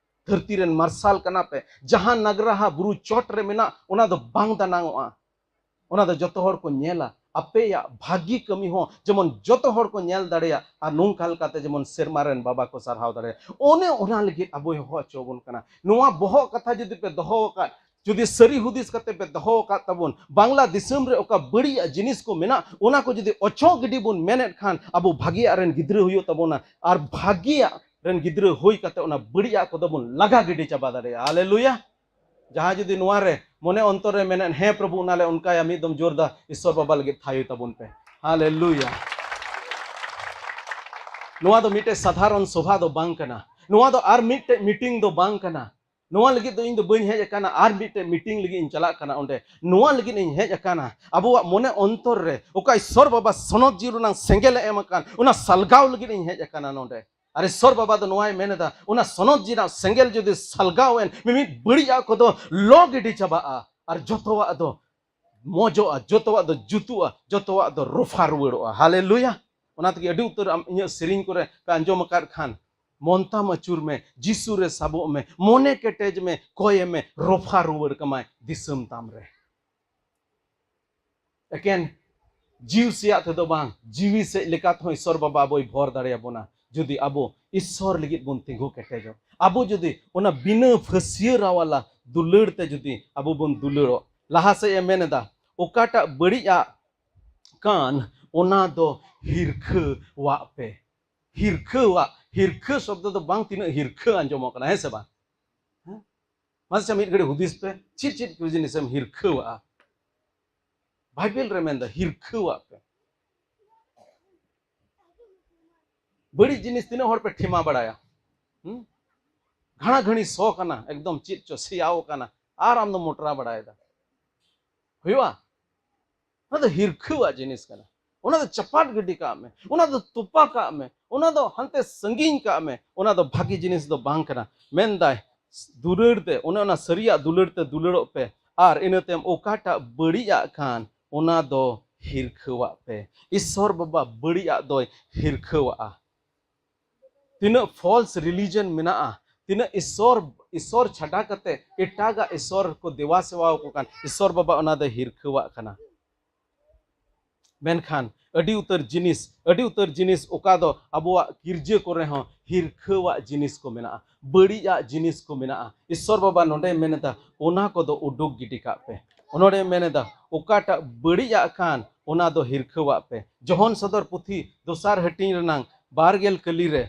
ᱫᱷᱟᱹᱨᱛᱤ ᱨᱮᱱ ᱢᱟᱨᱥᱟᱞ ᱠᱟᱱᱟ ᱯᱮ, ᱡᱟᱦᱟᱸ ᱱᱟᱜᱽᱨᱟᱦᱟ ᱵᱩᱨᱩ ᱪᱚᱴ ᱨᱮ ᱢᱮᱱᱟᱜ, ᱚᱱᱟ ᱫᱚ ᱵᱟᱝ ᱫᱟᱱᱟᱝᱚᱜᱼᱟ᱾ ᱚᱱᱟ ᱫᱚ ᱡᱚᱛᱚ ᱦᱚᱲ ᱠᱚ ᱧᱮᱞᱟ᱾ ᱟᱯᱮᱭᱟᱜ ᱵᱷᱟᱹᱜᱤ ᱠᱟᱹᱢᱤ ᱦᱚᱸ ᱡᱮᱢᱚᱱ ᱡᱚᱛᱚ ᱦᱚᱲ ᱠᱚ ᱧᱮᱞ ᱫᱟᱲᱮᱭᱟᱜ, ᱟᱨ ᱱᱚᱝᱠᱟ ᱞᱮᱠᱟᱛᱮ ᱡᱮᱢᱚᱱ ᱥᱮᱨᱢᱟ ᱨᱮᱱ ᱵᱟᱵᱟ ᱠᱚ ᱥᱟᱨᱦᱟᱣ ᱫᱟᱲᱮᱭᱟᱜ, ᱚᱱᱮ ᱚᱱᱟ ᱞᱟᱹᱜᱤᱫ ᱟᱵᱚᱭ ᱦᱚᱦᱚ ᱦᱚᱪᱚ ᱟᱵᱚᱱ ᱠᱟᱱᱟ᱾ ᱱᱚᱣᱟ ᱵᱚᱦᱚᱜ ᱠᱟᱛᱷᱟ ᱡᱩᱫᱤ ᱯᱮ ᱫᱚᱦᱚ ᱟᱠᱟᱫ, ᱡᱩᱫᱤ ᱥᱟᱹᱨᱤ ᱦᱩᱫᱤᱥ ᱠᱟᱛᱮ ᱯᱮ ᱫᱚᱦᱚ ᱟᱠᱟᱫ ᱛᱟᱵᱚᱱ, ᱵᱟᱝᱞᱟ ᱫᱤᱥᱚᱢ ᱨᱮ ᱚᱠᱟ ᱵᱟᱹᱲᱤᱡᱟᱜ ᱡᱤᱱᱤᱥ ᱠᱚ ᱢᱮᱱᱟᱜ, ᱚᱱᱟ ᱠᱚ ᱡᱩᱫᱤ ᱚᱪᱚᱜ ᱜᱤᱰᱤ ᱵᱚᱱ ᱢᱮᱱᱮᱫ ᱠᱷᱟᱱ, ᱟᱵᱚ ᱵᱷᱟᱹᱜᱤᱭᱟᱜ ᱨᱮᱱ ᱜᱤᱫᱽᱨᱟᱹ ᱦᱩᱭᱩᱜ ᱛᱟᱵᱚᱱᱟ᱾ ᱟᱨ ᱵᱷᱟᱹᱜᱤᱭᱟᱜ ᱨᱮᱱ ᱜᱤᱫᱽᱨᱟᱹ ᱦᱩᱭ ᱠᱟᱛᱮ ᱚᱱᱟ ᱵᱟᱹᱲᱤᱡᱟᱜ ᱠᱚᱫᱚ ᱵᱚᱱ ᱞᱟᱜᱟ ᱜᱤᱰᱤ ᱪᱟᱵᱟ ᱫᱟᱲᱮᱭᱟᱜᱼᱟ᱾ ᱦᱟᱞᱮᱞᱩᱭᱟ᱾ ᱡᱟᱦᱟᱸᱭ ᱡᱩᱫᱤ ᱱᱚᱣᱟ ᱨᱮ ᱢᱚᱱᱮ ᱚᱱᱛᱚᱨ ᱨᱮ ᱢᱮᱱᱮᱫ, "ᱦᱮᱸ ᱯᱨᱚᱵᱷᱩ, ᱚᱱᱟ ᱞᱮ ᱚᱱᱠᱟᱭᱟ", ᱢᱤᱫ ᱫᱚᱢ ᱡᱳᱨᱫᱟᱨ ᱤᱥᱚᱨ ᱵᱟᱵᱟ ᱞᱟᱹᱜᱤᱫ ᱛᱷᱟᱭᱚ ᱛᱟᱵᱚᱱ ᱯᱮ᱾ ᱦᱟᱞᱮᱞᱩᱭᱟ᱾ ᱱᱚᱣᱟ ᱫᱚ ᱢᱤᱫᱴᱮᱡ ᱥᱟᱫᱷᱟᱨᱚᱱ ᱥᱚᱵᱷᱟ ᱫᱚ ᱵᱟᱝ ᱠᱟᱱᱟ᱾ ᱱᱚᱣᱟ ᱫᱚ ᱟᱨ ᱢᱤᱫᱴᱮᱡ ᱢᱤᱴᱤᱝ ᱫᱚ ᱵᱟᱝ ᱠᱟᱱᱟ᱾ ᱱᱚᱣᱟ ᱞᱟᱹᱜᱤᱫ ᱫᱚ ᱤᱧ ᱫᱚ ᱵᱟᱹᱧ ᱦᱮᱡ ᱟᱠᱟᱱᱟ ᱟᱨ ᱢᱤᱫᱴᱮᱡ ᱢᱤᱴᱤᱝ ᱞᱟᱹᱜᱤᱫ ᱤᱧ ᱪᱟᱞᱟᱜ ᱠᱟᱱᱟ ᱚᱸᱰᱮ᱾ ᱱᱚᱣᱟ ᱞᱟᱹᱜᱤᱫ ᱤᱧ ᱦᱮᱡ ᱟᱠᱟᱱᱟ, ᱟᱵᱚᱣᱟᱜ ᱢᱚᱱᱮ ᱚᱱᱛᱚᱨ ᱨᱮ ᱚᱠᱟ ᱤᱥᱚᱨ ᱵᱟᱵᱟ ᱥᱚᱱᱚᱛ ᱡᱤᱣᱤ ᱨᱮᱱᱟᱜ ᱥᱮᱸᱜᱮᱞ ᱮ ᱮᱢ ᱟᱠᱟᱱ, ᱚᱱᱟ ᱥᱟᱞᱜᱟᱣ ᱞᱟᱹᱜᱤᱫ ᱤᱧ ᱦᱮᱡ ᱟᱠᱟᱱᱟ ᱱᱚᱸᱰᱮ᱾ ᱟᱨ ᱤᱥᱚᱨ ᱵᱟᱵᱟ ᱫᱚ ᱱᱚᱣᱟᱭ ᱢᱮᱱ ᱮᱫᱟ, ᱚᱱᱟ ᱥᱚᱱᱚᱛ ᱡᱤᱣᱤ ᱨᱮᱱᱟᱜ ᱥᱮᱸᱜᱮᱞ ᱡᱩᱫᱤ ᱥᱟᱞᱜᱟᱣ ᱮᱱ, ᱢᱤᱢᱤᱫ ᱵᱟᱹᱲᱤᱡᱟᱜ ᱠᱚᱫᱚ ᱞᱚ ᱜᱤᱰᱤ ᱪᱟᱵᱟᱜᱼᱟ, ᱟᱨ ᱡᱚᱛᱚᱣᱟᱜ ᱫᱚ ᱢᱚᱡᱚᱜᱼᱟ, ᱡᱚᱛᱚᱣᱟᱜ ᱫᱚ ᱡᱩᱛᱩᱜᱼᱟ, ᱡᱚᱛᱚᱣᱟᱜ ᱫᱚ ᱨᱚᱯᱷᱟ ᱨᱩᱣᱟᱹᱲᱚᱜᱼᱟ᱾ ᱦᱟᱞᱮᱞᱩᱭᱟ᱾ ᱚᱱᱟ ᱛᱮᱜᱮ ᱟᱹᱰᱤ ᱩᱛᱟᱹᱨ ᱟᱢ ᱤᱧᱟᱹᱜ ᱥᱮᱨᱮᱧ ᱠᱚᱨᱮ ᱯᱮ ᱟᱸᱡᱚᱢ ᱟᱠᱟᱫ ᱠᱷᱟᱱ, "ᱢᱚᱱ ᱛᱟᱢ ᱟᱹᱪᱩᱨ ᱢᱮ, ᱡᱤᱥᱩ ᱨᱮ ᱥᱟᱵᱚᱜ ᱢᱮ, ᱢᱚᱱᱮ ᱠᱮᱴᱮᱡ ᱢᱮ, ᱠᱚᱭᱮ ᱢᱮ, ᱨᱚᱯᱷᱟ ᱨᱩᱣᱟᱹᱲ ᱠᱟᱢᱟᱭ ᱫᱤᱥᱚᱢ ᱛᱟᱢ ᱨᱮ᱾" ᱮᱠᱮᱱ ᱡᱤᱣᱤ ᱥᱮᱭᱟᱜ ᱛᱮᱫᱚ ᱵᱟᱝ, ᱡᱤᱣᱤ ᱥᱮᱫ ᱞᱮᱠᱟ ᱛᱮᱦᱚᱸ ᱤᱥᱚᱨ ᱵᱟᱵᱟ ᱟᱵᱚᱭ ᱵᱷᱚᱨ ᱫᱟᱲᱮᱭᱟᱵᱚᱱᱟ, ᱡᱩᱫᱤ ᱟᱵᱚ ᱤᱥᱚᱨ ᱞᱟᱹᱜᱤᱫ ᱵᱚᱱ ᱛᱤᱸᱜᱩ ᱠᱮᱴᱮᱡᱚᱜ, ᱟᱵᱚ ᱡᱩᱫᱤ ᱚᱱᱟ ᱵᱤᱱᱟᱹ ᱯᱷᱟᱹᱥᱭᱟᱹ ᱨᱟᱣᱟᱞᱟ ᱫᱩᱞᱟᱹᱲ ᱛᱮ ᱡᱩᱫᱤ ᱟᱵᱚ ᱵᱚᱱ ᱫᱩᱞᱟᱹᱲᱚᱜ᱾ ᱞᱟᱦᱟ ᱥᱮᱫ ᱮ ᱢᱮᱱ ᱮᱫᱟ, ᱚᱠᱟᱴᱟᱜ ᱵᱟᱹᱲᱤᱡ ᱟᱜ ᱠᱟᱱ, ᱚᱱᱟ ᱫᱚ ᱦᱤᱨᱠᱷᱟᱹᱣᱟᱜ ᱯᱮ᱾ ᱦᱤᱨᱠᱷᱟᱹᱣᱟᱜ, ᱦᱤᱨᱠᱷᱟᱹ ᱥᱚᱵᱫᱚ ᱫᱚ ᱵᱟᱝ, ᱛᱤᱱᱟᱹᱜ ᱦᱤᱨᱠᱷᱟᱹ ᱟᱸᱡᱚᱢᱚᱜ ᱠᱟᱱᱟ, ᱦᱮᱸ ᱥᱮ ᱵᱟᱝ? ᱦᱮᱸ? ᱢᱟᱥᱮ ᱢᱤᱫ ᱜᱷᱟᱹᱲᱤᱡ ᱦᱩᱫᱤᱥ ᱯᱮ, ᱪᱮᱫ ᱪᱮᱫ ᱠᱚ ᱡᱤᱱᱤᱥᱮᱢ ᱦᱤᱨᱠᱷᱟᱹᱣᱟᱜᱼᱟ? ᱵᱟᱭᱵᱮᱞ ᱨᱮ ᱢᱮᱱᱫᱟ, ᱦᱤᱨᱠᱷᱟᱹᱣᱟᱜ ᱯᱮ᱾ ᱵᱟᱹᱲᱤᱡ ᱡᱤᱱᱤᱥ ᱛᱤᱱᱟᱹᱜ ᱦᱚᱲ ᱯᱮ ᱴᱷᱮᱢᱟ ᱵᱟᱲᱟᱭᱟ? ᱦᱩᱸ? ᱜᱷᱟᱲᱟ ᱜᱷᱟᱹᱲᱤ ᱥᱚ ᱠᱟᱱᱟ, ᱮᱠᱫᱚᱢ ᱪᱮᱫ ᱪᱚ ᱥᱮᱭᱟᱣ ᱠᱟᱱᱟ, ᱟᱨ ᱟᱢ ᱫᱚ ᱢᱚᱴᱨᱟ ᱵᱟᱲᱟᱭᱮᱫᱟ᱾ ᱦᱩᱭᱩᱜᱼᱟ? ᱚᱱᱟ ᱫᱚ ᱦᱤᱨᱠᱷᱟᱹᱣᱟᱜ ᱡᱤᱱᱤᱥ ᱠᱟᱱᱟ᱾ ᱚᱱᱟ ᱫᱚ ᱪᱟᱯᱟᱫ ᱜᱤᱰᱤ ᱠᱟᱜ ᱢᱮ, ᱚᱱᱟ ᱫᱚ ᱛᱚᱯᱟ ᱠᱟᱜ ᱢᱮ, ᱚᱱᱟ ᱫᱚ ᱦᱟᱱᱛᱮ ᱥᱟᱺᱜᱤᱧ ᱠᱟᱜ ᱢᱮ᱾ ᱚᱱᱟ ᱫᱚ ᱵᱷᱟᱹᱜᱤ ᱡᱤᱱᱤᱥ ᱫᱚ ᱵᱟᱝ ᱠᱟᱱᱟ᱾ ᱢᱮᱱᱫᱟᱭ, ᱫᱩᱞᱟᱹᱲ ᱛᱮ, ᱚᱱᱮ ᱚᱱᱟ ᱥᱟᱹᱨᱤᱭᱟᱜ ᱫᱩᱞᱟᱹᱲ ᱛᱮ ᱫᱩᱞᱟᱹᱲᱚᱜ ᱯᱮ, ᱟᱨ ᱤᱱᱟᱹ ᱛᱟᱭᱚᱢ ᱚᱠᱟᱴᱟᱜ ᱵᱟᱹᱲᱤᱡᱟᱜ ᱠᱟᱱ, ᱚᱱᱟ ᱫᱚ ᱦᱤᱨᱠᱷᱟᱹᱣᱟᱜ ᱯᱮ᱾ ᱤᱥᱚᱨ ᱵᱟᱵᱟ ᱵᱟᱹᱲᱤᱡᱟᱜ ᱫᱚᱭ ᱦᱤᱨᱠᱷᱟᱹᱣᱟᱜᱼᱟ᱾ ᱛᱤᱱᱟᱹᱜ false religion ᱢᱮᱱᱟᱜᱼᱟ, ᱛᱤᱱᱟᱹᱜ ᱤᱥᱚᱨ, ᱤᱥᱚᱨ ᱪᱷᱟᱰᱟ ᱠᱟᱛᱮ ᱮᱴᱟᱜᱟᱜ ᱤᱥᱚᱨ ᱠᱚ ᱫᱮᱣᱟ ᱥᱮᱣᱟ ᱟᱠᱚ ᱠᱟᱱ, ᱤᱥᱚᱨ ᱵᱟᱵᱟ ᱚᱱᱟ ᱫᱚᱭ ᱦᱤᱨᱠᱷᱟᱹᱣᱟᱜ ᱠᱟᱱᱟ᱾ ᱢᱮᱱᱠᱷᱟᱱ ᱟᱹᱰᱤ ᱩᱛᱟᱹᱨ ᱡᱤᱱᱤᱥ, ᱟᱹᱰᱤ ᱩᱛᱟᱹᱨ ᱡᱤᱱᱤᱥ ᱚᱠᱟ ᱫᱚ ᱟᱵᱚᱣᱟᱜ ᱜᱤᱨᱡᱟᱹ ᱠᱚᱨᱮ ᱦᱚᱸ ᱦᱤᱨᱠᱷᱟᱹᱣᱟᱜ ᱡᱤᱱᱤᱥ ᱠᱚ ᱢᱮᱱᱟᱜᱼᱟ, ᱵᱟᱹᱲᱤᱡᱟᱜ ᱡᱤᱱᱤᱥ ᱠᱚ ᱢᱮᱱᱟᱜᱼᱟ᱾ ᱤᱥᱥᱚᱨ ᱵᱟᱵᱟ ᱱᱚᱰᱮ ᱢᱮᱱ ᱮᱫᱟ, ᱚᱱᱟ ᱠᱚᱫᱚ ᱩᱰᱩᱠ ᱜᱤᱰᱤ ᱠᱟᱜ ᱯᱮ᱾ ᱱᱚᱰᱮ ᱢᱮᱱ ᱮᱫᱟ, ᱚᱠᱟᱴᱟᱜ ᱵᱟᱹᱲᱤᱡᱟᱜ ᱠᱟᱱ, ᱚᱱᱟ ᱫᱚ ᱦᱤᱨᱠᱷᱟᱹᱣᱟᱜ ᱯᱮ᱾ ᱡᱚᱦᱚᱱ ᱥᱚᱫᱚᱨ ᱯᱩᱛᱷᱤ ᱫᱚᱥᱟᱨ ᱦᱟᱹᱴᱤᱧ ᱨᱮᱱᱟᱝ ᱵᱟᱨ ᱜᱮᱞ ᱠᱟᱹᱞᱤ ᱨᱮ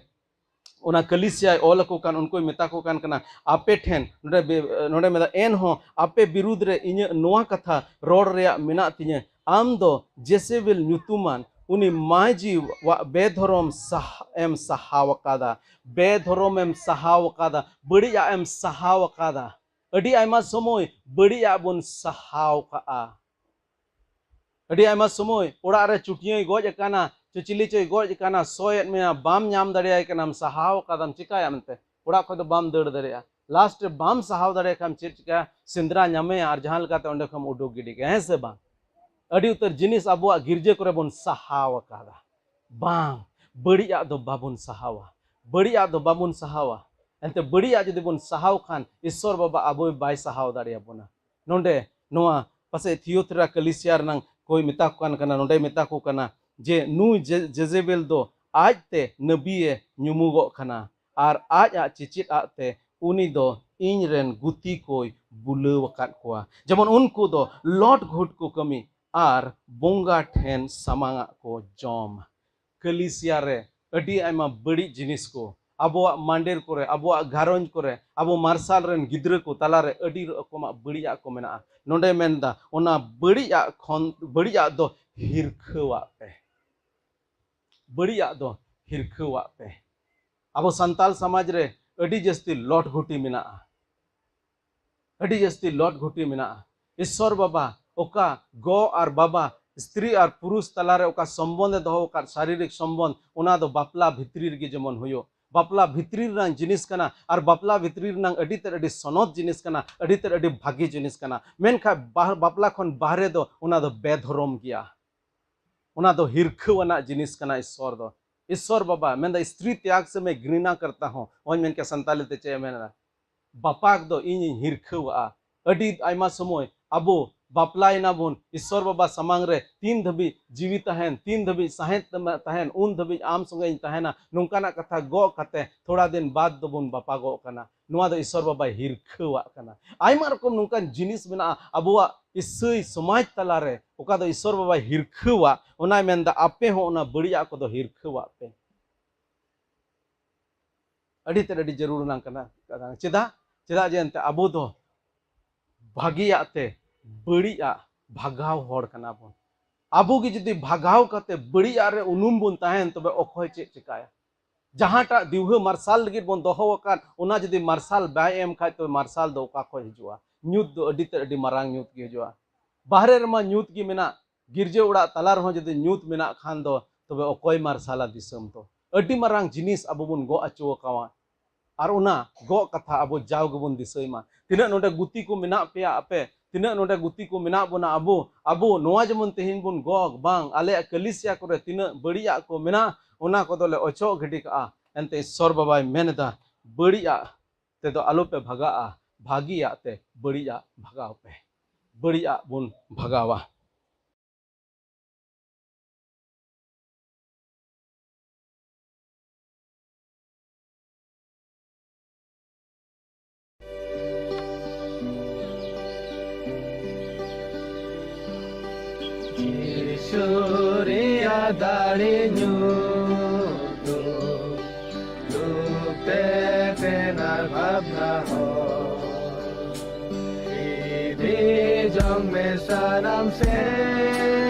ᱚᱱᱟ ᱠᱟᱹᱞᱤᱥᱤᱭᱟᱭ ᱚᱞ ᱟᱠᱚ ᱠᱟᱱ, ᱩᱱᱠᱩᱭ ᱢᱮᱛᱟ ᱠᱚ ᱠᱟᱱ ᱠᱟᱱᱟ, ᱟᱯᱮ ᱴᱷᱮᱱ, ᱱᱚᱰᱮ ᱵᱮ-, ᱱᱚᱰᱮ ᱢᱮᱱᱫᱟ, ᱮᱱᱦᱚᱸ ᱟᱯᱮ ᱵᱤᱨᱩᱫᱽ ᱨᱮ ᱤᱧᱟᱹᱜ ᱱᱚᱣᱟ ᱠᱟᱛᱷᱟ ᱨᱚᱲ ᱨᱮᱭᱟᱜ ᱢᱮᱱᱟᱜ ᱛᱤᱧᱟᱹ, ᱟᱢ ᱫᱚ ᱡᱮᱥᱮᱵᱮᱞ ᱧᱩᱛᱩᱢᱟᱱ ᱩᱱᱤ ᱢᱟᱹᱡᱷᱤᱣᱟᱜ ᱵᱮᱫᱷᱚᱨᱚᱢ ᱥᱟᱦ-, ᱮᱢ ᱥᱟᱦᱟᱣ ᱟᱠᱟᱫᱟ, ᱵᱮᱫᱷᱚᱨᱚᱢ ᱮᱢ ᱥᱟᱦᱟᱣ ᱟᱠᱟᱫᱟ, ᱵᱟᱹᱲᱤᱡᱟᱜ ᱮᱢ ᱥᱟᱦᱟᱣ ᱟᱠᱟᱫᱟ᱾ ᱟᱹᱰᱤ ᱟᱭᱢᱟ ᱥᱚᱢᱚᱭ ᱵᱟᱹᱲᱤᱡᱟᱜ ᱵᱚᱱ ᱥᱟᱦᱟᱣ ᱠᱟᱜᱼᱟ᱾ ᱟᱹᱰᱤ ᱟᱭᱢᱟ ᱥᱚᱢᱚᱭ ᱚᱲᱟᱜ ᱨᱮ ᱪᱩᱴᱭᱟᱹᱭ ᱜᱚᱡ ᱟᱠᱟᱱᱟ, ᱪᱚ ᱪᱤᱞᱤ ᱪᱚᱭ ᱜᱚᱡ ᱟᱠᱟᱱᱟ, ᱥᱚᱭᱮᱫ ᱢᱮᱭᱟ, ᱵᱟᱢ ᱧᱟᱢ ᱫᱟᱲᱮᱭᱟᱭ ᱠᱟᱱᱟᱢ, ᱥᱟᱦᱟᱣ ᱠᱟᱫᱟᱢ, ᱪᱤᱠᱟᱭᱟᱢ ᱮᱱᱛᱮ? ᱚᱲᱟᱜ ᱠᱷᱚᱱ ᱫᱚ ᱵᱟᱢ ᱫᱟᱹᱲ ᱫᱟᱲᱮᱭᱟᱜᱼᱟ᱾ ᱞᱟᱥᱴ ᱨᱮ ᱵᱟᱢ ᱥᱟᱦᱟᱣ ᱫᱟᱲᱮᱭᱟᱜ ᱠᱷᱟᱱ ᱪᱮᱫ ᱪᱤᱠᱟᱹᱭᱟ? ᱥᱮᱸᱫᱽᱨᱟ ᱧᱟᱢᱮᱭᱟ ᱟᱨ ᱡᱟᱦᱟᱸ ᱞᱮᱠᱟᱛᱮ ᱚᱸᱰᱮ ᱠᱷᱚᱱ ᱩᱰᱩᱠ ᱜᱤᱰᱤ ᱠᱟᱭᱟ, ᱦᱮᱸ ᱥᱮ ᱵᱟᱝ? ᱟᱹᱰᱤ ᱩᱛᱟᱹᱨ ᱡᱤᱱᱤᱥ ᱟᱵᱚᱣᱟᱜ ᱜᱤᱨᱡᱟᱹ ᱠᱚᱨᱮ ᱵᱚᱱ ᱥᱟᱦᱟᱣ ᱟᱠᱟᱫᱟ᱾ ᱵᱟᱝ, ᱵᱟᱹᱲᱤᱡᱟᱜ ᱫᱚ ᱵᱟᱵᱚᱱ ᱥᱟᱦᱟᱣᱟ, ᱵᱟᱹᱲᱤᱡᱟᱜ ᱫᱚ ᱵᱟᱵᱚᱱ ᱥᱟᱦᱟᱣᱟ᱾ ᱮᱱᱛᱮ ᱵᱟᱹᱲᱤᱡᱟᱜ ᱡᱩᱫᱤ ᱵᱚᱱ ᱥᱟᱦᱟᱣ ᱠᱷᱟᱱ, ᱤᱥᱥᱚᱨ ᱵᱟᱵᱟ ᱟᱵᱚᱭ ᱵᱟᱭ ᱥᱟᱦᱟᱣ ᱫᱟᱲᱮᱭᱟᱵᱚᱱᱟ᱾ ᱱᱚᱰᱮ ᱱᱚᱣᱟ ᱯᱟᱥᱮᱡ ᱛᱷᱤᱭᱳᱛᱷᱨᱟ ᱠᱟᱞᱤᱥᱤᱭᱟ ᱨᱮᱱᱟᱝ ᱠᱚᱭ ᱢᱮᱛᱟ ᱠᱚ ᱠᱟᱱ ᱠᱟᱱᱟ, ᱱᱚᱰᱮ ᱢᱮᱛᱟ ᱠᱚ ᱠᱟᱱᱟ ᱡᱮ ᱱᱩᱭ ᱡᱮ-, ᱡᱮᱡᱮᱵᱮᱞ ᱫᱚ ᱟᱡᱛᱮ ᱱᱟᱹᱵᱤᱭᱮ ᱧᱩᱢᱩᱜᱚᱜ ᱠᱟᱱᱟ ᱟᱨ ᱟᱡ ᱟᱜ ᱪᱮᱪᱮᱫ ᱟᱜ ᱛᱮ ᱩᱱᱤ ᱫᱚ ᱤᱧ ᱨᱮᱱ ᱜᱩᱛᱤ ᱠᱚᱭ ᱵᱩᱞᱟᱹᱣ ᱟᱠᱟᱫ ᱠᱚᱣᱟ, ᱡᱮᱢᱚᱱ ᱩᱱᱠᱩ ᱫᱚ ᱞᱚᱴ ᱜᱷᱩᱴ ᱠᱚ ᱠᱟᱹᱢᱤ ᱟᱨ ᱵᱚᱸᱜᱟ ᱴᱷᱮᱱ ᱥᱟᱢᱟᱝ ᱟᱜ ᱠᱚ ᱡᱚᱢ᱾ ᱠᱟᱞᱤᱥᱤᱭᱟ ᱨᱮ ᱟᱹᱰᱤ ᱟᱭᱢᱟ ᱵᱟᱹᱲᱤᱡ ᱡᱤᱱᱤᱥ ᱠᱚ, ᱟᱵᱚᱣᱟᱜ ᱢᱟᱸᱰᱮᱨ ᱠᱚᱨᱮ, ᱟᱵᱚᱣᱟᱜ ᱜᱷᱟᱨᱚᱸᱡᱽ ᱠᱚᱨᱮ, ᱟᱵᱚ ᱢᱟᱨᱥᱟᱞ ᱨᱮᱱ ᱜᱤᱫᱽᱨᱟᱹ ᱠᱚ ᱛᱟᱞᱟᱨᱮ ᱟᱹᱰᱤ ᱨᱚᱠᱚᱢᱟᱜ ᱵᱟᱹᱲᱤᱡᱟᱜ ᱠᱚ ᱢᱮᱱᱟᱜᱼᱟ᱾ ᱱᱚᱰᱮ ᱢᱮᱱᱫᱟ, ᱚᱱᱟ ᱵᱟᱹᱲᱤᱡᱟᱜ ᱠᱷᱚᱱ, ᱵᱟᱹᱲᱤᱡᱟᱜ ᱫᱚ ᱦᱤᱨᱠᱷᱟᱹᱣᱟᱜ ᱯᱮ, ᱵᱟᱹᱲᱤᱡᱟᱜ ᱫᱚ ᱦᱤᱨᱠᱷᱟᱹᱣᱟᱜ ᱯᱮ᱾ ᱟᱵᱚ ᱥᱟᱱᱛᱟᱞ ᱥᱚᱢᱟᱡᱽ ᱨᱮ ᱟᱹᱰᱤ ᱡᱟᱹᱥᱛᱤ ᱞᱚᱴ ᱜᱷᱩᱴᱤ ᱢᱮᱱᱟᱜᱼᱟ, ᱟᱹᱰᱤ ᱡᱟᱹᱥᱛᱤ ᱞᱚᱴ ᱜᱷᱩᱴᱤ ᱢᱮᱱᱟᱜᱼᱟ᱾ ᱤᱥᱥᱚᱨ ᱵᱟᱵᱟ ᱚᱠᱟ ᱜᱚ ᱟᱨ ᱵᱟᱵᱟ, ᱥᱛᱨᱤ ᱟᱨ ᱯᱩᱨᱩᱥ ᱛᱟᱞᱟᱨᱮ ᱚᱠᱟ ᱥᱚᱢᱵᱚᱱᱫᱷ ᱮ ᱫᱚᱦᱚ ᱟᱠᱟᱫ, ᱥᱟᱨᱤᱨᱤᱠ ᱥᱚᱢᱵᱚᱱᱫᱷ, ᱚᱱᱟ ᱫᱚ ᱵᱟᱯᱞᱟ ᱵᱷᱤᱛᱨᱤ ᱨᱮᱜᱮ ᱡᱮᱢᱚᱱ ᱦᱩᱭᱩᱜ᱾ ᱵᱟᱯᱞᱟ ᱵᱷᱤᱛᱨᱤ ᱨᱮᱱᱟᱜ ᱡᱤᱱᱤᱥ ᱠᱟᱱᱟ ᱟᱨ ᱵᱟᱯᱞᱟ ᱵᱷᱤᱛᱨᱤ ᱨᱮᱱᱟᱜ ᱟᱹᱰᱤ ᱛᱮᱫ ᱟᱹᱰᱤ ᱥᱚᱱᱚᱛ ᱡᱤᱱᱤᱥ ᱠᱟᱱᱟ, ᱟᱹᱰᱤ ᱛᱮᱫ ᱟᱹᱰᱤ ᱵᱷᱟᱹᱜᱤ ᱡᱤᱱᱤᱥ ᱠᱟᱱᱟ᱾ ᱢᱮᱱᱠᱷᱟᱱ ᱵᱟ-, ᱵᱟᱯᱞᱟ ᱠᱷᱚᱱ ᱵᱟᱦᱨᱮ ᱫᱚ ᱚᱱᱟ ᱫᱚ ᱵᱮᱫᱷᱚᱨᱚᱢ ᱜᱮᱭᱟ᱾ ᱚᱱᱟ ᱫᱚ ᱦᱤᱨᱠᱷᱟᱹᱣ ᱟᱱᱟᱜ ᱡᱤᱱᱤᱥ ᱠᱟᱱᱟ᱾ ᱤᱥᱥᱚᱨ ᱫᱚ, ᱤᱥᱥᱚᱨ ᱵᱟᱵᱟ ᱢᱮᱱᱫᱟ, ᱥᱛᱨᱤ ᱛᱭᱟᱜᱽ ᱥᱮ ᱢᱮ ᱜᱷᱨᱤᱱᱟ ᱠᱟᱨᱛᱟ ᱦᱚᱸ, ᱚᱱᱟᱧ ᱢᱮᱱ ᱠᱮᱭᱟ ᱥᱟᱱᱛᱟᱞᱤ ᱛᱮ ᱪᱮᱫ ᱮ ᱢᱮᱱᱟ, ᱵᱟᱯᱟᱠ ᱫᱚ ᱤᱧᱤᱧ ᱦᱤᱨᱠᱷᱟᱹᱣᱟᱜᱼᱟ᱾ ᱟᱹᱰᱤ ᱟᱭᱢᱟ ᱥᱚᱢᱚᱭ ᱟᱵᱚ ᱵᱟᱯᱞᱟᱭᱮᱱᱟ ᱵᱚᱱ, ᱤᱥᱥᱚᱨ ᱵᱟᱵᱟ ᱥᱟᱢᱟᱝ ᱨᱮ ᱛᱤᱱ ᱫᱷᱟᱹᱵᱤᱡ ᱡᱤᱣᱤ ᱛᱟᱦᱮᱱ, ᱛᱤᱱ ᱫᱷᱟᱹᱵᱤᱡ ᱥᱟᱦᱮᱫ ᱛᱟᱦᱮᱱ, ᱩᱱ ᱫᱷᱟᱹᱵᱤᱡ ᱟᱢ ᱥᱚᱸᱜᱮᱧ ᱛᱟᱦᱮᱱᱟ, ᱱᱚᱝᱠᱟᱱᱟᱜ ᱠᱟᱛᱷᱟ ᱜᱚᱜ ᱠᱟᱛᱮ ᱛᱷᱚᱲᱟ ᱫᱤᱱ ᱵᱟᱫ ᱫᱚᱵᱚᱱ ᱵᱟᱯᱟᱜᱚᱜ ᱠᱟᱱᱟ᱾ ᱱᱚᱣᱟ ᱫᱚ ᱤᱥᱥᱚᱨ ᱵᱟᱵᱟᱭ ᱦᱤᱨᱠᱷᱟᱹᱣᱟᱜ ᱠᱟᱱᱟ᱾ ᱟᱭᱢᱟ ᱨᱚᱠᱚᱢ ᱱᱚᱝᱠᱟᱱ ᱡᱤᱱᱤᱥ ᱢᱮᱱᱟᱜᱼᱟ ᱟᱵᱚᱣᱟᱜ ᱤᱥᱟᱹᱭ ᱥᱚᱢᱟᱡᱽ ᱛᱟᱞᱟᱨᱮ, ᱚᱠᱟ ᱫᱚ ᱤᱥᱥᱚᱨ ᱵᱟᱵᱟᱭ ᱦᱤᱨᱠᱷᱟᱹᱣᱟᱜ, ᱚᱱᱟᱭ ᱢᱮᱱᱫᱟ, ᱟᱯᱮ ᱦᱚᱸ ᱚᱱᱟ ᱵᱟᱹᱲᱤᱡᱟᱜ ᱠᱚᱫᱚ ᱦᱤᱨᱠᱷᱟᱹᱣᱟᱜ ᱯᱮ᱾ ᱟᱹᱰᱤ ᱛᱮᱫ ᱟᱹᱰᱤ ᱡᱟᱹᱨᱩᱲ ᱟᱱᱟᱝ ᱠᱟᱱᱟ᱾ ᱪᱮᱫᱟᱜ? ᱪᱮᱫᱟᱜ ᱡᱮ ᱮᱱᱛᱮ ᱟᱵᱚ ᱫᱚ ᱵᱷᱟᱹᱜᱤᱭᱟᱜ ᱛᱮ ᱵᱟᱹᱲᱤᱡᱟᱜ ᱵᱷᱟᱜᱟᱣ ᱦᱚᱲ ᱠᱟᱱᱟ ᱵᱚᱱ᱾ ᱟᱵᱚ ᱜᱮ ᱡᱩᱫᱤ ᱵᱷᱟᱜᱟᱣ ᱠᱟᱛᱮ ᱵᱟᱹᱲᱤᱡᱟᱜ ᱨᱮ ᱩᱱᱩᱢ ᱵᱚᱱ ᱛᱟᱦᱮᱱ, ᱛᱚᱵᱮ ᱚᱠᱚᱭ ᱪᱮᱫ ᱪᱮᱠᱟᱭᱟ? ᱡᱟᱦᱟᱸᱴᱟᱜ ᱫᱤᱣᱦᱟᱹ ᱢᱟᱨᱥᱟᱞ ᱞᱟᱹᱜᱤᱫ ᱵᱚᱱ ᱫᱚᱦᱚ ᱟᱠᱟᱫ, ᱚᱱᱟ ᱡᱩᱫᱤ ᱢᱟᱨᱥᱟᱞ ᱵᱟᱭ ᱮᱢ ᱠᱷᱟᱡ, ᱛᱚᱵᱮ ᱢᱟᱨᱥᱟᱞ ᱫᱚ ᱚᱠᱟ ᱠᱷᱚᱡ ᱦᱤᱡᱩᱜᱼᱟ? ᱧᱩᱛ ᱫᱚ ᱟᱹᱰᱤ ᱛᱮᱫ ᱟᱹᱰᱤ ᱢᱟᱨᱟᱝ ᱧᱩᱛ ᱜᱮ ᱦᱤᱡᱩᱜᱼᱟ᱾ ᱵᱟᱦᱨᱮ ᱨᱮᱢᱟ ᱧᱩᱛ ᱜᱮ ᱢᱮᱱᱟᱜ, ᱜᱤᱨᱡᱟᱹ ᱚᱲᱟᱜ ᱛᱟᱞᱟ ᱨᱮᱦᱚᱸ ᱡᱩᱫᱤ ᱧᱩᱛ ᱢᱮᱱᱟᱜ ᱠᱷᱟᱱ ᱫᱚ, ᱛᱚᱵᱮ ᱚᱠᱚᱭ ᱢᱟᱨᱥᱟᱞᱟ ᱫᱤᱥᱚᱢ ᱫᱚ? ᱟᱹᱰᱤ ᱢᱟᱨᱟᱝ ᱡᱤᱱᱤᱥ ᱟᱵᱚ ᱵᱚᱱ ᱜᱚᱜ ᱦᱚᱪᱚ ᱟᱠᱟᱣᱟ᱾ ᱟᱨ ᱚᱱᱟ ᱜᱚᱜ ᱠᱟᱛᱷᱟ ᱟᱵᱚ ᱡᱟᱣ ᱜᱮᱵᱚᱱ ᱫᱤᱥᱟᱹᱭ ᱢᱟ᱾ ᱛᱤᱱᱟᱹᱜ ᱱᱚᱰᱮ ᱜᱩᱛᱤ ᱠᱚ ᱢᱮᱱᱟᱜ ᱯᱮᱭᱟ ᱟᱯᱮ, ᱛᱤᱱᱟᱹᱜ ᱱᱚᱰᱮ ᱜᱩᱛᱤ ᱠᱚ ᱢᱮᱱᱟᱜ ᱵᱚᱱᱟ ᱟᱵᱚ, ᱟᱵᱚ ᱱᱚᱣᱟ ᱡᱮᱢᱚᱱ ᱛᱮᱦᱮᱧ ᱵᱚᱱ ᱜᱚᱜ, ᱵᱟᱝ, ᱟᱞᱮᱭᱟᱜ ᱠᱟᱹᱞᱤᱥᱤᱭᱟ ᱠᱚᱨᱮ ᱛᱤᱱᱟᱹᱜ ᱵᱟᱹᱲᱤᱡᱟᱜ ᱠᱚ ᱢᱮᱱᱟᱜ, ᱚᱱᱟ ᱠᱚᱫᱚᱞᱮ ᱚᱪᱚᱜ ᱜᱤᱰᱤ ᱠᱟᱜᱼᱟ᱾ ᱮᱱᱛᱮ ᱤᱥᱥᱚᱨ ᱵᱟᱵᱟᱭ ᱢᱮᱱ ᱮᱫᱟ, ᱵᱟᱹᱲᱤᱡᱟᱜ ᱛᱮᱫᱚ ᱟᱞᱚᱯᱮ ᱵᱷᱟᱜᱟᱜᱼᱟ, ᱵᱷᱟᱹᱜᱤᱭᱟᱜ ᱛᱮ ᱵᱟᱹᱲᱤᱡᱟᱜ ᱵᱷᱟᱜᱟᱣ ᱯᱮ᱾ ᱵᱟᱹᱲᱤᱡᱟᱜ ᱵᱚᱱ ᱵᱷᱟᱜᱟᱣᱟ᱾ ᱡᱤᱥᱩ ᱨᱮᱭᱟᱜ ᱫᱟᱲᱮ ᱧᱩᱛᱩᱢ, ᱞᱩᱯᱮ ᱛᱮᱱᱟᱨ ᱵᱷᱟᱵᱽᱱᱟ ᱦᱚᱸ᱾ ᱤᱫᱤ ᱡᱚᱝ ᱢᱮ ᱥᱟᱱᱟᱢ ᱥᱮᱫ᱾